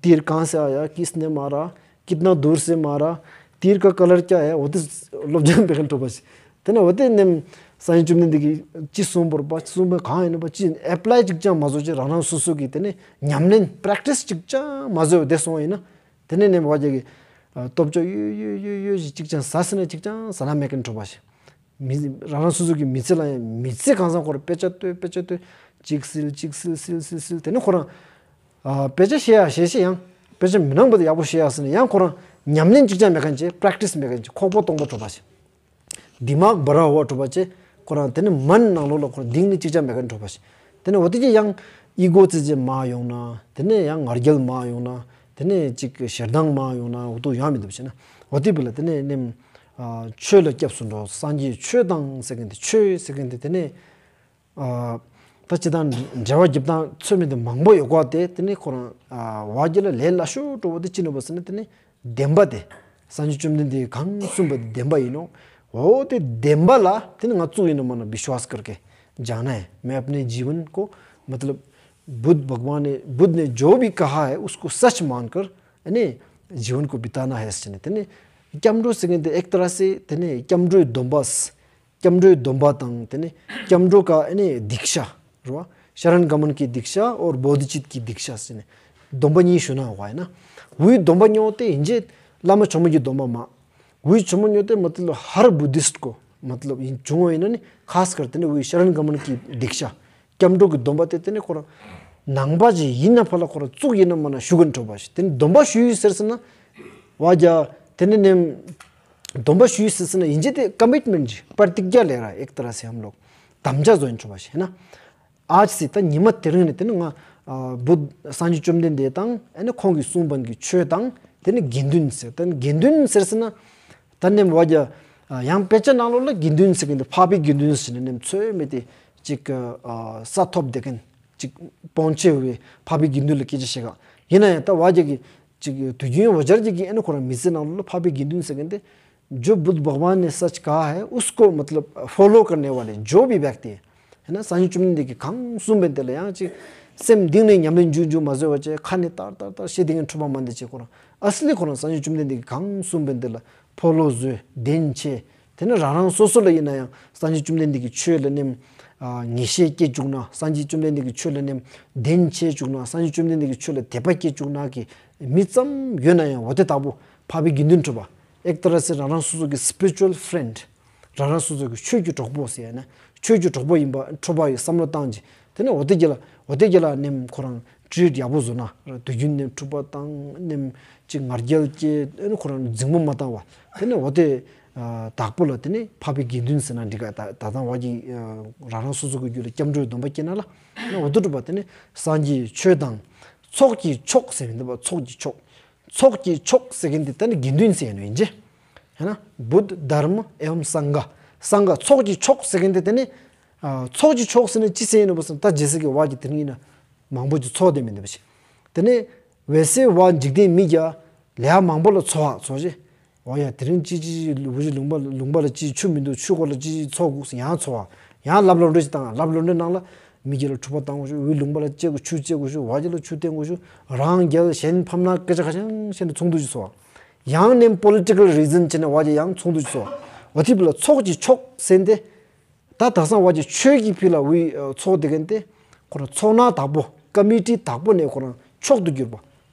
ཏིར་གང་ཟེར་ཡ་ཀིས་ནི་མ་ར་ཀིད་ན་དུར་སེ་མ་ར་ཏིར་ཀ་ཀ་ལར་ཀྱ་ཡ་འོ་དེ་སློབ་སྦྱོང་བེ་གན་འགྲོ་བ་ཞིག་དེ་ནས་འོ་དེ་ནེམ་སངས་རྒྱས་བཅོམ་ལྡན་འདས་ཀྱིས་ཅི་གསུངས་པོར་པ་ཅི་གསུངས་པོ་གང་ཡིན་ནི་པ་ཅི་ཨེ་པ་ལའི་ཅིག་ཅང་མ་བཟོ་ཅེ་རང་རང་སོ་སོ་གི་དེ་ནས་ཉམས་ལེན་པྲེག་ཊི་སི་ཅིག་ཅང་མ་བཟོ་བ་དེ་སོང་ཡིན་ན། དེ་ནས་ནེམ་བ་རྒྱ་གི་ཨ་སྟོབས་ཆོག་ཡོད་ཡོད་ཡོད་ཡོད་ཞིག་ཅིག་ཅང་ཟ་སི་ན་ཅིག་ཅང་ཟ་ན་མེད་གན་འགྲོ་བ་ཞིག་མི་རང་རང་སོ་སོ་གི་མི་ཚེ་ལ་ཡང་མི་ཚེ་གང་བཟང་ཁོ་ར་དཔེ་ཆ་ལྟོས་དཔེ་ཆ་ལྟོས་ཅིག་སིལ་ཅིག་སིལ་སིལ་སིལ་སིལ་དེ་ནས་ཁོ་རང་ཨ་དཔེ་ཆ་ཤེས་ཡ་ཤེས་ཤེས་ཡང་དཔེ་ཆ་མི་ནང་པ་དེ་ཡག་པོ་ཤེས་ཡ་ཟེར་ནས་ཡང་ཁོ་རང་ཉམས་ལེན་ཅིག་ཅང་མེད་གན་ཅེ་པྲེག་ཊི་སི་མེད་གན་ཅེ་ཁོག་པ་སྟོང་པ་འགྲོ་བ་ཞིག་དི་མག་བ་ར་བ་འགྲོ་བ་ཅེ་ཁོ་རང་དེ་ནས་མན་ནང་ལོགས་ལ་ཁོ་རང་གཏིང་ནས་ཅིག་ཅང་མེད་གན་འགྲོ་བ་ཞིག་དེ་ནས་འོ་དེ་ཅེ་ཡང་ཨི་གོ་ཙི་ཙི་མ་ཡོང་ན་དེ་ནས་ཡང་ང་རྒྱལ་མ་ཡོང་ན་དེ་ནས་ཅིག་ཞེ་སྡང་མ་ཡོང་ན་འོ་དུ་ཡང་མི་འདུག་ཞེ་ན་འོ་དེ་བི་ལ་དེ་ནས་ནེམ། ཆོས་ལ་སྐྱབས་སུ་འགྲོ། སངས་རྒྱས་ཆོས་དང་ཟེར་མཁན་དེ་ཆོས་ཟེར་མཁན་དེ་དེ་ནས་ད་ཅི་དང་འབྲེལ་བ་རྒྱབ་སྟངས་ཚོད་མེད་དེ་མང་པོ་ཡོད་གོ་དེ་དེ་ནས་ཁོ་རང་བ་རྒྱ་ལ་ལས་སླ་ཤོས་འགྲོ་བ་དེ་ཅི་ནོ་བ་ཟེར་ན་དེ་ནས་བདེན་པ་དེ་སངས་རྒྱས་བཅོམ་ལྡན་འདས་གང་གསུངས་པ་དེ་བདེན་པ་ཡིན་ནོ། འོ་དེ་བདེན་པ་ལ་དེ་ནས་ང་ཚུགས་ཡིན་ནོ་མ་ན་བི་ཤ་ཝ་ས་ཀར་ཀེ་ཇང་ན་ཧེ། མེ་ཨབ་ནེ་ཇི་ཝན་ཀོ་མ་ཏ་ལབ་བུད་བྷག་ཝ་ནེ་བུད་ནེ་ཇོ་བི་ཀ་ཧ་ཧེ་ཨུ་སྐོ་སཅ་མན་ཀར། ཨ་ནི་ཇི་ཝན་ཀོ་བི་ཏ་ན་ཧེ་ཟེར་ནས་དེ་ནས་སྐྱབས་འགྲོ་ཟེར་མཁན་དེ་ཨེག་ཏ་ར་སེ་དེ་ནས་སྐྱབས་འགྲོའི་སྡོམ་པ། སྐྱབས་འགྲོའི་སྡོམ་པ་དང་དེ་ནས་སྐྱབས་འགྲོ་ཀ་ཨ་ནི་དིག་ཤ་རེད་བ། ཤ་རན་ག་མན་གྱི་དིག་ཤ་ཨོར་བོ་དྷི་ཅིཏ་ཀྱི་དིག་ཤ་ཟེར་ནས་སྡོམ་པ་གཉིས་ཞུ་ན་བ་ཡིན་ན། འུའི་སྡོམ་པ་ཉོ་དེ་ཡིན་རྗེས་བླ་མ་ཇོ་མོ་གི་སྡོམ་པ་མ། འུའི་ཇོ་མོ་ཉོ་དེ་མ་ཏི་ལོ་ཧར་བུ་དྷིསྟ་ཀོ་མ་ཏི་ལོ་ཡིན་བྱུང་བ་ཡིན་ན་ནི་ཁ་སྐར་དེ་ནས་འུའི་ཤ་རན་ག་མན་གྱི་དིག་ཤ། སྐྱབས་འགྲོ་གི་སྡོམ་པ་དེ་དེ་ནས་ཁོ་རང་ནང་པ་ཅིག་ཡིན་ན་ཕ་ལ་ཁོ་རང་བཙུགས་ཡིན་ན་མ་ན་ཞུ་གི་འགྲོ་བ་ཞིག་དེ་ནས་སྡོམ་པ་ཞུ་ཡི་ཟེར་ཟེར་ན། བ་རྒྱ་དེ་ནས་ནེམ་སྡོམ་པ་ཞུ་ཡི་ཟེར་ཟེར་ན་ཡིན་རྗེས་དེ་ཀ་མིཊ་མེན་ཊ་ཅིག་པར་ཏིག་རྒྱ་ལས་ར་ཨེག་ཏ་ར་སེ་ཧམ་ལོག་དམ་བཅའ་བཟོ་ཡིན་འགྲོ་བ་ཞིག་ཡིན་ན། ཨ་ཅི་སི་ད་ཉི་མ་དེ་རིང་ནས་དེ་ནས་ང་བུད་སངས་རྒྱས་བཅོམ་ལྡན་འདས་དང་ཨ་ནི་ཁོང་གི་གསུངས་པ་གི་ཆོས་དང་དེ་ནས་དགེ་འདུན་ཟེར་དེ་ནས་དགེ་འདུན་ཟེར་ཟེར་ན། ད་ནེམ་བ་རྒྱ་ཡང་དཔེ་ཆ་ནང་ལོགས་ལ་དགེ་འདུན་ཟེར་མཁན་དེ་འཕགས་པའི་དགེ་འདུན་ཟེར་ནས་ནེམ་ཚོད་མེད་དེ་ཅིག་ས་ཐོབ་བསྡད་མཁན་ཅིག་སྤོང་ཆེ་བའི་འཕགས་པའི་དགེ་འདུན་ལ་སྐད་ཆ་བཤད་ག་ཡིན་ན་ཡང་ད་བ་རྒྱ་གི་ཅིག་དུས་རྒྱུན་འོ་ཇར་རྒྱ་གི་ཨ་ནི་ཁོ་རང་མི་ཚེ་ནང་ལོགས་ལ་འཕགས་པའི་དགེ་འདུན་ཟེར་མཁན་དེ་जो बुद्ध भगवान ने सच कहा है उसको मतलब फॉलो करने वाले जो भी व्यक्ति है है ना སངས་རྒྱས་བཅོམ་ལྡན་འདས་ཀྱིས་གང་གསུངས་པའི་དེ་ལ་ཡང་ཅིག་སེམས་གཏིང་ནས་ཉམས་ལེན་འཇུག་འཇུག་མ་བཟོད་པ་བྱས་ཁ་ནས་ཏར་ཏར་ཏར་བཤད་དེ་ངས་འཁྲུལ་པ་མ་འདི་བྱས་ཁོ་རང་ཨ་སི་ལི་ཁོ་རང་སངས་རྒྱས་བཅོམ་ལྡན་འདས་ཀྱིས་གང་གསུངས་པའི་དེ་ལ་ཕོ་ལོ་བཟོས་བདེན་བྱས། དེ་ནས་རང་རང་སོ་སོ་ལ་ཡིན་ན་ཡང་སངས་རྒྱས་བཅོམ་ལྡན་འདས་ཀྱི་ཆོས་ལ་ནེམ་ངེས་ཤེས་སྐྱེ་བཅུག་ན་སངས་རྒྱས་བཅོམ་ལྡན་འདས་ཀྱི་ཆོས་ལ་ནེམ་བདེན་བྱས་བཅུག་ན་སངས་རྒྱས་བཅོམ་ལྡན་འདས་ཀྱི་ཆོས་ལ་དད་པ་སྐྱེ་བཅུག་ན་གི་མི་ཙམ་ཡོད་ན་ཡང་འོ་དེ་དག་པོ་འཕགས་པའི་དགེ་འདུན་གྲུབ་པ་ཨེག་ཏ་ར་སེ་རང་རང་སོ་སོ་གི་spiritual friend རང་རང་སོ་སོ་གི་ཆོས་ཀྱི་གྲོགས་པོ་ཟེར་ཡ་ན་ཆོས་ཀྱི་གྲོགས་པོ་ཡིན་པ་འཁྲུལ་པ་ཡི་བསམ་བློ་བཏང་རྗེས་དེ་ནས་འོ་དེ་གྱི་ལ་འོ་དེ་གྱི་ལ་ནེམ་ཁོ་རང་ཊི་རིཊ་ཡག་པོ་བཟོ་ན་དུས་རྒྱུན་ནེམ་འཁྲུལ་པ་བཏང་ནེམ་ཅིག་ང་རྒྱལ་སྐྱེ་ཨེ་ནི་ཁོ་རང་འཛིང་མོ་མ་བཏང་བ་དེ་ནས་འོ་དེ་དག་པོ་ལ་དེ་ནས་འཕགས་པའི་དགེ་འདུན་ཟེར་ན་འགྲིག་ག་ད་ད་དང་བ་གྱི་རང་རང་སོ་སོ་གི་རྒྱུད་ལ་སྐྱབས་འགྲོའི་སྡོམ་པ་སྐྱེ་ན་ལ་ནི་འོ་དེ་སྒྲུབ་པ་དེ་ནས་སངས་རྒྱས་ཆོས་དང་ཚོགས་ཀྱི་མཆོག་ཟེར་མི་འདུག་པ་ཚོགས་ཀྱི་མཆོག་ཚོགས་ཀྱི་མཆོག་ཟེར་མཁན་དེ་ད་ནི་དགེ་འདུན་ཟེར་ནོ་ཡིན་ཅེ། ཧེ་ན། བུདྡྷ་དྷརྨ་ཨེ་ཝམ་སངྒྷ། སངྒྷ་ཚོགས་ཀྱི་མཆོག་ཟེར་མཁན་དེ་ད་ནི་ ཨ་ཚོགས་ཀྱི་མཆོག་ཟེར་ནས་ཅི་ཟེར་ཡིན་ནོ་བ་ཟེར་ན། ད་རྗེས་སུ་གི་བ་གི་དེ་རིང་ཡིན་ན་མང་པོ་ཅིག་ཚོགས་དེ་མི་འདུག་པ་ཞིག་དེ་ནས་འོད་གསལ་བ་འཇིག་རྟེན་མི་གྱ་ལས་མང་པོ་ལ་ཚོགས་ཚོགས་ཞེས། འོ་ཡ་དེ་རིང་ཅི་ཅི་འུ་ཅི་ལུང་པ་ལུང་པ་ལ་ཅི་ཆུ་མི་འདུག་ཆུ་སྐོར་ལ་ཅི་ཚོགས་དགོས་ཡང་ཚོགས་ཡང་ལབ་ལོ་འདྲེ་ཅིག་བཏང་། ལབ་ལོ་འདྲེ་ནང་ལ་མི་གྱ་ལ་འཁྲུག་པ་བཏང་དགོས་ཞུ། འུ་ལུང་པ་ལ་ཅི་དགོས་ཆུ་ཅི་དགོས་ཞུ། བ་གྱ་ལ་ཆུ་བསྟན་དགོས་ཞུ། རང་རྒྱལ་གཞན་ཕམ་ན་སྐད་ཆ་ཁ་ཤང་ཤང་ནས་ཚོགས་འདུ་ཅིག་ཚོགས། ཡང་ནས་པོ་ལི་ཊི་ཀལ་རི་ཛན་བྱས་ནས་བ་གྱ་ཡང་ཚོགས་འདུ་ཅིག་ཚོགས། འོ་དེ་བ་ལ་ཚོགས་ཀྱི་མཆོག་ཟེར་ཏེ། ད་དེང་སང་བ་གྱ་ཆོས་ཀྱི་ཕི་ལ་འུ་ཚོགས་དེ་གན་ཏེ་ཁོ་རང་ཚོགས་ནང་དག་པོ་ཀ་མི་ཊི་དག་པོ་ནས་ཁོ་རང་མཆོག་ཏུ་གྱུར་པ།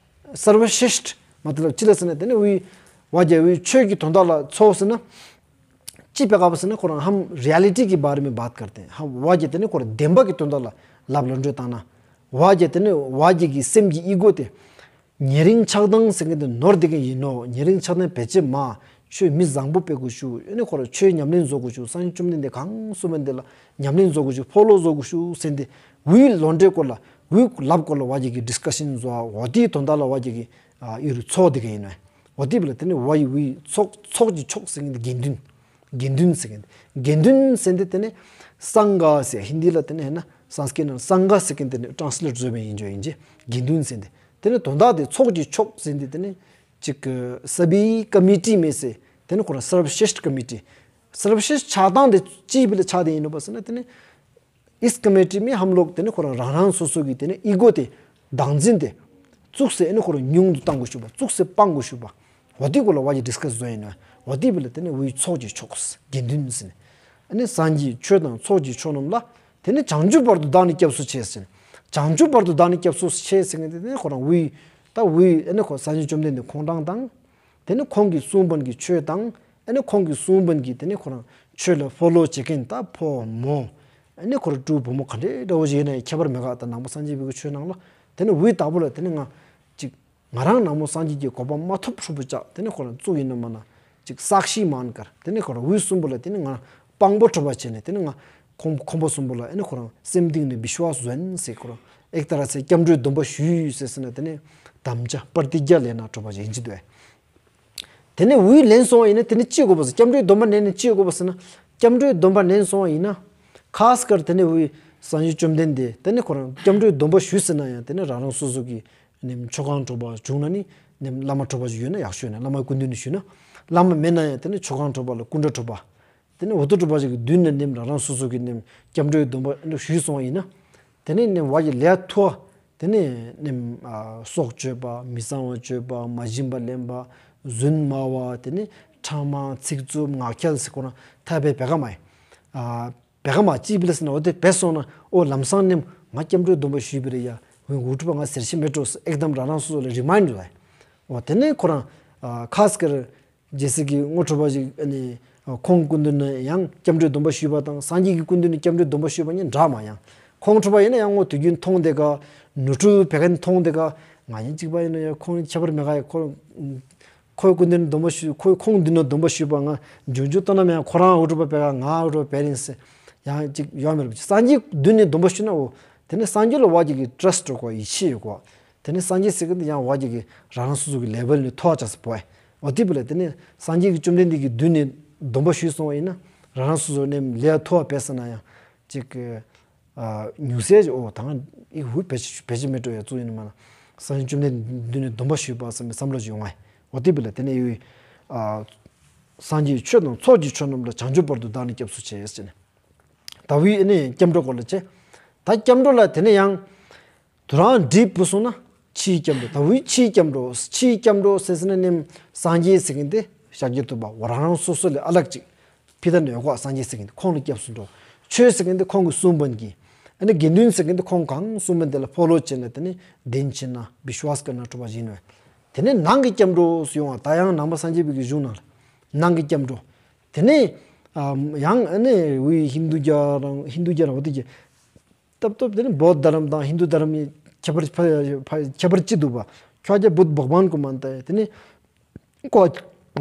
སརྦ་ཤྲེཤྟ་མ་ཏི་ལབ་ཅི་ལ་ཟེར་ན་དེ་ནི་འུ་བ་གྱ་འུ་ཆོས་ཀྱི་དོན་དག་ལ་ཚོགས་ཟེར་ན། ཅི་སྤེ་ཀ་བ་ཟེར་ན་ཁོ་རང་ཧམ་རི་ཡ་ལི་ཊི་གི་བར་མེ་བཱད་ཀར་ཏེ་ཧམ་བ་གྱ་དེ་ནི་ཁོ་རང་བདེན་པ་གི་དོན་དག་ལ་ལབ་ལོ་འདྲེ་བཏང་ན། བ་གྱ་དེ་ནི་བ་གྱ་གི་སེམས་ཀྱི་ཨི་གོ་དེ། ཉེ་རིང་ཆགས་སྡང་ཟེར་མཁན་དེ་ནོར་བསྡད་མཁན་ཡིན་ནོ། ཉེ་རིང་ཆགས་སྡང་བེད་སྤྱད་མ། ཆོས་མི་བཟང་པོ་སྤེལ་དགོས་ཞུ། ཨེ་ནི་ཁོ་རང་ཆོས་ཉམས་ལེན་བཟོ་དགོས་ཞུ། སངས་རྒྱས་བཅོམ་ལྡན་འདས་གང་གསུངས་པ་དེ་ལ་ཉམས་ལེན་བཟོ་དགོས་ཞུ། ཕོ་ལོ་བཟོ་དགོས་ཞུ་ཟེར་ཏེ། འུའི་ལོ་འདྲེ་སྐོར་ལ་འུའི་ལབ་སྐོར་ལ་བ་གྱ་གི་ཌིས་ཀ་ཤན་བཟོ་བ། འོ་དེའི་དོན་དག་ལ་བ་གྱ་གི་ཨ་ཡུལ་ཚོགས་བསྡད་མཁན་ཡིན་ནོ། འོ་དེ་བ་ལ་དེ་ནི་བ་གྱ་འུའི་ཚོགས་ཚོགས་ཀྱི་མཆོག་ཟེར་མཁན་དེ་དགེ་འདུན། དགེ་འདུན་ཟེར་མཁན་དེ། དགེ་འདུན་ཟེར་མཁན་དེ་དེ་ནི་སངྒ་ཟེར། ཧིན་དི་ལ་དེ་ནི་ཧེ་ན་སཾ་སྐྲྀཏ་ནང་སངྒ་ཟེར་མཁན་དེ་ནི་ཊན་སི་ལེཊ་བཟོས་པ་ཡིན་ཅོ་ཡིན་ཅེ། དགེ་འདུན་ཟེར་མཁན་དེ། དེ་ནི་དོན་དག་དེ་ཚོགས་ཀྱི་མཆོག་ཟེར་མཁན་དེ་དེ་ནི་ཅིག་སྦྷི་ཀ་མི་ཊི་མེ་ཟེར། དེ་ནི་ཁོ་རང་སརྦ་ཤྲེཤྟ་ཀ་མི་ཊི། སརྦ་ཤྲེཤྟ་ཆགས་སྟངས་དེ་ཅི་བ་ལ་ཆགས་དེ་ཡིན་ནོ་བ་ཟེར་ན་དེ་ནི། ཨིས་ཀ་མི་ཊི་མི་ཧམ་ལོག་དེ་ནི་ཁོ་རང་རང་རང་སོ་སོ་གི་དེ་ནི་ཨི་གོ་དེ་བདག་འཛིན་དེ་བཙུགས་སེ་ཨེ་ནི་ཁོ་རང་ཉུང་དུ་བཏང་དགོས་ཞུ་བ། བཙུགས་སེ་སྤང་དགོས་ཞུ་བ། འོ་དེ་སྐོར་ལ་བ་གྱ་ཌིས་ཀ་སི་བཟོ་ཡིན་ནོ། འོ་དེ་བ་ལ་དེ་ནི་འུའི་ཚོགས་ཀྱི་མཆོག་དགེ་འདུན་ཟེར་ནས། ཨེ་ནི་སངས་རྒྱས་ཆོས་དང་ཚོགས་ཀྱི་མཆོག་རྣམས་ལ། དེ་ནི་བྱང་ཆུབ་བར་དུ་བདག་ནི་སྐྱབས་སུ་མཆི་ཟེར་ནས། བྱང་ཆུབ་བར་དུ་བདག་ནི་སྐྱབས་སུ་མཆི་ཟེར་མཁན་དེ་ནི་ཁོ་རང་འུའི་ད་འུའི་ཨེ་ནི་ཁོ་སངས་རྒྱས་བཅོམ་ལྡན་འདས་ཁོང་རང་དང་། དེ་ནི་ཁོང་གིས་གསུངས་པ་གི་ཆོས་དང་། ཨེ་ནི་ཁོང་གིས་གསུངས་པ་གི་དེ་ནི་ཁོ་རང་ཆོས་ལ་ཕོ་ལོ་བྱེད་མཁན་ད་ཕོ་མོ། ཨེ་ནི་ཁོ་རང་སྤྲུལ་བུ་མོ་ག་འདྲའི་འདྲ་བོ་ཞིག་ཡིན་ན་ཡང་ཁྱད་པར་མེད་ག་ད་ནང་པ་སངས་རྒྱས་པའི་གི་ཆོས་ནང་ལ་དེ་ནི་འུའི་དག་པོ་ལ་དེ་ནི་ང་ཅིག་ང་རང་ནང་པ་སངས་རྒྱས་ཀྱི་གོ་འཕང་མ་ཐོབ་ཧྲུལ་པོ་ཅིག་དེ་ནི་ཁོ་རང་བཙུགས་ཡིན་ན་མ་ན་ཅིག་སག་ཤི་མན་ཀར། དེ་ནི་ཁོ་རང་འུའི་གསུམ་པོ་ལ་དེ་ནི་ང་དཔང་པོ་གྲུབ་པ་བྱས་ནས་དེ་ནི་ང་ཁོང་ཁོང་པ་གསུམ་པོ་ལ་ཨེ་ནི་ཁོ་རང་སེམས་གཏིང་ནས་བི་ཤ་ཝཱ་ཟོན་ཟེར། ཁོ་རང་ཨེག་ཏ་ར་ཚེ་སྐྱབས་འགྲོའི་སྡོམ་པ་ཞུས་ཟེར་ཟེར་ན་དེ་ནི་དམ་བཅའ་པྲ་ཏི་ཇ་ལེན་ན་གྲུབ་པ་ཅིག་ཡིན་གྱི་འདུག་དེ་ནས་འུའི་ལེན་སོང་བ་ཡིན་ན་དེ་ནས་ཅི་དགོས་པ་ཟེར། སྐྱབས་འགྲོའི་སྡོམ་པ་ལེན་ནས་ཅི་དགོས་པ་ཟེར་ན། སྐྱབས་འགྲོའི་སྡོམ་པ་ལེན་སོང་བ་ཡིན་ན། ཁ་སྐར་དེ་ནས་འུའི་སངས་རྒྱས་བཅོམ་ལྡན་འདས་དེ་ནས་ཁོ་རང་སྐྱབས་འགྲོའི་སྡོམ་པ་ཞུས་ཟེར་ན་ཡང་དེ་ནས་རང་རང་སོ་སོ་གི་ནེམ་མཆོག་གང་གྲུབ་པ་བྱུང་ན་ནི་ནེམ་བླ་མ་གྲུབ་པ་ཞིག་ཡོད་ན་ཡག་ཤོས་ཡིན་ན། བླ་མའི་སྐུ་མདུན་ནས་ཞུས་ན། བླ་མ་མེད་ན་ཡང་དེ་ནས་མཆོག་གང་གྲུབ་པ་ལ་སྐུ་འདྲ་གྲུབ་པ། དེ་ནས་འུ་ཐུ་གྲུབ་པ་ཞིག་གི་མདུན་ནས་ནེམ་རང་རང་སོ་སོ་གི་ནེམ་སྐྱབས་འགྲོའི་སྡོམ་པ་ཞུས་སོང་བ་ཡིན་ན། དེ་ནས་ནེམ་བ་ཡི་ལས་ཐུ་བ། དེ་ནས་ནེམ་ཨ་སྲོག་གཅོད་པ། མི་གཙང་བ་སྤྱོད་པ། མ་བྱིན་པ་ལེན་པ། རྫུན་སྨྲ་བ། དེ་ནས་ཕྲ་མ། ཚིག་རྩུབ། ངག་འཁྱལ་ཟེར་ཁོ་རང་ཐ་བའི་བེ་ག་མ་ཡི། ཨ་བེ་ག་མ་ཅི་བི་ལ་ཟེར་ན་འོ་དེ་བེ་སོང་ན་འོ་ལམ་སང་ནེམ་ང་སྐྱབས་འགྲོའི་སྡོམ་པ་ཞུས་པ་རེད་ཡ། འུ་ཐུ་གྲུབ་པ་ང་ཟེར་ཤེས་མེད་འགྲོ་ཟེར་ཨེག་དམ་རང་རང་སོ་སོ་ལ་རི་མའིན་ཌ་རེད། འོ་དེ་ནས་ཁོ་རང་ཨ་ཁ་སྐར། རྗེས་སུ་གི་དངོས་གྲུབ་པ་ཞིག་ཨ་ནི་ཁོང་སྐུ་མདུན་ནས་ཡང་སྐྱབས་འགྲོའི་སྡོམ་པ་ཞུས་པ་དང་སངས་རྒྱས་ཀྱི་སྐུ་མདུན་ནས་སྐྱབས་འགྲོའི་སྡོམ་པ་ཞུས་པ་གཉིས་འདྲ་མ་ཡང་། ཁོང་གྲུབ་པ་ཡིན་ན་ཡང་ངོ་དུས་རྒྱུན་མཐོང་དེ་ག་ནོར་འཁྲུལ་བེ་ག་ནི་མཐོང་དེ་ག་ང་ཡང་གཅིག་པ་ཡིན་ན་ཡང་ཁོང་ཁྱད་པར་མེད་ག་ཡ། ཁོ་ཁོའི་སྐུ་མདུན་ནས་སྡོམ་པ་ཞུས། ཁོའི་ཁོང་མདུན་ནས་སྡོམ་པ་ཞུས་པ་ང་འཇུག་འཇུག་ལྟ་ན་མེད། ཁོ་རང་འུ་ཐུ་གྲུབ་པ་བེ་ག་ང་འུ་ཐུ་གྲུབ་པ་བེ་རིང་ཟེར་ཡང་གཅིག་ཡོང་མེད་རེད། སངས་རྒྱས་མདུན་ནས་སྡོམ་པ་ཞུས་ན་འོ་དེ་ནས་སངས་རྒྱས་ལ་བ་གྱ་གི་ཊ་ར་སི་ཊ་ཡོད་གོ། ཡིད་ཆེས་ཡོད་གོ། དེ་ནས་སངས་རྒྱས་ཟེར་གི་འདི་ཡང་བ་གྱ་གི་རང་རང་སོ་སོ་གི་ལེ་བལ་ནས་མཐོ་བ་ཆགས་སུ་བོ་ཨེ། འོ་དེ་བི་ལ་དེ་ནས་སངས་རྒྱས་ཀྱི་བཅོམ་ལྡན་འདས་ཀྱི་མདུན་ནས་སྡོམ་པ་ཞུས་སོང་བ་ཡིན་ན་རང་རང་སོ་སོ་ནས་ལས་མཐོ་བ་བས་ཟེར་ན་ཡང་ཅིག་ཨ་ཉུང་ཟད་ཅིག་འོ་ད་ང་ཨི་ཧུ་བེ་ཅི་བེ་ཅི་མེད་འགྲོ་ཡ་བཙུགས་ཡིན་ན་མ་ན་སངས་རྒྱས་བཅོམ་ལྡན་འདས་མདུན་ནས་སྡོམ་པ་ཞུས་པ་བསམ་པའི་བསམ་བློ་ཅིག་ཡོང་བ་ཨེ། འོ་དེ་བི་ལ་དེ་ནས་ཡུལ་ཨ་སངས་རྒྱས་ཆོས་དང་ཚོགས་ཀྱི་མཆོག་རྣམས་ལ་བྱང་ཆུབ་བར་དུ་བདག་ནི་སྐྱབས་སུ་མཆི་ཟེར་ནས། ད་བུའི་ཨ་ནི་སྐྱབས་འགྲོ་སྐོར་ལ་བྱས། ད་སྐྱབས་འགྲོ་ལ་དེ་ནས་ཡང་དུ་རང་འགྲིག་བུ་སོང་ན་ཕྱིའི་སྐྱབས་འགྲོ། ད་བུའི་ཕྱིའི་སྐྱབས་འགྲོ། ཕྱིའི་སྐྱབས་འགྲོ་ཟེར་ཟེར་ན་ནེམ་སངས་རྒྱས་ཟེར་མཁན་དེ་ཤཱཀྱ་ཐུབ་པ་འོ་རང་རང་སོ་སོ་ལས་ཨ་ལག་ཅིག་ཕི་ད་ནས་ཡོད་གོ། སངས་རྒྱས་ཟེར་མཁན་དེ་ཁོང་ལ་སྐྱབས་སུ་འགྲོ། ཆོས་ཟེར་མཁན་དེ་ཁོང་གིས་གསུངས་པ་གི། ཨ་ནི་དགེ་འདུན་ཟེར་མཁན་དེ་ཁོང་གང་གསུངས་པ་དེ་ལ་ཕོ་ལོ་བྱས་ན་དེ་ནི་བདེན་ཆེ་ན་བི་ཤ་ཝཱ་ཀར་ན་གྲུབ་པ་ཡིན་ནོ། དེ་ནས་ནང་གི་སྐྱབས་འགྲོ་ཟེར་ཡོང་བ་ད་ཡང་ནང་པ་སངས་རྒྱས་པའི་གི་གཞུང་ནང་ལ་ནང་གི་སྐྱབས་འགྲོ། དེ་ནས་ཨ་ཡང་ཨ་ནི་བུའི་ཧིན་དུ་རྒྱ་རང་ཧིན་དུ་རྒྱ་རང་འོ་དེ་གི་སྟབས་སྟབས་དེ་ནི་བོད་དྷ་རམ་དང་ཧིན་དུ་དྷ་རམ་གཉིས་ཁྱད་པར་ཕ་ཕ་ཁྱད་པར་ཅི་འདུག་པ། ཁྱོད་རྒྱ་བུད་བྷག་ཝཱན་ཀུ་མན་ཏ་དེ་ནི་ཁོ་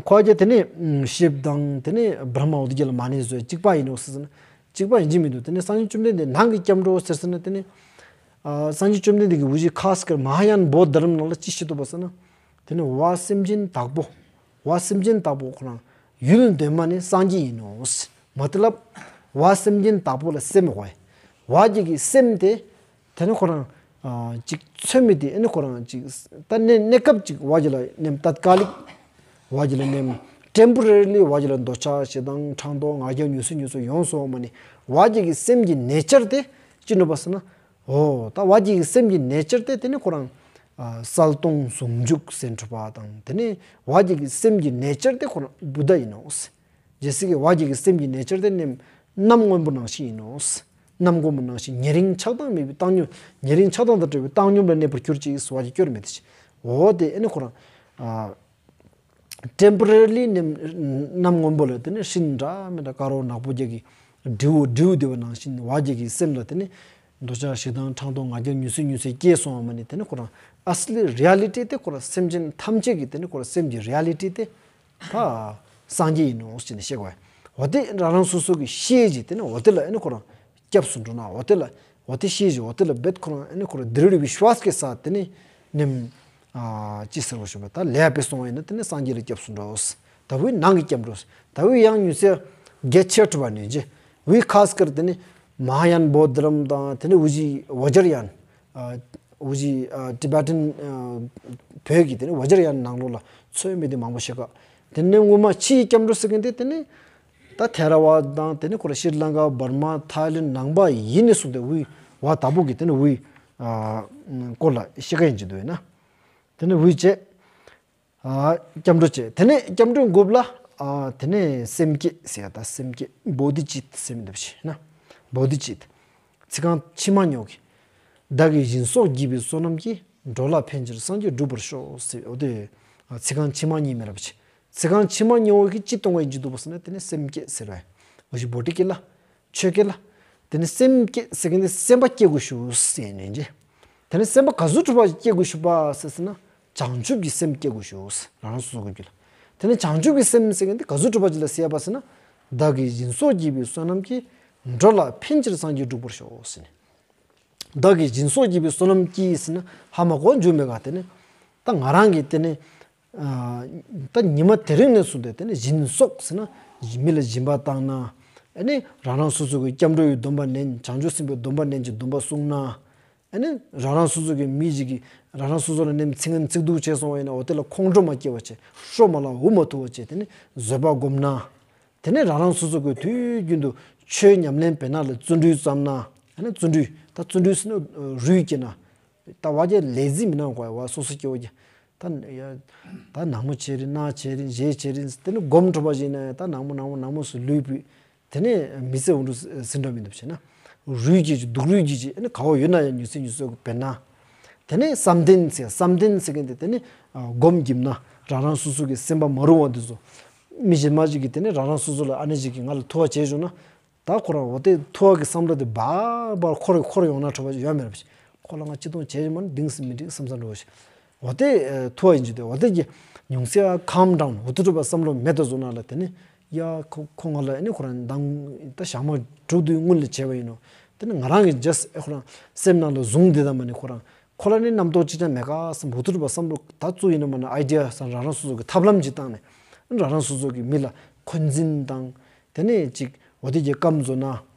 ཁོ་རྒྱ་དེ་ནི་ཤིབ་དང་དེ་ནི་བྷྲ་མ་འོ་དེ་གྱ་ལ་མ་ཎི་བཟོས་གཅིག་པ་ཡིན་ནོ་ཟེར་ཟེར་ན་གཅིག་པ་ཡིན་གྱི་མི་འདུག་དེ་ནི་སངས་རྒྱས་བཅོམ་ལྡན་འདས་ནང་གི་སྐྱབས་འགྲོ་ཟེར་ཟེར་ན་དེ་ནི་ཨ་སངས་རྒྱས་བཅོམ་ལྡན་འདས་ཀྱི་བུ་གཞི་ཁ་སྐར་མ་ཧཱ་ཡཱན་བོད་དྷ་རམ་ནང་ལ་ཅི་བཤད་འདུག་པ་ཟེར་ན་དེ་ནི་བ་སེམས་ཅན་དག་པོ་བ་སེམས་ཅན་དག་པོ་ཁོ་རང་ཡུལ་འདོད་མ་ནི་སངས་རྒྱས་ཡིན་ནོ་ཟེར་མ་དེ་ལབ། བ་སེམས་ཅན་དག་པོ་ལ་སེམས་དགོས། བ་རྒྱུད་ཀྱི་སེམས་དེ་དེ་ནི་ཁོ་རང་ཅིག་ཚོད་མེད་དེ་ཨེ་ནི་ཁོ་རང་ཅིག་ད་གནས་གནས་སྐབས་ཅིག་བ་རྒྱུད་ལ་ནེམ་ཏད་ཀ་ལིག་བ་རྒྱུད་ལ་ནེམ་ཊེམ་པོ་རེ་ལི་བ་རྒྱུད་ལ་འདོད་ཆགས་ཞེ་སྡང་ཕྲག་དོག་ང་རྒྱལ་ཉུང་སུ་ཉུང་སུ་ཡོང་སོང་བ་མ་ནི་བ་རྒྱུད་ཀྱི་སེམས་ཀྱི་ནེ་ཅར་དེ་ཅི་ནུས་པ་ཟེར་ན། འོ་ད་བ་རྒྱུད་ཀྱི་སེམས་ཀྱི་ནེ་ཅར་དེ་དེ་ནི་ཁོ་རང་གསལ་སྟོང་ཟུང་འཇུག་ཟེར་གྲུབ་པ་དང་དེ་ནི་བ་རྒྱུད་ཀྱི་སེམས་ཀྱི་ནེ་ཅར་དེ་ཁོ་རང་བུདྡྷ་ཡིན་ནོ། རྗེས་སུ་གི་བ་རྒྱུད་ཀྱི་སེམས་ཀྱི་ནེ་ཅར་དེ་ནི་གནམ་སྔོན་པོ་ནང་བཞིན་ཡིན་ནོ། གནམ་སྔོན་པོ་ནང་བཞིན་ཉེ་རིང་ཆགས་སྡང་མེད་པའི་བཏང་སྙོམས། ཉེ་རིང་ཆགས་སྡང་དང་བྲལ་བའི་བཏང་སྙོམས་ལ་གནས་པར་གྱུར་ཅིག་ཟེར་བ་ཅིག་སྐྱོར་མེད་དེ། འོ་དེ་ཨེ་ནི་ཁོ་རང་ཊེམ་པོ་རེ་ལི་ནི་གནམ་སྔོན་པོ་ལ་དེ་ནི་སྤྲིན་འདྲ་མི་འདྲ་དཀར་པོ་ནག་པོ་རྒྱག་གི་འབྲས་བུ་འབྲས་བུ་དེ་བ་ནང་བཞིན་བ་རྒྱུད་ཀྱི་སེམས་ལ་དེ་ནི་འདོད་ཆགས་ཞེ་སྡང་ཕྲག་དོག་ང་རྒྱལ་ཉུང་སུ་ཉུང་སུ་སྐྱེས་སོང་བ་མ་ནི་དེ་ནི་ཁོ་རང་ཨ་སི་ལི་རི་ཡ་ལི་ཊི་དེ་ཁོ་རང་སེམས་ཅན་ཐམས་ཅད་ཀྱི་དེ་ནི་ཁོ་རང་སེམས་ཀྱི་རི་ཡ་ལི་ཊི་དེ་ད་སངས་རྒྱས་ཡིན་ནོ་ཟེར་ནས་བཤད་དགོས། འོ་དེ་རང་རང་སོ་སོ་གི་ཤེས་ཀྱི་དེ་ནི་འོ་དེ་ལ་ཨེ་ནི་ཁོ་རང་སྐྱབས་སུ་འགྲོ་ན་འོ་དེ་ལ་འོ་དེ་ཤེས་ཀྱི་འོ་དེ་ལ་བེད་ཁོ་རང་ཨེ་ནི་ཁོ་རང་དྲིར་བི་ཤུ་ཝཱས་ཀྱི་ས་དེ་ནི་ནེམ་ཨ་ཅི་ཟེར་བ་ཞུ་བ་ད་ལས་པའི་སོང་བ་ཡིན་ན་དེ་ནི་སངས་རྒྱས་ལ་སྐྱབས་སུ་འགྲོ། ད་བུའི་ནང་གི་སྐྱབས་འགྲོ། ད་བུའི་ཡང་ཉུ་ཚེ་གལ་ཆེ་ཐུབ་པ་ནི་ཇི་བུའི་ཁ་སྐར་དེ་ནི་མ་ཧཱ་ཡན་བོ་དྷི་རམ་དང་དེ་ནི་ཝུ་ཇི་ཝ་ཇར་ཡན། ཝུ་ཇི་ཊི་བེ་ཊན་བོད་ཀྱི་དེ་ནི་ཝ་ཇར་ཡན་ནང་ལོགས་ལ་ཚོད་མེད་དེ་མང་པོ་ཤེས་ཀ། དེ་ནི་སྔོན་མ་ཕྱིའི་སྐྱབས་འགྲོ་ཟེར་མཁན་དེ་དེ་ནི་ད་ཐེ་ར་ཝ་དང་དེ་ནི་ཁོ་ར་ཤྲི་ལང་ཀ་བར་མ་ཐའི་ལེན་ནང་པ་ཡིན་ནི་སུ་དེ་བུའི་བ་དག་པོ་གི་དེ་ནི་བུའི་སྐོར་ལ་ཤེས་ཀ་ཡིན་གྱི་འདུག་ཡིན་ན། དེ་ནི་བུའི་བྱས། སྐྱབས་འགྲོ་བྱས། དེ་ནས་སྐྱབས་འགྲོའི་འགོ་ལ། དེ་ནས་སེམས་བསྐྱེད་ཟེར་ཡ་ད་སེམས་བསྐྱེད་བོ་དྷི་ཙིཏྟ་ཟེར་མི་འདུག་ཞེ་ན། བོ་དྷི་ཙིཏྟ། ཚིག་རྐང་ཕྱི་མ་གཉིས་པོ་གི། བདག་གིས་སྦྱིན་སོགས་བགྱིས་པའི་བསོད་ནམས་ཀྱིས། འགྲོ་ལ་ཕན་ཕྱིར་སངས་རྒྱས་འགྲུབ་པར་ཤོག་ཟེར་འོ་དེ། ཚིག་རྐང་ཕྱི་མ་གཉིས་མེད་ར་བྱས། ཚིག་རྐང་ཕྱི་མ་གཉིས་པོ་གི་ཅི་གཏོང་བ་ཡིན་གྱི་འདུག་པ་ཟེར་ན་དེ་ནས་སེམས་བསྐྱེད་ཟེར་བས། འོ་ཞིག་བོ་དྷི་ཀི་ལ། ཆོས་སྐད་ལ། དེ་ནི་སེམས་བསྐྱེད་ཟེར་མཁན་དེ་སེམས་པ་བསྐྱེད་དགོས་ཞུ་ཟེར་ནས་ཀྱི། དེ་ནི་སེམས་པ་ག་ཟུག་གྲུབ་པ་བསྐྱེད་དགོས་ཞུ་པ་ཟེར་ཟེར་ན། བྱང་ཆུབ་ཀྱི་སེམས་བསྐྱེད་དགོས་ཞུ་ཟེར་རང་རང་སོ་སོ་གི་རྒྱུད་ལ། དེ་ནི་བྱང་ཆུབ་ཀྱི་སེམས་ཟེར་མཁན་དེ་ག་ཟུག་གྲུབ་པ་ཅིག་ལ་ཟེར་བ་ཟེར་ན། བདག་གིས་སྦྱིན་སོགས་བགྱིས་པའི་བསོད་ནམས་ཀྱིས། འགྲོ་ལ་ཕན་ཕྱིར་སངས་རྒྱས་འགྲུབ་པར་ཤོག་ཟེར་ནས། བདག་གིས་སྦྱིན་སོགས་བགྱིས་པའི་བསོད་ནམས་ཀྱིས་ཟེར་ན་ཧ་མ་གོ་འཇུ་མེད་ག་དེ་ནི། ད་ང་རང་གིས་དེ་ནི། ད་ཉི་མ་དེ་རིང་ནས་བཟུང་སྟེ་དེ་ནི་སྦྱིན་སོགས་ཟེར་ན་མི་ལ་སྦྱིན་པ་བཏང་ན། ཨ་ནི་རང་རང་སོ་སོ་གི་སྐྱབས་འགྲོ་ཡི་སྡོམ་པ་ནན་བྱང་ཆུབ་སེམས་དཔའི་སྡོམ་པ་ནན་གྱི་སྡོམ་པ་བསྲུང་ན། ཨ་ནི་རང་རང་སོ་སོ་གི་མི་ཞིག་གིས་རང་རང་སོ་སོ་ལ་ནེམ་ཚིག་ངན་ཚིག་སྡུག་བྱས་སོང་བ་ཡིན་ན་འོ་དེ་ལ་ཁོང་ཁྲོ་མ་སྐྱེ་བ་བྱས། ཁྲོ་མ་ལ་འུ་མ་ཐུག་པ་བྱས། དེ་ནི་བཟོད་པ་སྒོམ་ན། དེ་ནས་རང་རང་སོ་སོ་གི་དུས་རྒྱུན་དུ་ཆོས་ཉམས་ལེན་བེད་ན་ལ་བརྩོན་འགྲུས་བརྩམས་ན། ཨ་ནི་བརྩོན་འགྲུས་ད་བརྩོན་འགྲུས་ཟེར་ན་རུས་སྐྱེས་ན། ད་བ་ཀྱི་ལེ་ཛི་མི་ན་གོ་ཡ་བ་སོ་སོ་སྐྱེ་བོ་ཀྱི། ད་ཡ་ད་ནང་མོ་བྱེད་རིན་ན་བྱེད་རིན་བཞེས་བྱེད་རིན་དེ་ནི་སྒོམ་གྲུབ་པ་ཞིག་ན་ཡ་ད་ནང་མོ་ནང་མོ་ནང་མོ་སུ་ལུས་པུས། དེ་ནས་མི་ཚེ་འུ་འདྲ་ཟིན་འགྲོ་མི་འདུག་བྱས་ན། རུས་སྐྱེས་ཀྱི་སྡུག་རུས་ཀྱི་ཅི་ཨ་ནི་ག་བ་ཡོད་ན་ཡ་ཉུ་ཚེ་ཉུ་ཚེ་གི་བེད་ན། དེ་ནས་བསམ་གཏན་ཟེར་བསམ་གཏན་ཟེར་མཁན་དེ་དེ་ནི་སྒོམ་བགྱིམ་ན་རང་རང་སོ་སོ་གི་སེམས་པ་མ་རུང་བ་དེ་ཚོ། མི་གཞན་མ་ཅིག་གིས་དེ་ནི་རང་རང་སོ་སོ་ལ་ཨ་ནི་ཅིག་གིས་ང་ལ་ཐུ་བ་བྱས་བྱུང་ན། ད་ཁོ་རང་འོ་དེ་ཐུ་བ་གི་བསམ་བློ་དེ་བར་བར་འཁོར་འཁོར་ཡོང་ན་གྲུབ་པ་ཡོད་མེད་རེད། ཁོ་ལ་ང་ཅི་གཏོང་བྱས་མ་ནི་འགྲིག་སམ་མི་འགྲིག་བསམ་བསམ་འགྲོ་བ་ཞིག་འོ་དེ་ཐུ་བ་ཡིན་གྱི་དེ་འོ་དེ་གི་ཉུང་ཚེ་ཨ་ཁམ་ཌའུན་འོ་དེ་གྲུབ་པ་བསམ་བློ་མེད་དུ་བཟོ་ན་ལ་དེ་ནི་ཡ་ཁོ་ཁོ་ང་ལ་ཨ་ནི་ཁོ་རང་མདང་ད་ཞག་མ་དྲུག་དུས་སྔོན་ལ་བྱས་པ་ཡིན་ནོ། དེ་ནི་ང་རང་གི་ཇས་ཨེ་ཁོ་རང་སེམས་ནང་ལ་བཟུང་བསྡད་ད་མ་ནི་ཁོ་རང་ཁོ་ལ་ནི་རྣམ་རྟོག་ཅི་ཅང་མེད་ག་བསམ་འོ་དེ་གྲུབ་པ་བསམ་བློ་ད་བཙུགས་ཡིན་ན་མ་ནི་ཨའི་ཌི་ཡ་སང་རང་རང་སོ་སོ་གི་ཐབས་ལམ་ཅིག་བཏང་ནས་རང་རང་སོ་སོ་གི་མི་ལ་འཁོན་འཛིན་དང་དེ་ནས་ཅིག་འོ་དེ་གི་སྐམ་བཟོ་ན།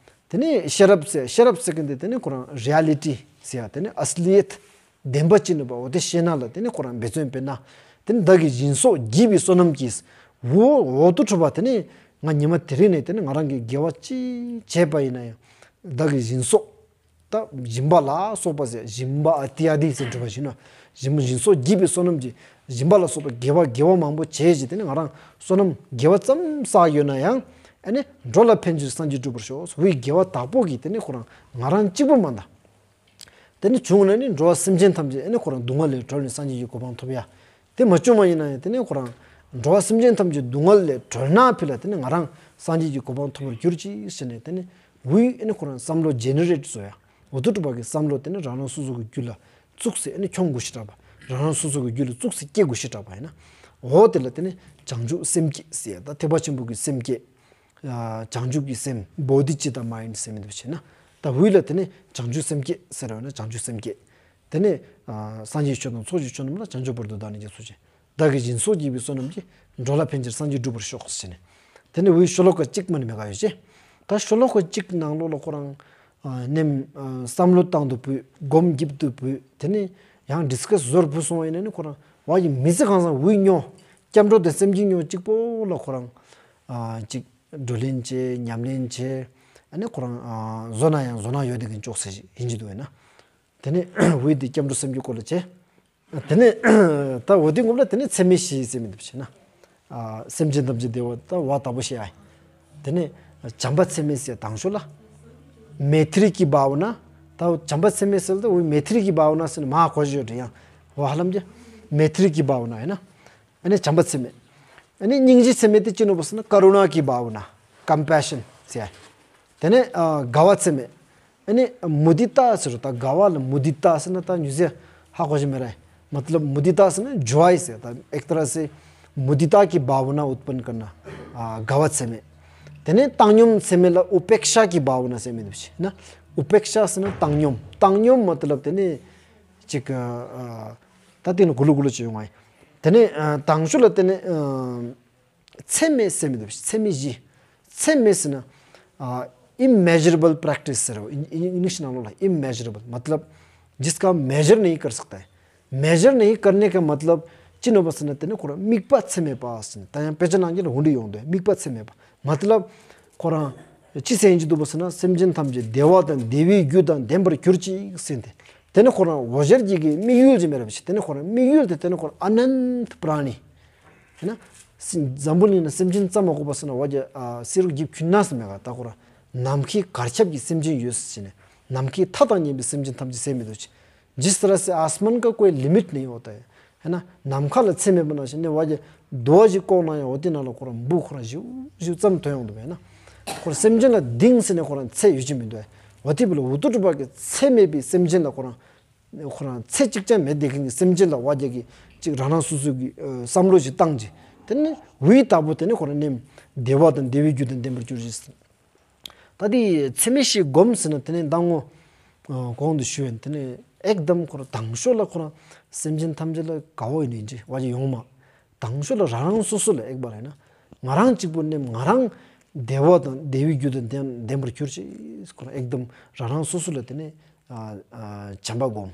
དེ་ནས་ཤེས་རབ་ཟེར་ཤེས་རབ་ཟེར་མཁན་དེ་དེ་ནས་ཁོ་རང་རི་ཡ་ལི་ཊི་ཟེར་ཡ་དེ་ནས་ཨ་སི་ལི་ཡད་བདེན་པ་ཅི་ནུས་པ་འོ་དེ་ཤེས་ན་ལ་དེ་ནས་ཁོ་རང་འབད་བརྩོན་བེད་ན། དེ་ནས་བདག་གིས་སྦྱིན་སོགས་བགྱིས་པའི་བསོད་ནམས་ཀྱིས། འོ་འོ་དུ་གྲུབ་པ་དེ་ནས་ང་ཉི་མ་དེ་རིང་ནས་དེ་ནས་ང་རང་གི་དགེ་བ་ཅི་བྱས་པ་ཡིན་ན་ཡང་བདག་གིས་སྦྱིན་སོགས། ད་སྦྱིན་པ་ལ་སོགས་པ་ཟེར་སྦྱིན་པ་ཨ་ཏི་ཨ་དི་ཟེར་འབྲི་བ་ཞིག་ན། སྦྱིན་སྦྱིན་སོགས་བགྱིས་པའི་བསོད་ནམས་ཀྱིས་སྦྱིན་པ་ལ་སོགས་པ་དགེ་བ་དགེ་བ་མང་པོ་བྱས་ཀྱི་དེ་ནི་ང་རང་བསོད་ནམས་དགེ་བ་ཙམ་བསགས་ཡོད་ན་ཡང་ཨ་ནི་འགྲོ་ལ་ཕན་ཕྱིར་སངས་རྒྱས་འགྲུབ་པར་ཤོག་ཟེར་བའི་དགེ་བ་དག་པོ་གིས་དེ་ནི་ཁོ་རང་ང་རང་གཅིག་པུ་མ་འདའ། དེ་ནི་བྱུང་ན་ནི་འགྲོ་བ་སེམས་ཅན་ཐམས་ཅད་ཨ་ནི་ཁོ་རང་སྡུག་བསྔལ་ལས་གྲོལ་ནས་སངས་རྒྱས་ཀྱི་གོ་འཕང་ཐོབ་ཡ། དེ་མ་བྱུང་བ་ཡིན་ན་ཡང་དེ་ནི་ཁོ་རང་འགྲོ་བ་སེམས་ཅན་ཐམས་ཅད་སྡུག་བསྔལ་ལས་གྲོལ་ན་ཕི་ལ་དེ་ནི་ང་རང་སངས་རྒྱས་ཀྱི་གོ་འཕང་ཐོབ་པར་གྱུར་ཅིག་ཟེར་ནས་དེ་ནི་འུའི་ཨ་ནི་ཁོ་རང་བསམ་བློ་ཇེ་ནེ་རེ་ཊི་བཟོ་ཡ། འོ་དུ་གྲུབ་པ་གི་བསམ་བློ་དེ་ནི་རང་རང་སོ་སོ་གི་རྒྱུད་ལ་བཙུགས་སེ་ཨ་ནི་འཁྱོངས་དགོས་ཤེས་དྲག་པ། རང་རང་སོ་སོ་གི་རྒྱུད་ལ་བཙུགས་སེ་སྐྱེ་དགོས་ཤེས་དྲག་པ་ཡིན་ན། འོ་དེ་ལ་དེ་ནི་བྱང་ཆུབ་སེམས་བསྐྱེད་ཟེར་ཡ་ད་ཐེག་པ་ཆེན་པོ་གི་སེམས་བསྐྱེད། བྱང་ཆུབ་ཀྱི་སེམས་བོ་དྷི་ཙིཏྟ་མ་ཡིན་སེམས་མིན་དུ་བྱས་ན། ད་འུ་ལ་དེ་ནི་བྱང་ཆུབ་སེམས་བསྐྱེད་ཟེར་བ་ན་བྱང་ཆུབ་སེམས་བསྐྱེད། དེ་ནི་སངས་རྒྱས་ཆོས་དང་ཚོགས་ཀྱི་མཆོག་རྣམས་ལ། བྱང་ཆུབ་བར་དུ་བདག་ནི་སྐྱབས་སུ་མཆི། བདག་གིས་སྦྱིན་སོགས་བགྱིས་པའི་བསོད་ནམས་ཀྱིས། འགྲོ་ལ་ཕན་ཕྱིར་སངས་རྒྱས་འགྲུབ་པར་ཤོག་ཟེར་ནས། དེ་ནི་འུའི་ཤོ་ལོ་ཀ་གཅིག་མ་ནི་མེད་ག་ཡོད་ཅེ། ད་ཤོ་ལོ་ཀ་གཅིག་ནང་ལོགས་ལ་ཁོ་རང་ནེམ་བསམ་བློ་བཏང་དུ་བུད། སྒོམ་རྒྱབ་དུ་བུད། དེ་ནས་ཡང་ཌིས་ཀ་སི་ཟོར་བུད་སོང་བ་ཡིན་ན་ནི་ཁོ་རང་བ་ཡི་མི་ཚེ་གང་ཚང་འུ་སྨྱོ། སྐྱབས་འགྲོ་དང་སེམས་ཅན་སྨྱོ་གཅིག་པོ་ལ་ཁོ་རང་ཅིག་བགྲོ་གླེང་བྱེད། ཉམས་ལེན་བྱེད། ཨ་ནི་ཁོ་རང་བཟོ་ན་ཡང་བཟོ་ན་ཡོད་དེ་གི་ཅོག་ས་ཡིན་གྱི་འདུག་ཡིན་ན། དེ་ནས་འུ་དེ་སྐྱབས་འགྲོ་སེམས་བསྐྱེད་སྐོར་ལ་བྱེད། དེ་ནས་ད་འོ་དེ་ངོམ་ལ་དེ་ནས་ཚད་མེད་བཞི་ཟེར་མི་འདུག་བྱས་ན། སེམས་ཅན་ཐམས་ཅད་བདེ་བ་ད་བ་ལྟ་བུ་ཤེས་ཨ། དེ་ནས་བྱམས་པ་ཚད་མེད་ཟེར་དང་ཤོ་ལ། མེ་ཐི་རི་ཀི་བྷ་བ་ན། ད་བྱམས་པ་ཚད་མེད་ཟེར་ད་འུ་མེ་ཐི་རི་ཀི་བྷ་བ་ན་ཟེར་ན་མ་གོ་ཞོ་དྲི་ཡང་བ་ཧ་ལམ་གྱི་མེ་ཐི་རི་ཀི་བྷ་བ་ན་ཡིན་ན། ཨ་ནི་བྱམས་པ་ཚད་མེད། ཨ་ནི་སྙིང་རྗེ་ཚད་མེད་དེ་ཅི་ནོ་བོ་ཟེར་ན་ཀ་རུ་ན་ཀི་བྷ་བ་ན། ཀམ་པེ་ཤན་ཟེར། དེ་ནས་དགའ་བ་ཚད་མེད། ཨ་ནི་མུ་དི་ཏ་ཟེར་རོ། ད་དགའ་བ་ལ་མུ་དི་ཏ་ཟེར་ན་ད་ཉུ་ཟེ་ཧ་གོ་ཞིག་མེ་ར། मतलब མུ་དི་ཏ་ཟེར་ན་ཇོའི་ཟེར། ད་ཨེག་ཏ་ར་སེ་མུ་དི་ཏ་ཀི་བྷ་བ་ན་ཨུཏ་པན་ཀར་ན། དགའ་བ་ཚད་མེད། དེ་ནས་བཏང་སྙོམས་ཚད་མེད་ལ་ཨུ་པེག་ཤ་ཀི་བྷ་བ་ན་ཟེར་མི་འདུག་བྱས་ན། ཨུ་པེག་ཤ་ཟེར་ན་བཏང་སྙོམས། བཏང་སྙོམས་मतलब དེ་ནས་ཅིག་ད་དེ་ནི་གུ་ལུ་གུ་ལུ་ཅིག་ཡོང་ཨ། དེ་ནས་དང་ཤོ་ལ་དེ་ནས་ཚད་མེད་ཟེར་མི་འདུག་ཚད་མེད་བཞི། ཚད་མེད་ཟེར་ན་immeasurable practice ཟེར་རོ། ཨིན་ཨིན་ཨིང་ལིཤ་ནང་ལོགས་ལ་immeasurable मतलब जिसका मेजर नहीं कर सकता है। मेजर नहीं करने का मतलब ཅི་ནོ་བ་ཟེར་ན་དེ་ནི་ཁོ་རང་དམིགས་པ་ཚད་མེད་པ་ཟེར་ན། ད་ཡང་དཔེ་ཆ་ནང་གི་ལ་འུ་འདྲ་ཡོང་དུས་དམིགས་པ་ཚད་མེད་པ་मतलब ཁོ་རང་ཅི་ཟེར་གྱི་འདུག་བ་ཟེར་ན་སེམས་ཅན་ཐམས་ཅད་བདེ་བ་དང་བདེ་བའི་རྒྱུ་དང་ལྡན་པར་གྱུར་ཅིག་ཟེར་ཏེ། དེ་ནི་ཁོ་རང་འོ་ཞར་གྱི་གི་དམིགས་ཡུལ་ཅིག་མེད་ར་བ་ཞིག་དེ་ནི་ཁོ་རང་དམིགས་ཡུལ་དེ་དེ་ནི་ཁོ་རང་ཨ་ནནྟ་པྲ་ཎི། ཡིན་ན། སེམས་འཛམ་བུ་གླིང་ན་སེམས་ཅན་རྩ་མ་གོ་བ་ཟེར་ན་བ་རྒྱ་ཨ་སེ་རུ་གྱིབ་ཁྱུན་ན་ཟེར་མེད་ག་ད་ཁོ་རང་ནམ་མཁའི་གར་ཁྱབ་ཀྱི་སེམས་ཅན་ཡོད་ཟེར་ནས་ནམ་མཁའི་མཐའ་དང་མཉམ་པའི་སེམས་ཅན་ཐམས་ཅད་ཟེར་མི་འདུག་ཅི། जिस तरह से आसमान का कोई लिमिट नहीं होता है। ཡིན་ན་ནམ་མཁའ་ལ་ཚད་མེད་པ་ནང་བཞིན་ནས་བ་རྒྱ་རྡོ་བ་ཞིག་བཀོག་ན་ཡང་འོ་དེ་ནང་ལ་ཁོ་རང་འབུ་ཁོ་རང་ཞིབ་ཞིབ་ཙམ་ཐོན་ཡོང་འདུག་བས་ན། ཁོ་རང་སེམས་ཅན་ལ་གཏིང་ཟེར་ནས་ཁོ་རང་ཚད་ཡོད་ཀྱི་མི་འདུག་བས། འོ་དེ་བས་ལ་འུ་ཐུ་གྲུབ་པ་གི་ཚད་མེད་པའི་སེམས་ཅན་ལ་ཁོ་རང་ཁོ་རང་ཚེ་གཅིག་ཀྱང་མེད་བསྡད་མཁན་གྱི་སེམས་ཅན་ལ་བ་རྒྱ་གི་ཅིག་རང་རང་སོ་སོ་གི་ཨ་བསམ་བློ་ཞིག་བཏང་རྗེས་དེ་ནི་འུའི་བདག་པོ་དེ་ནི་ཁོ་རང་ནི་བདེ་བ་དང་བདེ་བའི་རྒྱུ་དང་ལྡན་པར་གྱུར་ཅིག་ཟེར། ད་དེ་ཚད་མེད་བཞི་སྒོམ་ཟེར་ན་དེ་ནི་མདང་ངོ་ཨ་གོང་དུ་ཞུས་པའི་དེ་ནི་ཨེག་དམ་ཁོ་རང་དང་ཤོ་ལ་ཁོ་རང་སེམས་ཅན་ཐམས་ཅད་ལ་དགའ་བོ་ཡིན་ནི་ཅི་བ་རྒྱ་ཡོང་མ། དང་ཤོ་ལ་རང་རང་སོ་སོ་ལ་ཨེག་བ་རེད་ན། ང་རང་གཅིག་པུ་ནི་ང་རང་བདེ་བ་དང་བདེ་བའི་རྒྱུ་དང་ལྡན་ལྡན་པར་གྱུར་ཅིག་ཁོ་རང་ཨེག་དམ་རང་རང་སོ་སོ་ལ་དེ་ནི་ཨ་ཨ་བྱམས་པ་སྒོམ།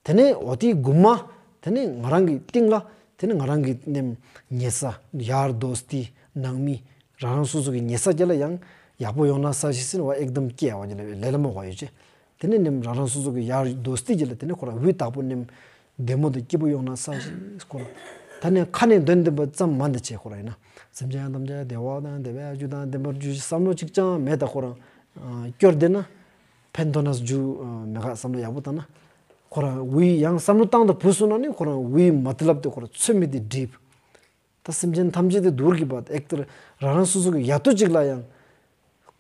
དེ་ནས་འོ་དེའི་མགུར་མ། དེ་ནས་ང་རང་གི་སྟེང་ལ་དེ་ནས་ང་རང་གི་ནེམ་ཉེ་ས་ཡར་དོ་སྟི་ནང་མི་རང་རང་སོ་སོ་གི་ཉེ་ས་རྒྱ་ལ་ཡང་ཡག་པོ་ཡོང་ན་ས་ཞིག་སེམས་བ་ཨེག་དམ་སྐྱེ་བ་རྒྱ་ལ་ལེ་ལ་མོ་བ་ཡོད་ཅེ། དེ་ནས་ནེམ་རང་རང་སོ་སོ་གི་ཡར་དོ་སྟི་རྒྱ་ལ་དེ་ནས་ཁོ་རང་འུའི་བདག་པོ་ནེམ་བདེ་མོ་དང་སྐྱིད་པོ་ཡོང་ན་ས་ཞིག་ཁོ་རང་ད་ནས་ཁ་ནས་འདོན་འདོན་པ་ཙམ་མ་འདི་བྱེད་ཁོ་རང་ཡིན་ན་སེམས་ཅན་ཐམས་ཅད་བདེ་བ་དང་བདེ་བའི་རྒྱུ་དང་ལྡན་པར་གྱུར་ཅིག་བསམ་བློ་གཅིག་ཀྱང་མེད་ད་ཁོ་རང་སྐྱོར་བསྡད་ན། ཕན་ཐོགས་ན་རྒྱུ་མེད་ག་བསམ་བློ་ཡག་པོ་བཏང་ན། ཁོ་རང་འུའི་ཡང་བསམ་བློ་བཏང་དུ་བུ་སོང་ན་ནི་ཁོ་རང་འུའི་མ་ཏི་ལབ་དེ་ཁོ་རང་ཚོད་མེད་དེ་འགྲིབ། ད་སེམས་ཅན་ཐམས་ཅད་དེ་དུར་གི་བ་ཨེག་ཏར་རང་རང་སོ་སོ་གི་ཡ་ཏོ་གཅིག་ལ་ཡང་།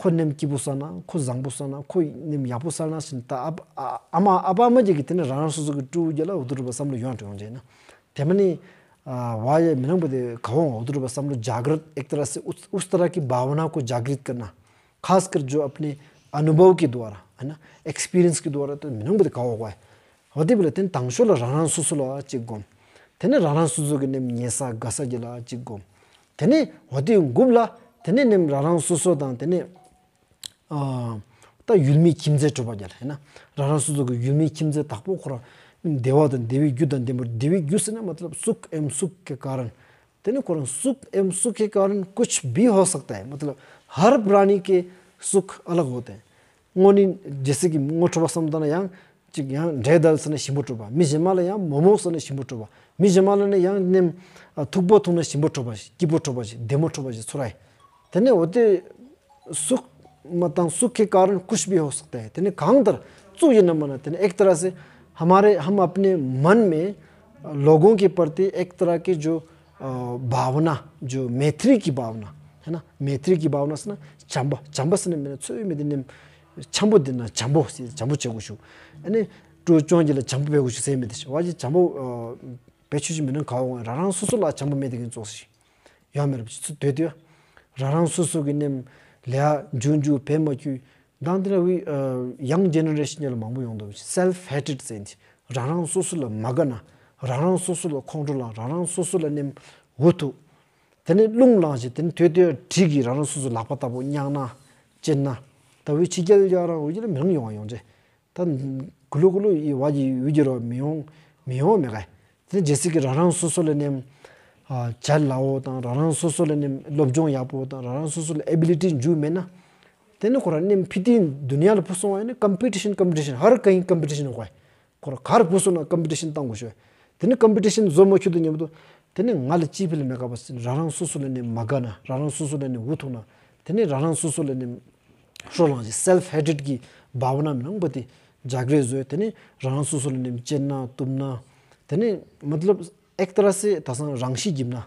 ཁོ་ནེམ་སྐྱིད་པོ་ས་ན་ཁོ་བཟང་པོ་ས་ན་ཁོ་ནེམ་ཡག་པོ་ས་ན་ཞིན་ད་ཨ་ཨ་ཨ་མ་ཨ་པ་ཨ་མ་གཅིག་གི་དེ་ནི་རང་རང་སོ་སོ་གི་ཀྲུའུ་རྒྱ་ལ་འུ་དུ་རུ་བ་བསམ་བློ་ཡོང་དུ་ཡོང་ཅེ་ན། དེ་མ་ནི་ཨ་བ་ཡ་མི་ནང་པ་དེ་ག་བོ་འུ་དུ་རུ་བ་བསམ་བློ་ཇ་གྲ་ཨེག་ཏར་སེ་ཨུ་ཨུ་སྟ་ར་གི་བ་བ་ན་ཁོ་ཇ་གྲིད་ཀར་ན། खासकर जो अपने अनुभव के द्वारा है ना, एक्सपीरियंस के द्वारा तो མི་ནང་པ་དེ་ག་བ་གོ་ཡ། འོ་དེ་བས་ལ་དེ་ནི་དང་ཤོ་ལ་རང་རང་སོ་སོ་ལ་གཅིག་སྒོམ། དེ་ནི་རང་རང་སོ་སོ་གི་ནེམ་ཉེ་ས་དགའ་ས་རྒྱ་ལ་གཅིག་སྒོམ། དེ་ནི་འོ་དེ་མགུར་ལ་དེ་ནི་ནེམ་རང་རང་སོ་སོ་དང་དེ་ནི་ཨ་ད་ཡུལ་མིའི་ཁྱིམ་མཚེས་གྲུབ་པ་རྒྱ་ལ་ཡིན་ན་རང་རང་སོ་སོ་གི་ཡུལ་མིའི་ཁྱིམ་མཚེས་དག་པོ་ཁོ་རང་བདེ་བ་དང་བདེ་བའི་རྒྱུ་དང་ལྡན་པར། བདེ་བའི་རྒྱུ་ཟེར་ན་मतलब सुख एवं सुख के कारण དེ་ནི་ཁོ་རང सुख एवं सुख के कारण कुछ भी हो सकता है, मतलब हर प्राणी के सुख अलग होते हैं. དངོས་ནི་རྒྱལ་སྲིད་ཀྱི་ངོ་འཕྲོད་པ་བསམ་བཏང་ན་ཡང་ཅིག་ཡང་འབྲས་དལ་ཟེར་ན་ཞིམ་པོ་གྲུབ་པ། མི་གཞན་མ་ལ་ཡང་མོག་མོག་ཟེར་ན་ཞིམ་པོ་གྲུབ་པ། མི་གཞན་མ་ལ་ནི་ཡང་ནེམ་ཨ་མཐུག་པོ་འཐུང་ན་ཞིམ་པོ་གྲུབ་པ་ཞིག་སྐྱིད་པོ་གྲུབ་པ་ཞིག་བདེ་མོ་གྲུབ་པ་ཞིག་ཚོར་ར་ཡི། དེ་ནི་འོ་དེ་सुख मतलब सुख के कारण कुछ भी हो सकता है. དེ་ནི་གང་ལྟར་ཚུགས་ཡིན་ན་མ་ན་དེ་ནི एक तरह से हमारे हम अपने मन में लोगों के प्रति एक तरह के जो अ, भावना, जो मैत्री की भावना है ना, मैत्री की भावना ཟེར་ན་བྱམས་པ། བྱམས་པ་ཟེར་ན་མི་ན་ཚོད་མི་དེ་ནི་འཆམ་པོ་དེ་ན་བྱམས་པོ་ཟེར་བྱམས་པོ་བྱེད་དགོས་ཤུ། ཨ་ནི་ཀྲུ་ཅོང་གི་ལ་བྱམས་པོ་བྱེད་དགོས་ཤུ་ཟེར་མི་དེ་ཤི་བ་ཅི་བྱམས་པོ་ཨ་བེད་ཆོད་ཅིག་མི་ནང་ག་བ་རང་རང་སོ་སོ་ལ་བྱམས་པོ་མེད་དེ་གིན་ཙོགས་ཤིག་ཡོད་མེད་ར་བྱེད་ཚུལ་དོད་དེ་རང་རང་སོ་སོ་གི་ནེམ་ལས་འཇུ་འཇུ་བེད་མ་བཅུག་དང་དེ་ལ་བི་ཡང་ཇེ་ནེ་རེ་ཤན་ལ་མང་པོ་ཡོང་འདུག་self hatred ཟེར་ཏེ། རང་རང་སོ་སོ་ལ་མ་དགའ་ན། རང་རང་སོ་སོ་ལ་ཁོང་ཁྲོ་ལངས། རང་རང་སོ་སོ་ལ་ནེམ་འུ་ཐུག་དེ་ནས་རླུང་ལངས་ཤིག་དེ་ནས་དོད་དོད་གྲི་གིས་རང་རང་སོ་སོ་ལག་པ་ལྟ་བུ་བརྙག་ན། ཅེར་ན། ད་འུ་ཕྱི་རྒྱལ་ཡ་རང་འུ་ཅི་ལ་མི་རུང་ཡོང་ཡོང་ཅེ། ད་གུ་ལུ་གུ་ལུ་ཡི་བ་ཡི་འུ་ཅི་རོ་མི་ཡོང་མི་ཡོང་མེད་ག། དེ་ནི་རྗེས་སུ་གི་རང་རང་སོ་སོ་ལ་ནེམ་ཨ་ཇལ་ལའོ་དང་རང་རང་སོ་སོ་ལ་ནེམ་སློབ་སྦྱོང་ཡག་པོ་དང་རང་རང་སོ་སོ་ལ་ཨེ་བི་ལི་ཊི་འཇུ་མེད་ན། དེ་ནི་ཁོ་རང་ནེམ་ཕི་ཏིན་དུ་ནི་ཡ་ལ་བུ་སོང་བ་ཡིན་ན་ཀམ་པི་ཊི་ཤན་ཀམ་པི་ཊི་ཤན་ཧར་ག་ཡིན་ཀམ་པི་ཊི་ཤན་གོ། ཁོ་རང་གར་བུ་སོང་ན་ཀམ་པི་ཊི་ཤན་བཏང་དགོས་ཤོ། དེ་ནི་ཀམ་པི་ཊི་ཤན་བཟོ་མ་ཁྱུ་དུ་ཉམ་དུ། དེ་ནི་ང་ལ་ཅི་ཕི་ལ་མེད་ག་བ་སི་རང་རང་སོ་སོ་ལ་ནེམ་མ་དགའ་ན་རང་རང་སོ་སོ་ལ་ནེམ་འུ་ཐུག་ན། དེ་ནི་རང་རང་སོ་སོ་ལ་ནེམ་ཧྲོ་ལང་ཞིག་སེལ་ཕ་ཧེ་ཊེཌ་གི་བ་བ་ན་མི་ནང་པ་དེ་ཇག་རེ་བཟོས། དེ་ནི་རང་རང་སོ་སོ་ལ་ནེམ་ཅེར་ན་གཏུབ་ན། དེ་ནི་མ་ཏི་ལབ་ཨེག་ཏ་ར་སེ་ད་སང་རང་ཤི་གིབ་ན་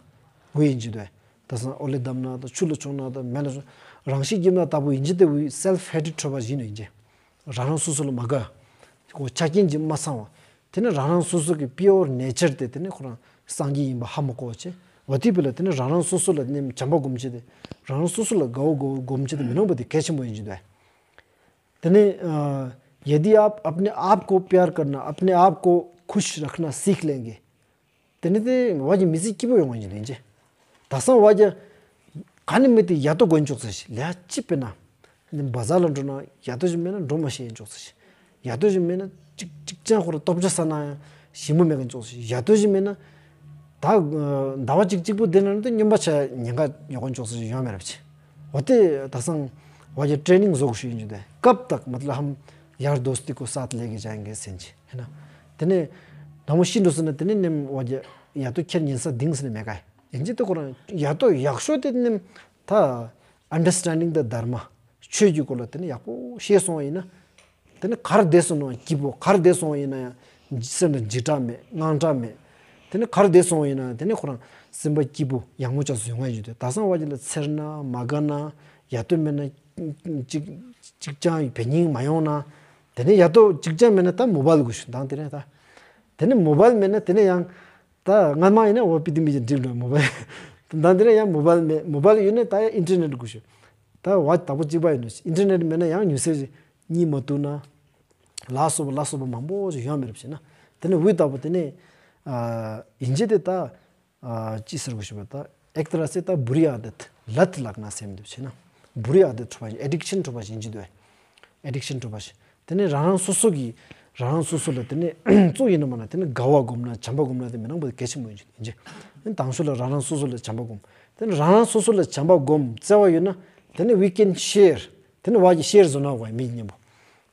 འུ་ཡིན་ཅི་དོ། ད་སང་ཨོ་ལེ་དམ་ན་ད་ཆུ་ལ་ཆོང་ན་ད་མེ་ལ་ཆོང་རང་ཤི་གིབ་ན་ད་བུ་ཡིན་ཅི་དེ་འུ་སེལ་ཕ་ཧེ་ཊེཌ་ཁྲོ་བ་ཞིག་ཡིན་ཅི། རང་རང་སོ་སོ་ལ་མ་དགའ། ཁོ་ཆ་རྐྱེན་གྱིས་མ་ཚང་བ། དེ་ནི་རང་རང་སོ་སོ་གི་པི་ཡོར་ནེ་ཅར་དེ་དེ་ནི་ཁོ་རང་སངས་རྒྱས་ཡིན་པ་ཧ་མ་གོ་བ་བྱེད། འོ་དེ་བས་ལ་དེ་ནི་རང་རང་སོ་སོ་ལ་ནི་བྱམས་པ་སྒོམ་བྱེད་དེ། རང་རང་སོ་སོ་ལ་དགའ་བོ་སྒོམ་བྱེད་དེ་མི་ནོང་པ་དེ་གལ་ཆེན་པོ་ཡིན་གྱི་འདུག་དེ་ནི་ཡ་དི་ཨ་ཨབ་ནི་ཨབ་གོ་པྱར་ཀར་ན་ཨབ་ནི་ཨབ་གོ་ཁུཤ་རག་ན་སིག་ལེང་གི། དེ་ནི་དེ་བ་གི་མི་ཚེ་སྐྱིད་པོ་ཡོང་བ་ཡིན་ཅི། ད་སང་བ་གི་ག་ནི་མེད་དེ་ཡ་ཏོ་དགོན་ཆོག་ཚེ་ཞིག་ལས་ཅི་པེ་ན། ནི་བ་ཟ་ལ་འགྲོ་ན་ཡ་ཏོ་ཞིག་མེད་ན་འགྲོ་མ་ཤེས་ཡིན་ཆོག་ཚེ་ཞིག་ཡ་ཏོ་ཞིག་མེད་ན་ཅིག་ཅིག་ཅང་ཁོ་ར་སྟོབས་ཆ་ས་ན་ཡང་ཞིམ་པོ་མེད་ག་ཆོག་ཚེ་ཞིག་ཡ་ཏོ་ཞིག་མེད་ན་ད་ཟླ་བ་གཅིག་གཅིག་པོ་དེ་ན་ནི་སྨྱོན་པ་ཆ་ཉེན་ཁ་ཡོང་ག་ཆོག་ཚེ་ཞིག་ཡོང་མེད་རབ་ཆེ། འོ་དེ་ད་སང་བ་གི་ཊེ་ནིང་བཟོ་གི་ཞུ་ཡིན་ཅི་དེ་སྐབས་དག་མ་ཏི་ལ་ཧམ་ཡར་དོ་སྟི་ཀོ་སཱ་ལེ་གི་ཇ་ཡང་གི་སེན་ཅི་ཧེ་ན། དེ་ནས་ནང་མོ་ཤི་འགྲོ་སོང་ན་དེ་ནས་ནེམ་བ་གི་ཡ་ཏོ་ཁྱེར་ཉན་ས་དིང་སི་ནས་མེད་ག་ཡིན་ཅི། དེ་ཁོ་རང་ཡ་ཏོ་ཡག་ཤོས་དེ་ནེམ་ད་ཨན་ཌར་སི་ཊེན་ཌིང་ད་དྷར་མ་ཆོས་ཀྱི་སྐོར་ལ་དེ་ནས་ཡག་པོ་ཤེས་སོང་བ་ཡིན་ན། དེ་ནས་གར་བསྡད་སོང་ན་སྐྱིད་པོ་གར་བསྡད་སོང་བ་ཡིན་ན་ཡང་སེམས་ལ་འཇིགས་སྐྲག་མེད་དངངས་སྐྲག་མེད། དེ་ནས་གར་བསྡད་སོང་བ་ཡིན་ན་དེ་ནས་ཁོ་རང་སེམས་པ་སྐྱིད་པོ་ཡག་མོ་ཆགས་སུ་ཡོང་ང་ཡིན་ཅི། དེ་ད་སང་བ་གི་ལ་འཚེར་ན་མ་དགའ་ན་ཡ་ཏོ་མེད་ན་ཅིག་ཅིག་ཅང་བེ་ཉིང་མ་ཡོང་ན། དེ་ནས་ཡ་ཏོ་ཅིག་ཅང་མེད་ན་ད་མོ་བལ་དགོས་ཤུ་དང་དེ་ནས་ད། དེ་ནས་མོ་བལ་མེད་ན་དེ་ནས་ཡང་ད་སྔ་མ་ཡིན་ན་འོ་པི་ཏི་མི་ཅིག་འགྲིག་འགྲོ་མོ་བལ། དང་དེ་ནས་ཡང་མོ་བལ་མེད་མོ་བལ་ཡོད་ན་ད་ཡང་ཨིན་ཊར་ནེཊ་དགོས་ཤུ། ད་བ་དག་པོ་གཅིག་པ་ཡིན་ནོ་ཨིན་ཊར་ནེཊ་མེད་ན་ཡང་ཉུ་སེ་གཉིས་མ་ཐུག་ན། ལ་སོ་པ་ལ་སོ་པ་མང་པོ་ཞིག་ཡོང་མེད་རབ་བྱས་ན། དེ་ནས་འུ་དག་པོ་དེ་ནས་ཨ་ཡིན་ཅི་དེ་ད་ཨ་ཅི་ཟེར་དགོས་ཤུ་བ་ད་ཨེག་ཏ་ར་སེ་ད་བུ་རི་ཨ་དད་ལད་ལག་ན་སེམས་འདུ་བྱས་ན་བུ་རི་ཨ་དད་ཁྲོ་བ་ཨེ་ཌིག་ཤན་ཁྲོ་བ་ཞིག་ཡིན་ཅི་དུ། ཨེ་ཌིག་ཤན་ཁྲོ་བ་ཞིག་དེ་ནས་རང་རང་སོ་སོ་གི་རང་རང་སོ་སོ་ལ་དེ་ནས་གཙོ་ཡིན་ན་མ་ན་དེ་ནས་དགའ་བ་སྒོམ་ན་བྱམས་པ་སྒོམ་ན་དེ་མི་ནང་པ་གལ་ཆེན་པོ་ཡིན་ཅི་ཡིན་ཅི། དེ་ནས་དང་ཤོས་ལ་རང་རང་སོ་སོ་ལ་བྱམས་པ་སྒོམ། དེ་ནས་རང་རང་སོ་སོ་ལ་བྱམས་པ་སྒོམ་བརྩེ་བ་ཡོད་ན་དེ་ནས་we can share། དེ་ནས་བ་གི་ཤེར་བཟོ་ན་བ་མི་མཉམ་པོ།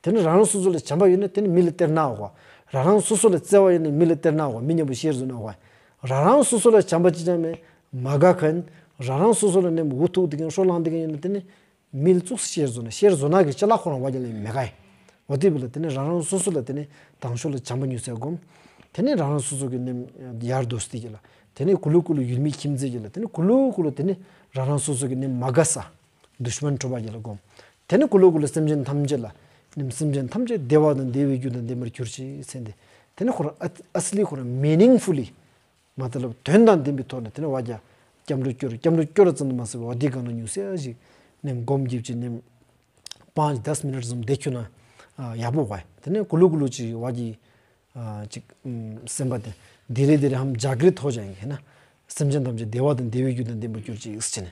དེ་ནས་རང་རང་སོ་སོ་ལ་བྱམས་པ་ཡོད་ན་དེ་ནས་མི་ལ་སྟེར་ན་བ། རང་རང་སོ་སོ་ལ་བརྩེ་བ་ཡོད་ན་མི་ལ་སྟེར་ན་བ་མི་མཉམ་པོ་ཤེར་བཟོ་ན་བ། རང་རང་སོ་སོ་ལ་བྱམས་པ་ཅི་ཅང་མེད་མ་དགའ་མཁན། རང་རང་སོ་སོ་ལ་ནེམ་འུ་ཐུག་དེ་མཁན་ཧྲོ་ལངས་དེ་མཁན་ཡོད་ན་དེ་ནས་མི་ལ་ཙུགས་ཤེར་བཟོ་ན་ཤེར་བཟོ་ན་གི་ཅ་ལག་ཁོ་རང་བ་རྒྱ་ལ་མེད་ག་ཡི། འོ་དེ་བས་ལ་དེ་ནས་རང་རང་སོ་སོ་ལ་དེ་ནས་དང་ཤོས་ལ་བྱམས་པ་ཉུ་སེ་སྒོམ། དེ་ནས་རང་རང་སོ་སོ་གི་ནེམ་ཡར་དོ་སྟི་གི་ལ་དེ་ནས་གུ་ལུ་གུ་ལུ་ཡུལ་མི་ཁྱིམ་མཚེས་གི་ལ་དེ་ནས་གུ་ལུ་གུ་ལུ་དེ་ནས་རང་རང་སོ་སོ་གི་ནེམ་མ་དགའ་ས་དུཤ་མན་ཁྲོ་བ་གི་ལ་སྒོམ། དེ་ནས་གུ་ལུ་གུ་ལུ་སེམས་ཅན་ཐམས་ཅད་ལ་ནེམ་སེམས་ཅན་ཐམས་ཅད་བདེ་བ་དང་བདེ་བའི་རྒྱུ་དང་ལྡན་པར་གྱུར་ཅིག་ཟེར་ཏེ། དེ་ནས་ཁོ་རང་ཨ་ཨ་སི་ལི་ཁོ་རང་མི་ནིང་ཕུ་ལི་མ་ཏི་ལབ་དོན་དང་ལྡན་པའི་ཐོག་ནས་དེ་ནས་བ་རྒྱ་སྐྱབས་འགྲོ་སྐྱོར་སྐྱབས་འགྲོ་སྐྱོར་ཙམ་དུ་མ་ཟད་པའི་བ་དེ་གང་ན་ཉུ་སེ་ཞིག་ནེམ་སྒོམ་གྱིབ་ཅིག་ནེམ་པཱན་ཅ་དཱས་མི་ནཊ་ཙམ་བསྡད་ཁྱུ་ན་ཡག་པོ་བ། དེ་ནས་གུ་ལུ་གུ་ལུ་ཅིག་བ་གི་ཨ་ཅིག་ཨམ་སེམས་པ་དེ་དྷི་རེ་དྷི་རེ་ཧམ་ཇག་རི་ཐོ་ཇ་ཡིན་ཧེ་ན། སེམས་ཅན་ཐམས་ཅད་བདེ་བ་དང་བདེ་བའི་རྒྱུ་དང་ལྡན་པར་གྱུར་ཅིག་ཟེར་ནས།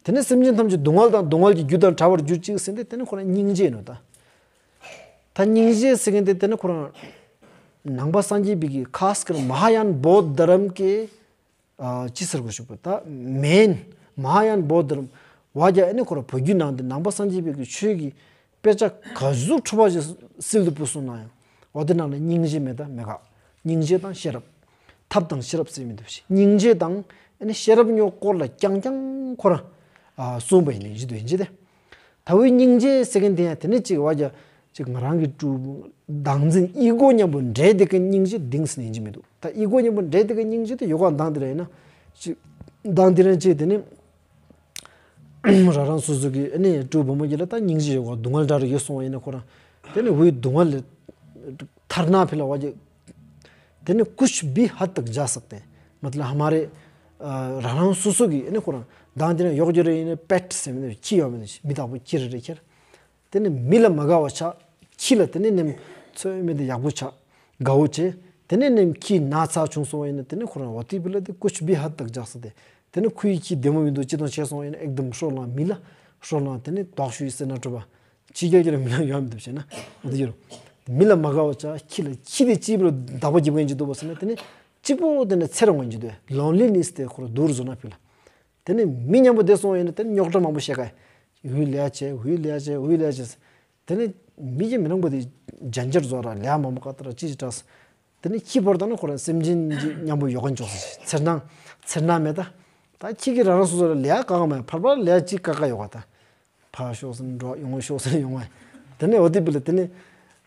དེ་ནས་སེམས་ཅན་ཐམས་ཅད་སྡུག་བསྔལ་དང་སྡུག་བསྔལ་གྱི་རྒྱུ་དང་བྲལ་བར་གྱུར་ཅིག་ཟེར་ཏེ་དེ་ནས་ཁོ་རང་སྙིང་རྗེ་ནོ་ད། ད་སྙིང་རྗེ་ཟེར་མཁན་དེ་དེ་ནས་ཁོ་རང་ནང་པ་སངས་རྒྱས་པའི་གི་ཁཱས་ཀར་མ་ཧཱ་ཡཱན་བོད་དྷ་རམ་གི་ཨ་ཅི་ཟེར་དགོས་ཤུ་བ་ད་མེན་མ་ཧཱ་ཡཱན་བོད་དྷ་རམ་བ་རྒྱ་ཨ་ནི་ཁོ་རང་བོད་བརྒྱུད་ནང་དེ་ནང་པ་སངས་རྒྱས་པའི་གི་ཆོས་ཀྱི་དཔེ་ཆ་ག་ཟུག་འཁྲུལ་པ་ཞིག་སིལ་དུ་སྤུ་སོང་ན་ཡང་འོ་དེ་ནང་ལ་སྙིང་རྗེ་མེད་ད་མེད་ག། སྙིང་རྗེ་དང་ཤེས་རབ། ཐབས་དང་ཤེས་རབ་ཟེར་མི་འདུག་ཤིག་སྙིང་རྗེ་དང་ཨ་ནི་ཤེས་རབ་ཉོ་སྐོར་ལ་རྐྱང་རྐྱང་ཁོ་རང་ཨ་གསུངས་པ་ཡིན་ནི་ཡིན་ཅི་དུ་ཡིན་ཅི་དེ། ད་འུའི་སྙིང་རྗེ་ཟེར་མཁན་དེ་ཡང་དེ་ནི་ཅིག་བ་རྒྱ་ཅིག་ང་རང་གི་སྤྲུལ་བདག་འཛིན་ཨི་གོ་མཉམ་པོ་འདྲེས་དེ་གི་སྙིང་རྗེ་དིང་སི་ནི་ཡིན་ཅི་མི་འདུག་ད་ཨི་གོ་མཉམ་པོ་འདྲེས་དེ་གི་སྙིང་རྗེ་དེ་ཡོ་ག་མདང་དེ་ར་ཡིན་ན་ཅིག་མདང་དེ་ར་ཅིག་དེ་ནི། རང་རང་སོ་སོ་གི་ཨ་ནི་སྤྲུལ་བུ་མོ་གི་ལ་ད་སྙིང་རྗེ་ཡོད་ག་སྡུག་བསྔལ་འདྲ་རུ་ཡོད་སོང་བ་ཡིན་ན་ཁོ་རང་དེ་ནི་འུའི་སྡུག་བསྔལ་ལས་ཐར་ན་ཕི་ལ་བ་རྒྱ་དེ་ནི་ཀུཆ་བྷི་ཧད་དག་ཇ་སག་དེ་མ་ཏི་ལ་ཧ་མ་རེ་རང་རང་སོ་སོ་གི་ཨ་ནི་ཁོ་རང་མདང་དེ་ནི་ཡོག་རྒྱུ་རེ་ཡིན་ན་པེཊ་ཟེར་མི་ནི་ཁྱི་ཡོད་མི་ནི་མི་དག་པོ་ཁྱི་རེ་རེ་ཁྱེར། དེ་ནི་མི་ལ་མ་དགའ་བ་ཆགས། ཁྱི་ལ་དེ་ནི་ནེམ་ཚོད་མེད་དེ་ཡག་པོ་ཆགས། དགའ་བོ་བྱས། དེ་ནི་ནེམ་ཁྱི་ན་ཚ་བྱུང་སོང་བ་ཡིན་ན་དེ་ནི་ཁོ་རང་བ་དེ་བི་ལ་དེ་ཀུཆ་བྷི་ཧད་དག་ཇག་ས་དེ། དེ་ནི་ཁོའི་ཁྱི་བདེ་མོ་མི་འདུག་ཅི་དང་བྱས་སོང་བ་ཡིན་ན་ཨེག་དམ་ཧྲོ་ལངས་མི་ལ་ ཧྲོ་ལང་དེ་ནི་དོག་ཤུ་ཡི་སེ་ན་གྲུབ་པ། ཕྱི་རྒྱལ་གྱི་ལ་མི་ལ་ཡོང་མི་འདུག་ཟེར་ན་འོ་དེ་ཡོད་རུ། མི་ལ་མ་དགའ་བ་ཆ་ཁྱི་ལ་ཁྱི་དེ་ཅི་བུ་ལ་བདག་པོ་རྒྱབ་མཁན་ཅིག་འདུག་པ་ཟེར་ན་དེ་ནི་གཅིག་པོ་དེ་ནི་ཚེ་རང་ངོ་ཅིག་འདུག་ལོན་ལི་ནེས་དེ་ཁོ་ར་སྡུག་རུ་བཟོ་ན་ཕི་ལ། དེ་ནི་མི་མཉམ་པོ་བསྡད་སོང་ཡིན་ན་དེ་ནི་རྙོག་དྲ་མང་པོ་བཤད་ག་ཡི། འུ་ལས་བྱེད་འུ་ལས་བྱེད་འུ་ལས་བྱེད། དེ་ནི་མི་གི་མི་རང་པོ་དེ་ཇན་ཇར་བཟོ་ར་ལས་མང་པོ་ཀ་ཏ་ར་ཅི་ཅི་དྲག་སོང་། དེ་ནི་ཁྱི་བོར་ད་ནི་ཁོ་རང་སེམས་ཅན་གྱི་མཉམ་པོ་ཡོག་གན་ཅོག་སོང་ཚེར་སྣང་ཚེར་སྣང་མེད་ད། ད་ཁྱི་གི་རང་རང་སོ་སོ་ལ་ལས་ཀ་ག་མ་ཕར་ཕར་ལས་ཅི་ཀ་ཀ་ཡོག་ག་ད། ཕར་ཤོག་སེ་འགྲོ་ཡོང་ཤོག་སེ་ཡོང་བ། དེ་ནས་འོ་དེ་བི་ལ་དེ་ནས་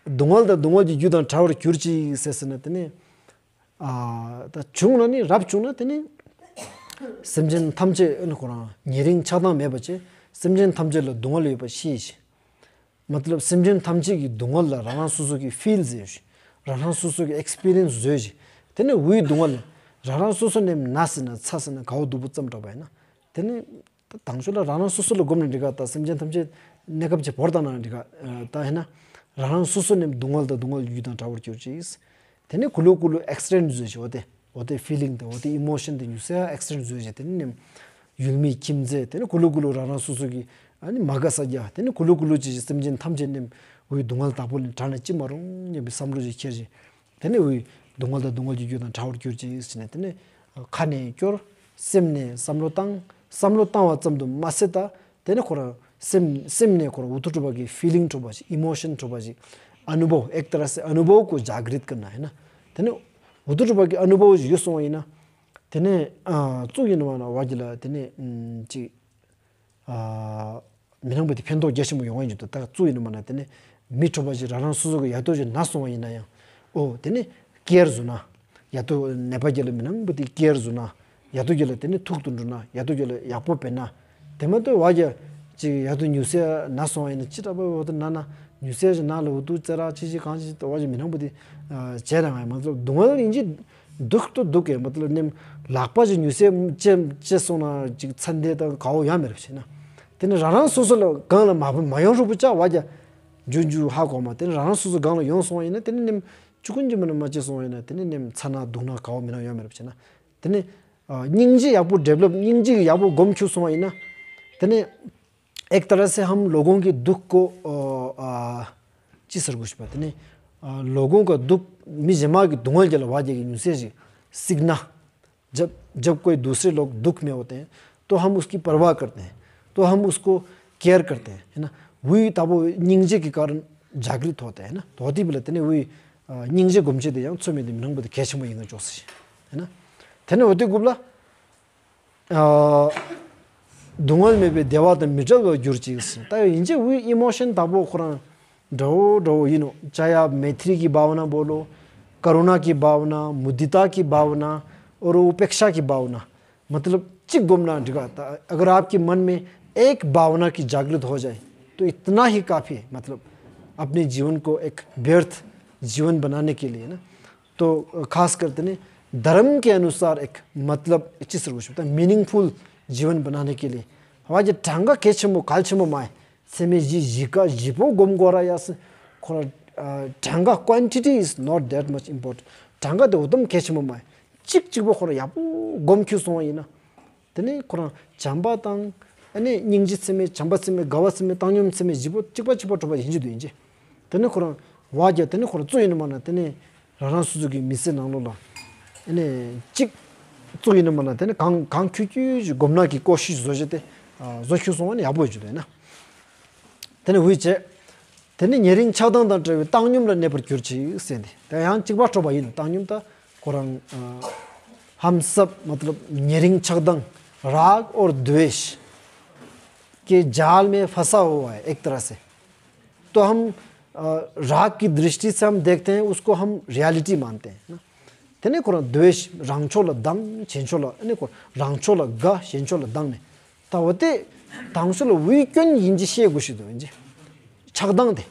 སྡུག་བསྔལ་དང་སྡུག་བསྔལ་གྱི་རྒྱུ་དང་བྲལ་བར་གྱུར་ཅིག་ཟེར་ཟེར་ན་དེ་ནས་ཨ་ད་བྱུང་ན་ནི་རབ་བྱུང་ན་དེ་ནས་སེམས་ཅན་ཐམས་ཅད་ཨ་ནི་ཁོ་རང་ཉེ་རིང་ཆགས་སྡང་མེད་པ་བྱས་སེམས་ཅན་ཐམས་ཅད་ལ་སྡུག་བསྔལ་ཡོད་པ་ཤེས་ཤིང་། མ་ཏི་ལབ་སེམས་ཅན་ཐམས་ཅད་ཀྱི་སྡུག་བསྔལ་ལ་རང་རང་སོ་སོ་གི་ཕིལ་ཟེར་ཞིང་རང་རང་སོ་སོ་གི་ཨེགས་པི་རི་ཡན་སི་བཟོས་ཤིང་དེ་ནས་འུའི་སྡུག་བསྔལ་ལ་རང་རང་སོ་སོ་ནས་ན་ཟེར་ན་ཚ་ཟེར་ན་དགའ་བོ་སྡུག་པོ་ཙམ་འདྲ་བ་ཡིན་ན་དེ་ནས། ད་དང་ཤོས་ལ་རང་རང་སོ་སོ་ལ་སྒོམ་ནས་འགྲིག་ག་ད་སེམས་ཅན་ཐམས་ཅད་གནས་སྐབས་ཀྱི་བོར་བཏང་ན་འགྲིག་ག་ད་ཧེ་ན་རང་རང་སོ་སོ་ནས་སྡུག་བསྔལ་དང་སྡུག་བསྔལ་རྒྱུ་དང་བྲལ་བར་གྱུར་ཅིག་དེ་ནས་གུ་ལུ་གུ་ལུ་ཨེགས་ཊེན་ཌི་བཟོས་ཤིག་འོ་དེ་འོ་དེ་ཕི་ལིང་དང་འོ་དེ་ཨི་མོ་ཤན་དེ་ཉུ་ཟེ་ཨེགས་ཊེན་ཌི་བཟོས་ཤིག་དེ་ནས་ནེམ་ཡུལ་མི་ཁྱིམ་མཚེས་དེ་ནས་གུ་ལུ་གུ་ལུ་རང་རང་སོ་སོ་གི་ཨ་ནི་མ་དགའ་ས་རྒྱ་དེ་ནས་གུ་ལུ་གུ་ལུ་ཅིག་སེམས་ཅན་ཐམས་ཅད་ནེམ་འུའི་སྡུག་བསྔལ་དག་པོ་ལས་བྲལ་ན་ཅི་མ་རུང་སྙམ་པའི་བསམ་བློ་ཅིག་འཁྱེར་ཅིག་དེ་ནས་འུའི་སྡུག་བསྔལ་དང་སྡུག་བསྔལ་གྱི་རྒྱུ་དང་བྲལ་བར་གྱུར་ཅིག་ཟེར་ནས་དེ་ནས་ཁ་ནས་སྐྱོར། སེམས་ནས་བསམ་བློ་བཏང་། བསམ་བློ་བཏང་བ་ཙམ་དུ་མ་ཟད་ད་དེ་ནས་ཁོ་རང་སེམས་སེམས་ནས་ཁོ་རང་འུ་ཐུག་གྲུབ་པ་གི་ཕི་ལིང་གྲུབ་པ་ཞིག་ཨི་མོ་ཤན་གྲུབ་པ་ཞིག་ཨ་ནུ་བོ་ཨེག་ཏ་ར་སེ་ཨ་ནུ་བོ་ཀོ་ཇག་རིད་ཀར་ན་ཧེ་ན་དེ་ནས་འུ་ཐུག་གྲུབ་པ་གི་ཨ་ནུ་བོ་ཞིག་ཡོད་སོང་བ་ཡིན་ན་དེ་ནས་ཨ་གཙུག་ཡིན་ནི་མ་ན་བ་གི་ལ་དེ་ནས་ཅིག་ཨ་མི་རང་པོ་དེ་ཕན་ཐོགས་རྒྱ་ཆེན་པོ་ཡོང་བ་ཡིན་འདུག་ད་གཙུག་ཡིན་ནི་མ་ན་དེ་ནས་མི་གྲོགས་པོ་ཞིག་རང་རང་སོ་སོ་གི་ཡ་དོ་ཞིག་ན་སོང་བ་ཡིན་ན་ཡང་ཨོ་དེ་ནས་ཀེར་བཟོ་ན་ཡ་དོ་ནད་པ་གྱི་ལ་མི་རང་པོ་དེ་ཀེར་བཟོ་ན་ཡ་དོ་གྱི་ལ་དེ་ནས་ཐུག་ཏུ་འགྲོ་ན་ཡ་དོ་གྱི་ལ་ཡག་པོ་བེད་ན་དེ་མ་གཏོགས་བ་གྱ་ཅིག་ཡ་དོ་ཉུ་ཟེ་ན་སོང་བ་ཡིན་ན་ཅི་འདྲ་པོ་འོ་དེ་ན་ན་ཉུ་ཟེ་ཞིག་ན་ལ་འུ་ཐུག་ཙེ་ར་ཅི་ཅི་གང་ཅི་བ་གྱ་མི་རང་པོ་དེ་བྱས་རང་ཡ་མ་གཏོགས་སྡུག་བསྔལ་ཡིན་གྱི། སྡུག་ཏུ་སྡུག་གི་མ་ཏི་ལ་ནེམ་ལག་པ་ཅིག་ཉུ་ཟེ་ཅེ་ཅེ་སོང་ན་ཅིག་ཚན་དེ་དང་གའོ་ཡང་མེར་བྱེད་ན། དེ་ནི་རང་རང་སོ་སོ་ལ་གང་ལ་མ་མ་ཡོང་རུ་པུ་ཅག་བ་གྱ་ཇུ་ཇུ་ཧ་གོ་མ་དེ་ནི་རང་རང་སོ་སོ་གང་ལ་ཡོང་སོང་ཡིན་ན་དེ་ནི་ནེམ་ཅུ་ཀུན་གྱི་མི་ནི་མ་ཅེ་སོང་ཡིན་ན་དེ་ནི་ནེམ་ཚ་ན་སྡུག་ན་གའོ་མི་ན་ཡོང་མེར་བྱེད་ན། དེ་ནི་སྙིང་རྗེ་ཡག་པོ་ཌེ་བི་ལོབ་སྙིང་རྗེ་གི་ཡག་པོ་སྒོམ་ཁྱུ་སོང་བ་ཡིན་ན། དེ་ནི། एक तरह से हम लोगों के दुख को ཅི་ཟེར་དགོས་ཤེས་པ་དེ་ནི་लोगों का दुख མི་གཞན་མ་གི་སྡུག་བསྔལ་གྱི་ལ་བ་རྒྱ་གི་ཉུ་ཟེ་ཞིག་सीखना जब जब कोई दूसरे लोग दुख में होते हैं तो हम उसकी परवाह करते हैं तो हम उसको केयर करते हैं है ना। वही तब वो निंजे के कारण जागृत होते हैं ना। तो होती बोले तेने वही निंजे गुमचे दे जाऊँ सो में दिन नंग बद कैसे मैं इंगा जोश है ना। तेने होती गुबला སྡུག་བསྔལ་མེད་པའི་བདེ་བ་དང་མི་འབྲལ་བར་གྱུར་ཅིག་ད་ཡིན་ཅི་འུའི་ཨི་མོ་ཤན་དག་པོ་ཁོ་རང་འདྲ་བོ་འདྲ་བོ་ཡིན་ནོ། चाहे आप मैत्री की भावना बोलो, करुणा की भावना, मुदिता की भावना, और उपेक्षा की भावना। मतलब ཅི་སྒོམ་ན་འགྲིག་ག་ད་अगर आपके मन में एक भावना की जागृत हो जाए तो इतना ही काफी है। मतलब अपने जीवन को एक व्यर्थ जीवन बनाने के लिए ना। तो खासकर तेने धर्म के अनुसार एक मतलब ཅི་ཟེར་དགོས་ཤེས་ད་मीनिंगफुल जीवन बनाने के लिए ཧ་ཅང་གྲངས་ཀ་གལ་ཆེན་པོ་གལ་ཆེན་པོ་མ་ཡིན། ཚད་མེད་བཞི་བཞི་ཀ་བཞི་པོ་སྒོམ་དགོས་ར་ཡ་སི་ཁོ་ར་གྲངས་ཀ་quantity is not that much important། གྲངས་ཀ་དེ་འོ་དམ་གལ་ཆེན་པོ་མ་ཡིན། གཅིག་གཅིག་པོ་ཁོ་ར་ཡག་པོ་སྒོམ་ཁྱུ་སོང་བ་ཡིན་ན། དེ་ནས་ཁོ་རང་བྱམས་པ་དང་ཨ་ནི་སྙིང་རྗེ་ཚད་མེད་བྱམས་པ་ཚད་མེད་དགའ་བ་ཚད་མེད་བཏང་སྙོམས་ཚད་མེད་བཞི་པོ་གཅིག་པ་གཅིག་པ་གྲུབ་པ་ཡིན་གྱི་འདུག་ཡིན་གྱི། དེ་ནས་ཁོ་རང་བ་རྒྱ་དེ་ནས་ཁོ་རང་གཙོ་ཡིན་ནི་མ་ན་དེ་ནས་རང་རང་སོ་སོ་གི་མི་ཚེ་ནང་ལོགས་ལ་ཨ་ནི་གཅིག་གཙོ་ཡིན་ནི་མ་ན་དེ་ནས་གང་གང་ཁྱུ་ཁྱུ་ཞིག་སྒོམ་ན་གི་ཀོ་ཤིས་བཟོ་བྱས་ཏེ་བཟོ་ཁྱུ་སོང་བ་ནི་ཡག་པོ་ཡོད་ཀྱི་འདུག་ཡིན་ན། དེ་ནས་འུ་ཅེ། དེ་ནི་ཉེ་རིང་ཆགས་སྡང་དང་བྲལ་བའི་བཏང་སྙོམས་ལ་གནས་པར་གྱུར་ཅིག་ཟེར་ཏེ། དེ་ཡང་གཅིག་པ་གྲོགས་པ་ཡིན་ནོ། བཏང་སྙོམས་ད་ཁོ་རང་हम सब मतलब ཉེ་རིང་ཆགས་སྡང राग और द्वेष के जाल में फंसा हुआ है एक तरह से। तो हम राग की दृष्टि से हम देखते हैं, उसको हम रियलिटी मानते हैं ना। དེ་ནས་ཁོ་རང་द्वेष རང་ཕྱོགས་ལ་སྡང་གཞན་ཕྱོགས་ལ་ཨ་ནི་ཁོ་རང་ཕྱོགས་ལ་དགའ་གཞན་ཕྱོགས་ལ་སྡང་ནས། ད་འོ་དེ་དང་ཤོས་ལ་འུའི་སྐྱོན་ཡིན་གྱི་ཤེས་དགོས་ཤེས་འདུག་ཡིན་གྱི། ཆགས་སྡང་དེ།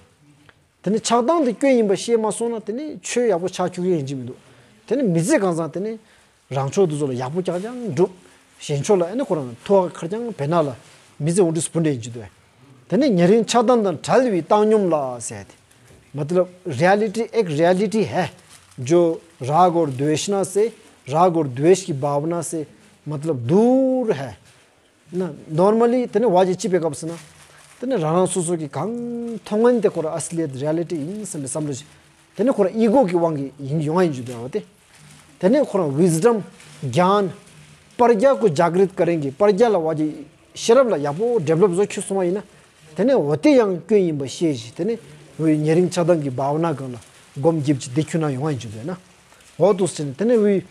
དེ་ནི་ཆགས་སྡང་དེ་སྐྱོན་ཡིན་པ་ཤེས་མ་སོང་ན་དེ་ནི་ཆོས་ཡག་པོ་ཆགས་ཁྱུག་ཡིན་གྱི་མི་འདུག་དེ་ནི་མི་ཚེ་གང་ཚང་དེ་ནི་རང་ཕྱོགས་དེ་ཚོ་ལ་ཡག་པོ་རྐྱང་རྐྱང་སྒྲུབ། གཞན་ཕྱོགས་ལ་ཨ་ནི་ཁོ་རང་ཐོག་ཁར་རྐྱང་བེད་ན་ལ་མི་ཚེ་འོང་དུས་སུ་བུ་འདྲེན་གྱི་འདུག་དེ་ནི་ཉེ་རིང་ཆགས་སྡང་དང་བྲལ་བའི་བཏང་སྙོམས་ལ་ཟེར་ཏེ། मतलब रियलिटी एक रियलिटी है जो राग और द्वेष ना से राग और द्वेष की भावना से मतलब दूर है। ना नॉर्मली དེ་ནི་བ་ཅི་ཅི་པའི་སྐབས་སུ་ན་ དེ་ནས་རང་རང་སོ་སོ་གི་གང་མཐོང་ངན་དེ་ཁོ་རང་ཨ་སི་ལི་ཡ་རི་ཡ་ལི་ཊི་ཡིན་བསམ་པའི་བསམ་བློ་ཞིག་དེ་ནས་ཁོ་རང་ཨི་གོ་གི་དབང་གིས་ཡིན་ཡོང་ཡིན་རྒྱུ་དེ་བ་དེ། དེ་ནས་ཁོ་རང་ཝི་སི་ཌམ་གྱཱན་པར་རྒྱ་ཀོ་ཇག་རིད་ཀ་རེན་གི་པར་རྒྱ་ལ་བ་ཅི་ཤེས་རབ་ལ་ཡག་པོ་ཌེ་ཝེ་ལོབ་བཟོ་ཁྱུ་སོང་བ་ཡིན་ན། དེ་ནས་འོ་དེ་ཡང་སྐྱོན་ཡིན་པ་ཤེས་ཤིག་དེ་ནས་འོ་ཉེ་རིང་ཆགས་སྡང་གི་བྷ་ཝ་ན་སྒང་ལ་སྒོམ་རྒྱབ་ཅིག་དེ་ཁྱུ་ན་ཡོང་བ་ཡིན་རྒྱུ་དེ་ན། འོ་དུ་ཟེར་ནས་དེ་ནས་འོ།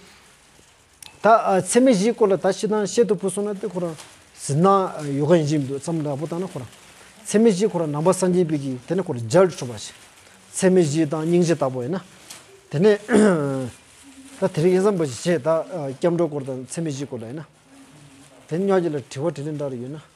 ད་ཨ་ཚད་མེད་བཞིའི་སྐོར་ལ་ད་ཤི་དང་བཤད་དུ་བུ་སོང་ན་དེ་ཁོ་རང་ཟིན་ན་ཡོ་ག་ཡིན་གྱི་མི་འདུག་བསམ་འདྲ་པོ་བཏང་ན་ཁོ་རང་ཚད་མེད་བཞི་ཁོ་རང་ནང་པ་སངས་རྒྱས་པའི་གི་དེ་ནས་ཁོ་རང་རྒྱལ་གྲུབ་པ་ཞིག་ཚད་མེད་བཞི་དང་སྙིང་རྗེ་ལྟ་བུ་ཡིན་ན། དེ་ནས་ད་དེ་རིང་ཡིན་བསམ་པ་ཞིག་བྱས་ད་ཨ་སྐྱབས་འགྲོ་སྐོར་དང་ཚད་མེད་བཞིའི་སྐོར་ལ་ཡིན་ན། དེ་ནས་ཉག་གི་ལ་དྲི་བ་དྲིས་ལན་འདྲ་རེ་ཡོད་ན།